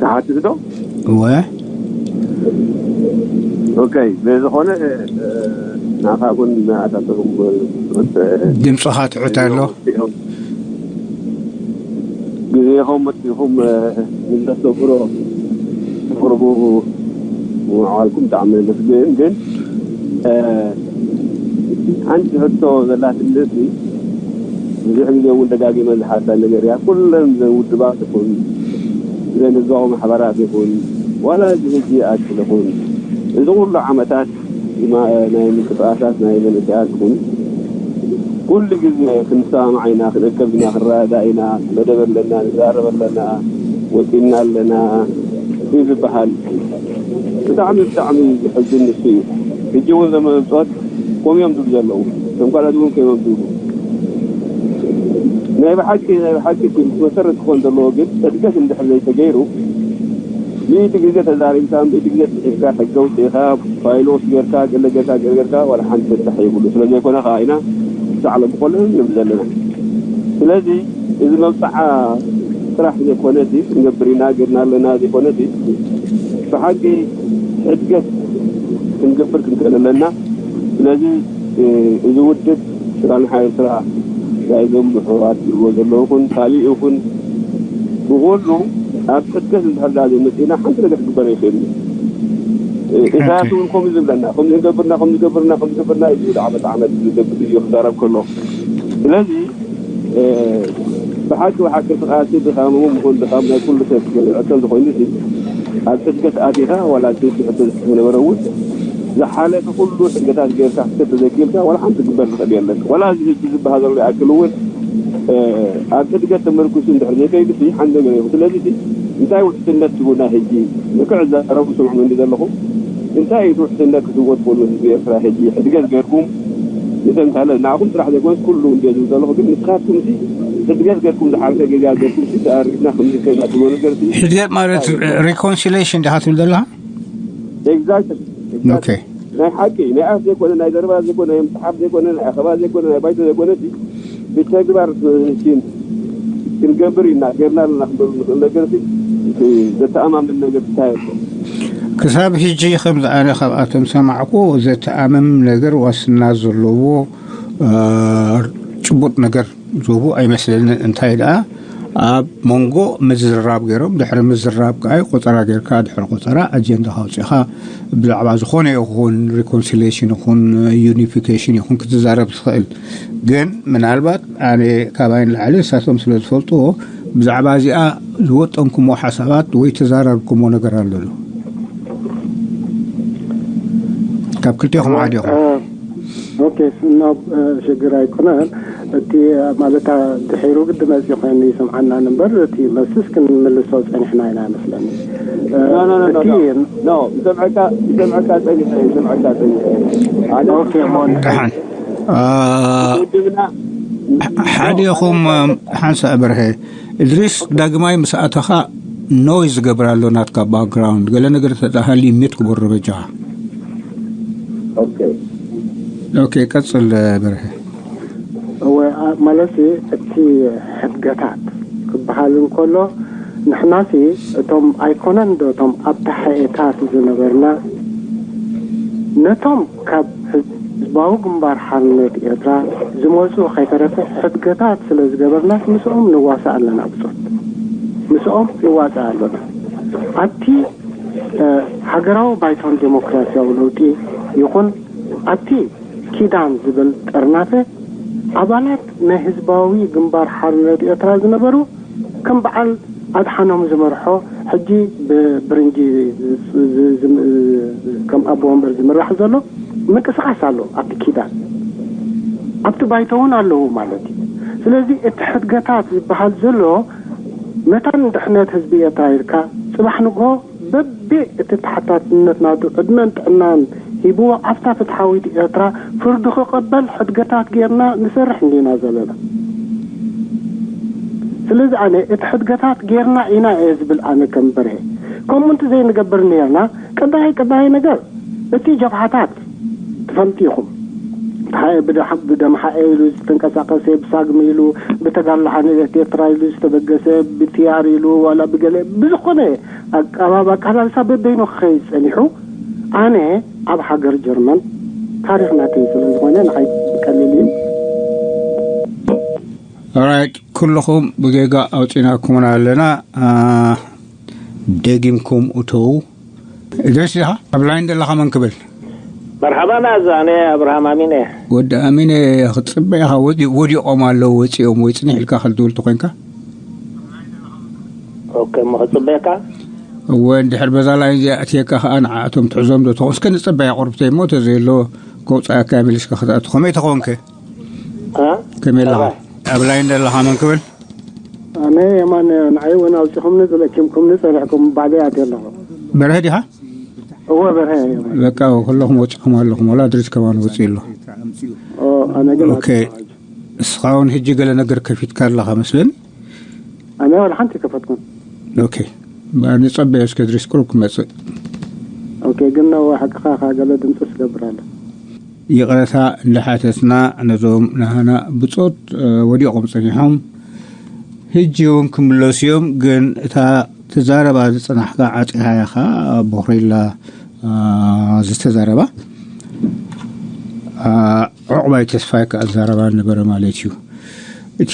ተሓትት ዶ? እወ። ኦኬ፣ ብዝኾነ ናኻ እውን ኣታተኹም ድምፅኻ ትሑት ኣሎ። ግዜኹም መፂኹም ንዘተብሮ ቅርቡ ምዕዋልኩም ብጣዕሚ ነመስግን። ግን ሓንቲ ሕቶ ዘላትኒ ብዙሕ ግዜ እውን ደጋጊመ ዝሓሳ ነገር እያ። ኩለን ዘን ውድባት ይኹን ዘን ህዝባዊ ማሕበራት ይኹን ዋላ እዚ ሕጂ ይኣክል ይኹን እዚ ኩሉ ዓመታት ናይ ምንቅስቃሳት ናይ መንእሰያት ይኹን ኩሉ ግዜ ክንሰማማዕ ኢና፣ ክንእከብ ኢና፣ ክንረዳዳ ኢና፣ መደብ ኣለና፣ ንዛረብ ኣለና፣ ወፂና ኣለና እዩ ዝበሃል። ብጣዕሚ ብጣዕሚ ዝሕዝን ንሱ እዩ። ሕጂ እውን ዘመብፆት ኮም እዮም ዝብሉ ዘለዉ። እቶም ካልኦት እውን ኮም እዮም ዝብሉ። ናይ ብሓቂ ናይ ብሓቂ እቲ ምስ መሰረት ክኾን ዘለዎ ግን እድገት እንድሕር ዘይተገይሩ ሚእቲ ግዜ ተዛሪብካ፣ ሚእቲ ግዜ ጽሒፍካ፣ ሕጊ ኣውጺእካ፣ ፋይል ወስ ጌርካ፣ ገለ ጌርካ፣ ገለ ጌርካ ዋላ ሓንቲ ፍታሕ የብሉ። ስለ ዘይኮነ ከኣ ኢና ክሳዕ ሎሚ ኮነ ንብል ዘለና። ስለዚ እዚ መብጽዓ ስራሕ ዘይኮነሲ ንገብር ኢና፣ ጌርና ኣለና ዘይኮነሲ ብሓቂ ሕድገት ክንገብር ክንክእል ኣለና። ስለዚ እዚ ውድብ ስራንሓ ኤርትራ ናይ ዞም ብሕራት ዝብዎ ዘለዉ ይኹን ካሊእ ይኹን ብኩሉ ኣብ ሕድገት እንድሕር ዳ ዘይመፅእና ሓንቲ ነገር ክግበር ይኽእል እዩ። ኢሳያስ እውን ከምኡ ዝብለና ከምዚ ገበርና ከምዚ ገበርና ከምዚ ገበርና እዩ ዝብል ዓመት ዓመት ዝገብር እዩ ክዛረብ ከሎ። ስለዚ ብሓቂ ብሓቂ ስቃያት ድኻም ምኹን ድኻም ናይ ኩሉ ሰብ ክእከብ ዝኾይኑ ኣብ ሕድገት ኣቲኻ ዋላ እቲ ሕቶ ዝነበረ እውን ዝሓለፈ ኩሉ ሕድገታት ጌርካ ክሰተ ዘኪልካ ዋላ ሓንቲ ግበር ዝኽእል የለን። ዋላ እዚ ህዝቢ ዝበሃዘሉ ይኣክል እውን ኣብ ሕድገት ተመርኩሱ እንድሕር ዘይከይዱ ሓንቲ ነገር ይኹን። ስለዚ እንታይ ውሕስነት ትቡና ሕጂ ንክዕ ዘረቡ ስምዑ እንዲ ዘለኹም እንታይ እዩ ውሕስነት ክትህቦ ትኽእሉ ህዝቢ ኤርትራ ሕጂ ሕድገት ገርኩም ንተን ካልእ ንዓኹም ጥራሕ ዘይኮነስ ኩሉ እንዲ ዝብል ዘለኹ ግን ንስኻትኩም ሲ ሕድገት ገርኩም ዝሓለፈ ጌጋ ገርኩም ሲ ተኣሪፍና ከምዚ ከይና ትብሎ ነገር ሲ ሕድገት ማለት ሪኮንሲሌሽን ዲኻ ትብል ዘለኻ? ኤግዛክትሊ። ኦኬ። ናይ ሓቂ ናይ ኣፍ ዘይኮነ ናይ ዘረባ ዘይኮነ ናይ ምፅሓፍ ዘይኮነ ናይ ኣኸባ ዘይኮነ ናይ ባይቶ ዘይኮነ ሲ ብተግባር ሲ ክንገብር ኢና ገርና ኣለና ክበሉ ንኽእል ነገር ሲ ዘተኣማምን ነገር እንታይ ኣሎ? ክሳብ ሕጂ ከምዚ ኣነ ካብኣቶም ሰማዕኩ ዘተኣምም ነገር ዋስትና ዘለዎ ጭቡጥ ነገር ዝህቡ ኣይመስለንን። እንታይ ደኣ ኣብ መንጎ ምዝርራብ ገይሮም ድሕሪ ምዝርራብ ከኣ ቆፀራ ጌርካ ድሕሪ ቆፀራ ኣጀንዳ ካውፅእኻ ብዛዕባ ዝኾነ ይኹን ሪኮንሲሌሽን ይኹን ዩኒፊኬሽን ይኹን ክትዛረብ ትኽእል። ግን ምናልባት ኣነ ካባይ ንላዕሊ ንሳቶም ስለ ዝፈልጥዎ ብዛዕባ እዚኣ ዝወጠንኩምዎ ሓሳባት ወይ ተዛራርኩምዎ ነገር ኣሎ ዶ? ካብ ክልቴኹም ሓደ ይኹም። ኦኬ፣ ስናብ ሽግር ኣይኮነን። እቲ ማለታ ድሒሩ ግዲ መፂ ኮይኑ ይሰምዓና እምበር እቲ መልስስ ክንምልሶ ፀኒሕና ኢና ይመስለኒ። ኖ ኖ ኖ ኖ እቲ ኖ። ኖ፣ ይሰምዐካ ይሰምዐካ ፀኒሐ ይሰምዐካ ፀኒሐ። ኣነ ኦኬ፣ ሞን ደሓን። ውድብና ሓደ ኢኹም። ሓንሳ በርሀ እድሪስ ዳግማይ ምስ ኣተኻ ኖይዝ ዝገብር ኣሎ ናትካ ባክግራውንድ ገለ ነገር ተዳሃሊ ሚት ክቡር በጃ። ኦኬ። ኦኬ፣ ቀጽል በርሀ። እወ፣ ኣ- ማለት እቲ ሕድገታት ክበሃል እንከሎ ንሕናሲ እቶም ኣይኮነን ዶ እቶም ኣብ ታሕኤታት ዝነበርና ነቶም ካብ ህዝባዊ ግንባር ሓርነት ኤርትራ ዝመፁ ከይተረፈ ሕድገታት ስለ ዝገበርናስ ምስኦም ንዋሳእ ኣለና ብጾት ምስኦም ንዋሳእ ኣለና ኣብቲ ሃገራዊ ባይቶን ዴሞክራሲያዊ ለውጢ ይኹን ኣብቲ ኪዳን ዝብል ጥርናፈ ኣባላት ናይ ህዝባዊ ግንባር ሓርነት ኤርትራ ዝነበሩ ከም በዓል ኣድሓኖም ዝመርሖ ሕጂ ብብርንጂ ከም ኣቦ ወንበር ዝምራሕ ዘሎ ምንቅስቃስ ኣሎ ኣብቲ ኪዳን ኣብቲ ባይቶ እውን ኣለዉ ማለት እዩ። ስለዚ እቲ ሕድገታት ዝበሃል ዘሎ መታን ድሕነት ህዝቢ ኤርትራ ኢልካ ጽባሕ ንግሆ በቢ እቲ ተሓታትነት ናቱ ዕድመን ጥዕናን ሂብዎ ኣብታ ፍትሓዊት ኤርትራ ፍርዱ ክቕበል ሕድገታት ጌርና ንሰርሕ እንዲና ዘለና። ስለዚ ኣነ እቲ ሕድገታት ጌርና ኢና እየ ዝብል ኣነ ከም በርሀ ከምኡ እንተ ዘይንገብር ነርና ቀዳይ ቀዳይ ነገር እቲ ጀብሃታት ትፈልጡ ኢኹም። ብደምሓኤ ኢሉ ዝተንቀሳቀሰ ብሳግሚ ኢሉ ብተጋድሎ ሓርነት ኤርትራ ኢሉ ዝተበገሰ ብትያር ኢሉ ዋላ ብገለ ብዝኾነ ኣቃባብ ኣቃላልሳ በበይኑ ክኸይድ ጸኒሑ ኣነ ኣብ ሃገር ጀርመን ታሪኽ ናተይ ስለ ዝኾነ ንዓይ ቀሊል እዩ። ኦራይት ኩልኹም ብጌጋ ኣውፂናኩምና ኣለና። ደጊምኩም እተዉ። እድሪስ ዲኻ ኣብ ላይን ዘለኻ መን ክብል? መርሓባ ናዛ ኣነ ኣብርሃም ኣሚነ። ወዲ ኣሚነ ክትፅበ ኢኻ። ወዲቖም ኣለዉ ወፂኦም ወይ ፅኒሕ ኢልካ ከልትብል ተኮይንካ። ኦኬ እሞ ክፅበየካ። እወ እንድሕር በዛ ላይን እዚኣ ኣትየካ ከዓ ንዓኣቶም ትሕዞም ዶ ተኾን እስከ ንፅበያ ቁርብተይ እሞ ተዘየሎ ከውፃኣካ መሊስካ ክትኣቱ ከመይ ተኾንከ? ከመይ ኣለኻ? ኣብ ላይን ዘለኻ መን ክብል? ኣነ የማን ንዓይ እውን ኣውፂኹምኒ ዝለኪምኩምኒ ፀኒሕኩም ባዕለይ ኣትየ ኣለኹ። በርሀ ዲኻ? እወ በርሀ የማን። በቃ ኩለኹም ወፂኹም ኣለኹም ዋላ ድሪስ ከማን ወፂ ኣሎ። ኣነ ግን ኦኬ። እስኻ እውን ሕጂ ገለ ነገር ከፊትካ ኣለኻ መስለኒ። ኣነ ዋላ ሓንቲ ከፈትኩን። ኦኬ። ንፀበዮ እስከ ድሪስ ቁሩብ ክመፅእ። ኦኬ ግን ነዋ ሓቅኻ ገለ ድምፂ ስገብር ኣሎ። ይቕረታ እንዳሓተትና ነዞም ናህና ብጾት ወዲቖም ጸኒሖም ሕጂ እውን ክምለሱ እዮም። ግን እታ ትዛረባ ዝጸናሕካ ዓጺኻ ኢኻ ቦኽሬላ ዝተዛረባ። ዑቕባይ ተስፋይ ከኣ ዝዛረባ ነበረ ማለት እዩ። እቲ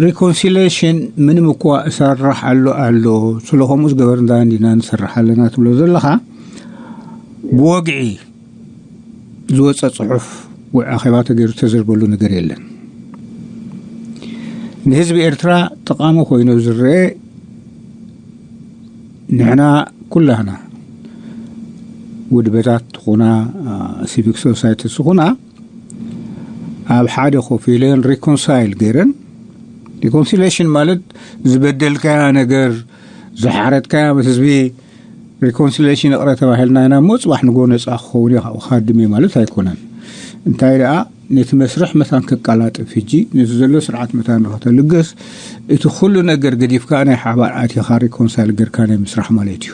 ሪኮንሲሌሽን ምንም እኳ እሰርሕ ኣሎ ኣሎ፣ ስለኸምኡ ዝገበርና እንዲና ንሰርሕ ኣለና ትብሎ ዘለኻ፣ ብወግዒ ዝወፀ ፅሑፍ ወይ ኣኼባ ተገይሩ ዝተዘርበሉ ነገር የለን። ንህዝቢ ኤርትራ ጠቓሚ ኮይኑ ዝረአ፣ ንሕና ኩላህና ውድበታት ትኹና፣ ሲቪክ ሶሳይቲ ትኹና፣ ኣብ ሓደ ኮፍ ኢለን ሪኮንሳይል ገይረን። ሪኮንሲሌሽን ማለት ዝበደልካያ ነገር፣ ዝሓረድካያ ምስ ህዝቢ ሪኮንሲሌሽን ይቕረ ተባሂልና ኢና እሞ፣ ጽባሕ ንጎ ነጻ ክኸውን እየ፣ ካብኡ ክሃድም እየ ማለት ኣይኮነን። እንታይ ደኣ፣ ነቲ መስርሕ መታን ከቀላጥፍ፣ ሕጂ ነቲ ዘሎ ስርዓት መታን ንኸተልግስ፣ እቲ ኩሉ ነገር ገዲፍካ ናይ ሓባር ኣቲኻ ሪኮንሳይል ገርካ ናይ ምስራሕ ማለት እዩ።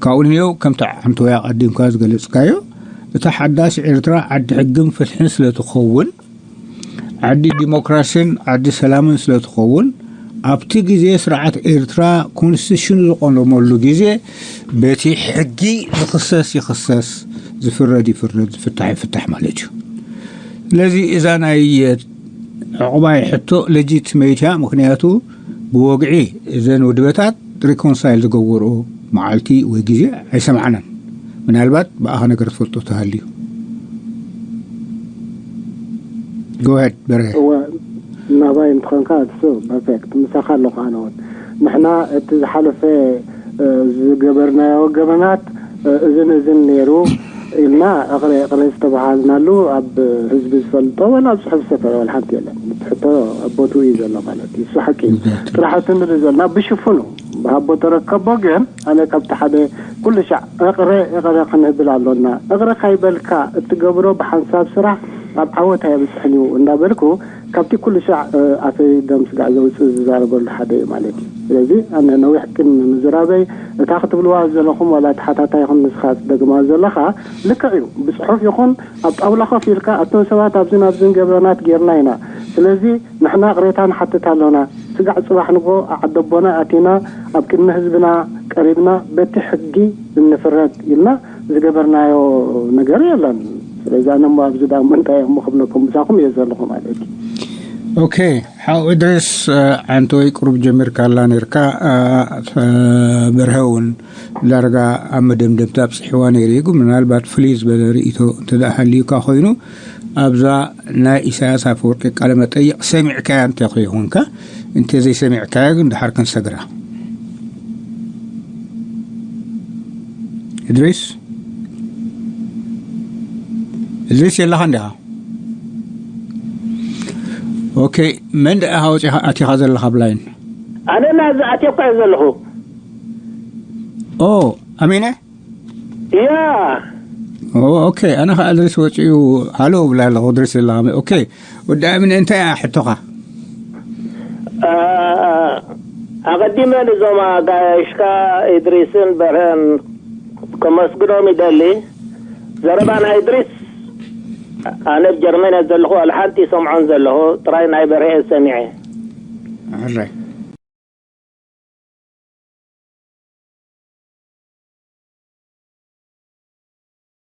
ካብኡ ንየው ከምቲ ዓንተወያ ቀዲምካ ዝገለጽካዮ፣ እታ ሓዳስ ኤርትራ ዓዲ ሕግን ፍትሕን ስለ ትኸውን፣ ዓዲ ዲሞክራሲን ዓዲ ሰላምን ስለ ትኸውን፣ ኣብቲ ግዜ ስርዓት ኤርትራ ኮንስቲቱሽን ዝቆመሉ ግዜ፣ በቲ ሕጊ ዝኽሰስ ይኽሰስ፣ ዝፍረድ ይፍረድ፣ ዝፍታሕ ይፍታሕ ማለት እዩ። ስለዚ እዛ ናይ ዕቑባይ ሕቶ ለጂትመይት እያ። ምኽንያቱ ብወግዒ እዘን ውድበታት ሪኮንሳይል ዝገበርኦ መዓልቲ ወይ ግዜ ኣይሰማዕናን። ምናልባት ብኣኻ ነገር ትፈልጦ ተሃልዩ። ጎሄድ በርሀ። እወ፣ ናባይ እንትኾንካ እሱ ፐርፌክት፣ ምሳኻ ኣለኹ ኣነ እውን። ንሕና እቲ ዝሓለፈ፣ እ፣ ዝገበርናዮ ገበናት፣ እ፣ እዝን እዝን ነይሩ ኢልና እቕረ እቕረ ዝተባሃልናሉ ኣብ ህዝቢ ዝፈልጦ ወላ ኣብ ጽሑፍ ዝተፈረ ወላ ሓንቲ የለን። እቲ ሕቶ ኣብ ቦትኡ እዩ ዘሎ ማለት እዩ። እሱ ሓቂ እዩ። ጥራሕ እቲ ንርኢ ዘለና ብሽፉኑ ብሃቦ ተረከቦ፣ ግን ኣነ ካብቲ ሓደ ኩሉ ሻዕ እቕረ እቕረ ክንብል ኣሎና። እቕረ ካይበልካ እትገብሮ ብሓንሳብ ስራሕ ኣብ ዓወት ኣየብጽሕን እዩ እንዳበልኩ፣ ካብቲ ኩሉ ሻዕ፣ እ፣ ኣፈይ ደም ስጋዕ ዘውጽእ ዝዛረበሉ ሓደ እዩ ማለት እዩ። ስለዚ ኣነ ነዊሕ ግን ምዝራበይ፣ እታ ክትብልዋ ዘለኹም ዋላ ተሓታታይኹም ንስኻ ትደግማ ዘለኻ ልክዕ እዩ። ብጽሑፍ ይኹን ኣብ ጣውላ ኮፍ ኢልካ፣ ኣቶም ሰባት ኣብዝን ኣብዝን ገበናት ጌርና ኢና። ስለዚ ንሕና ቅሬታ ንሓትት ኣሎና። ስጋዕ ጽባሕ ንጎ ዓደቦና ኣቲና ኣብ ቅድሚ ህዝብና ቀሪብና በቲ ሕጊ እንፍረድ ኢልና ዝገበርናዮ ነገር የለን። ስለዚ ኣነ እሞ ኣብዚ ደኣ እሞ እንታይ እሞ ክብለኩም፣ ምሳኹም እየ ዘለኹ ማለት እዩ። ኦኬ፣ ሓው እድሪስ፣ እ፣ ዓንተወይ ቁሩብ ጀሚርካ ኣላ ነርካ፣ እ፣ እ፣ በርሀ እውን ዳርጋ ኣብ መደምደምታ ኣብጽሕዋ ነይሩ እዩ። ግን ምናልባት ፍልይ ዝበለ ርእይቶ እንተ ደኣ ሃልዩካ ኮይኑ፣ ኣብዛ ናይ ኢሳያስ ኣፈወርቂ ቃለ መጠይቕ ሰሚዕካያ እንተ ከይኮንካ፣ እንተ ዘይሰሚዕካያ ግን ድሓር ክንሰግራ። እድሪስ? እድሪስ የለኻ እንዲኻ? ኦኬ፣ መን ደኣ ወጺኻ ኣቲኻ ዘለኻ ብላይን? ኣነ ናብዚ ኣትየኳ እየ ዘለኹ። ኦ፣ ኣሚነ? ያ። ኦ፣ ኦኬ፣ ኣነ ኸዓ እድሪስ ወጺኡ ሃሎ እብላ ኣለኹ፣ እድሪስ የለኻ። ኦኬ፣ ወዲ ኣሚነ እንታይ እያ ሕቶኻ? አ፣ ኣቐዲመ ንዞም ኣጋይሽካ እድሪስን በርሀን ከመስግኖም ይደሊ። ዘረባ ናይ እድሪስ ኣነ ኣብ ጀርመን እየ ዘለኹ፣ ዋላ ሓንቲ ይሰምዖን ዘለኹ፣ ጥራይ ናይ በርሀ እየ ሰሚዐ። ሕራይ።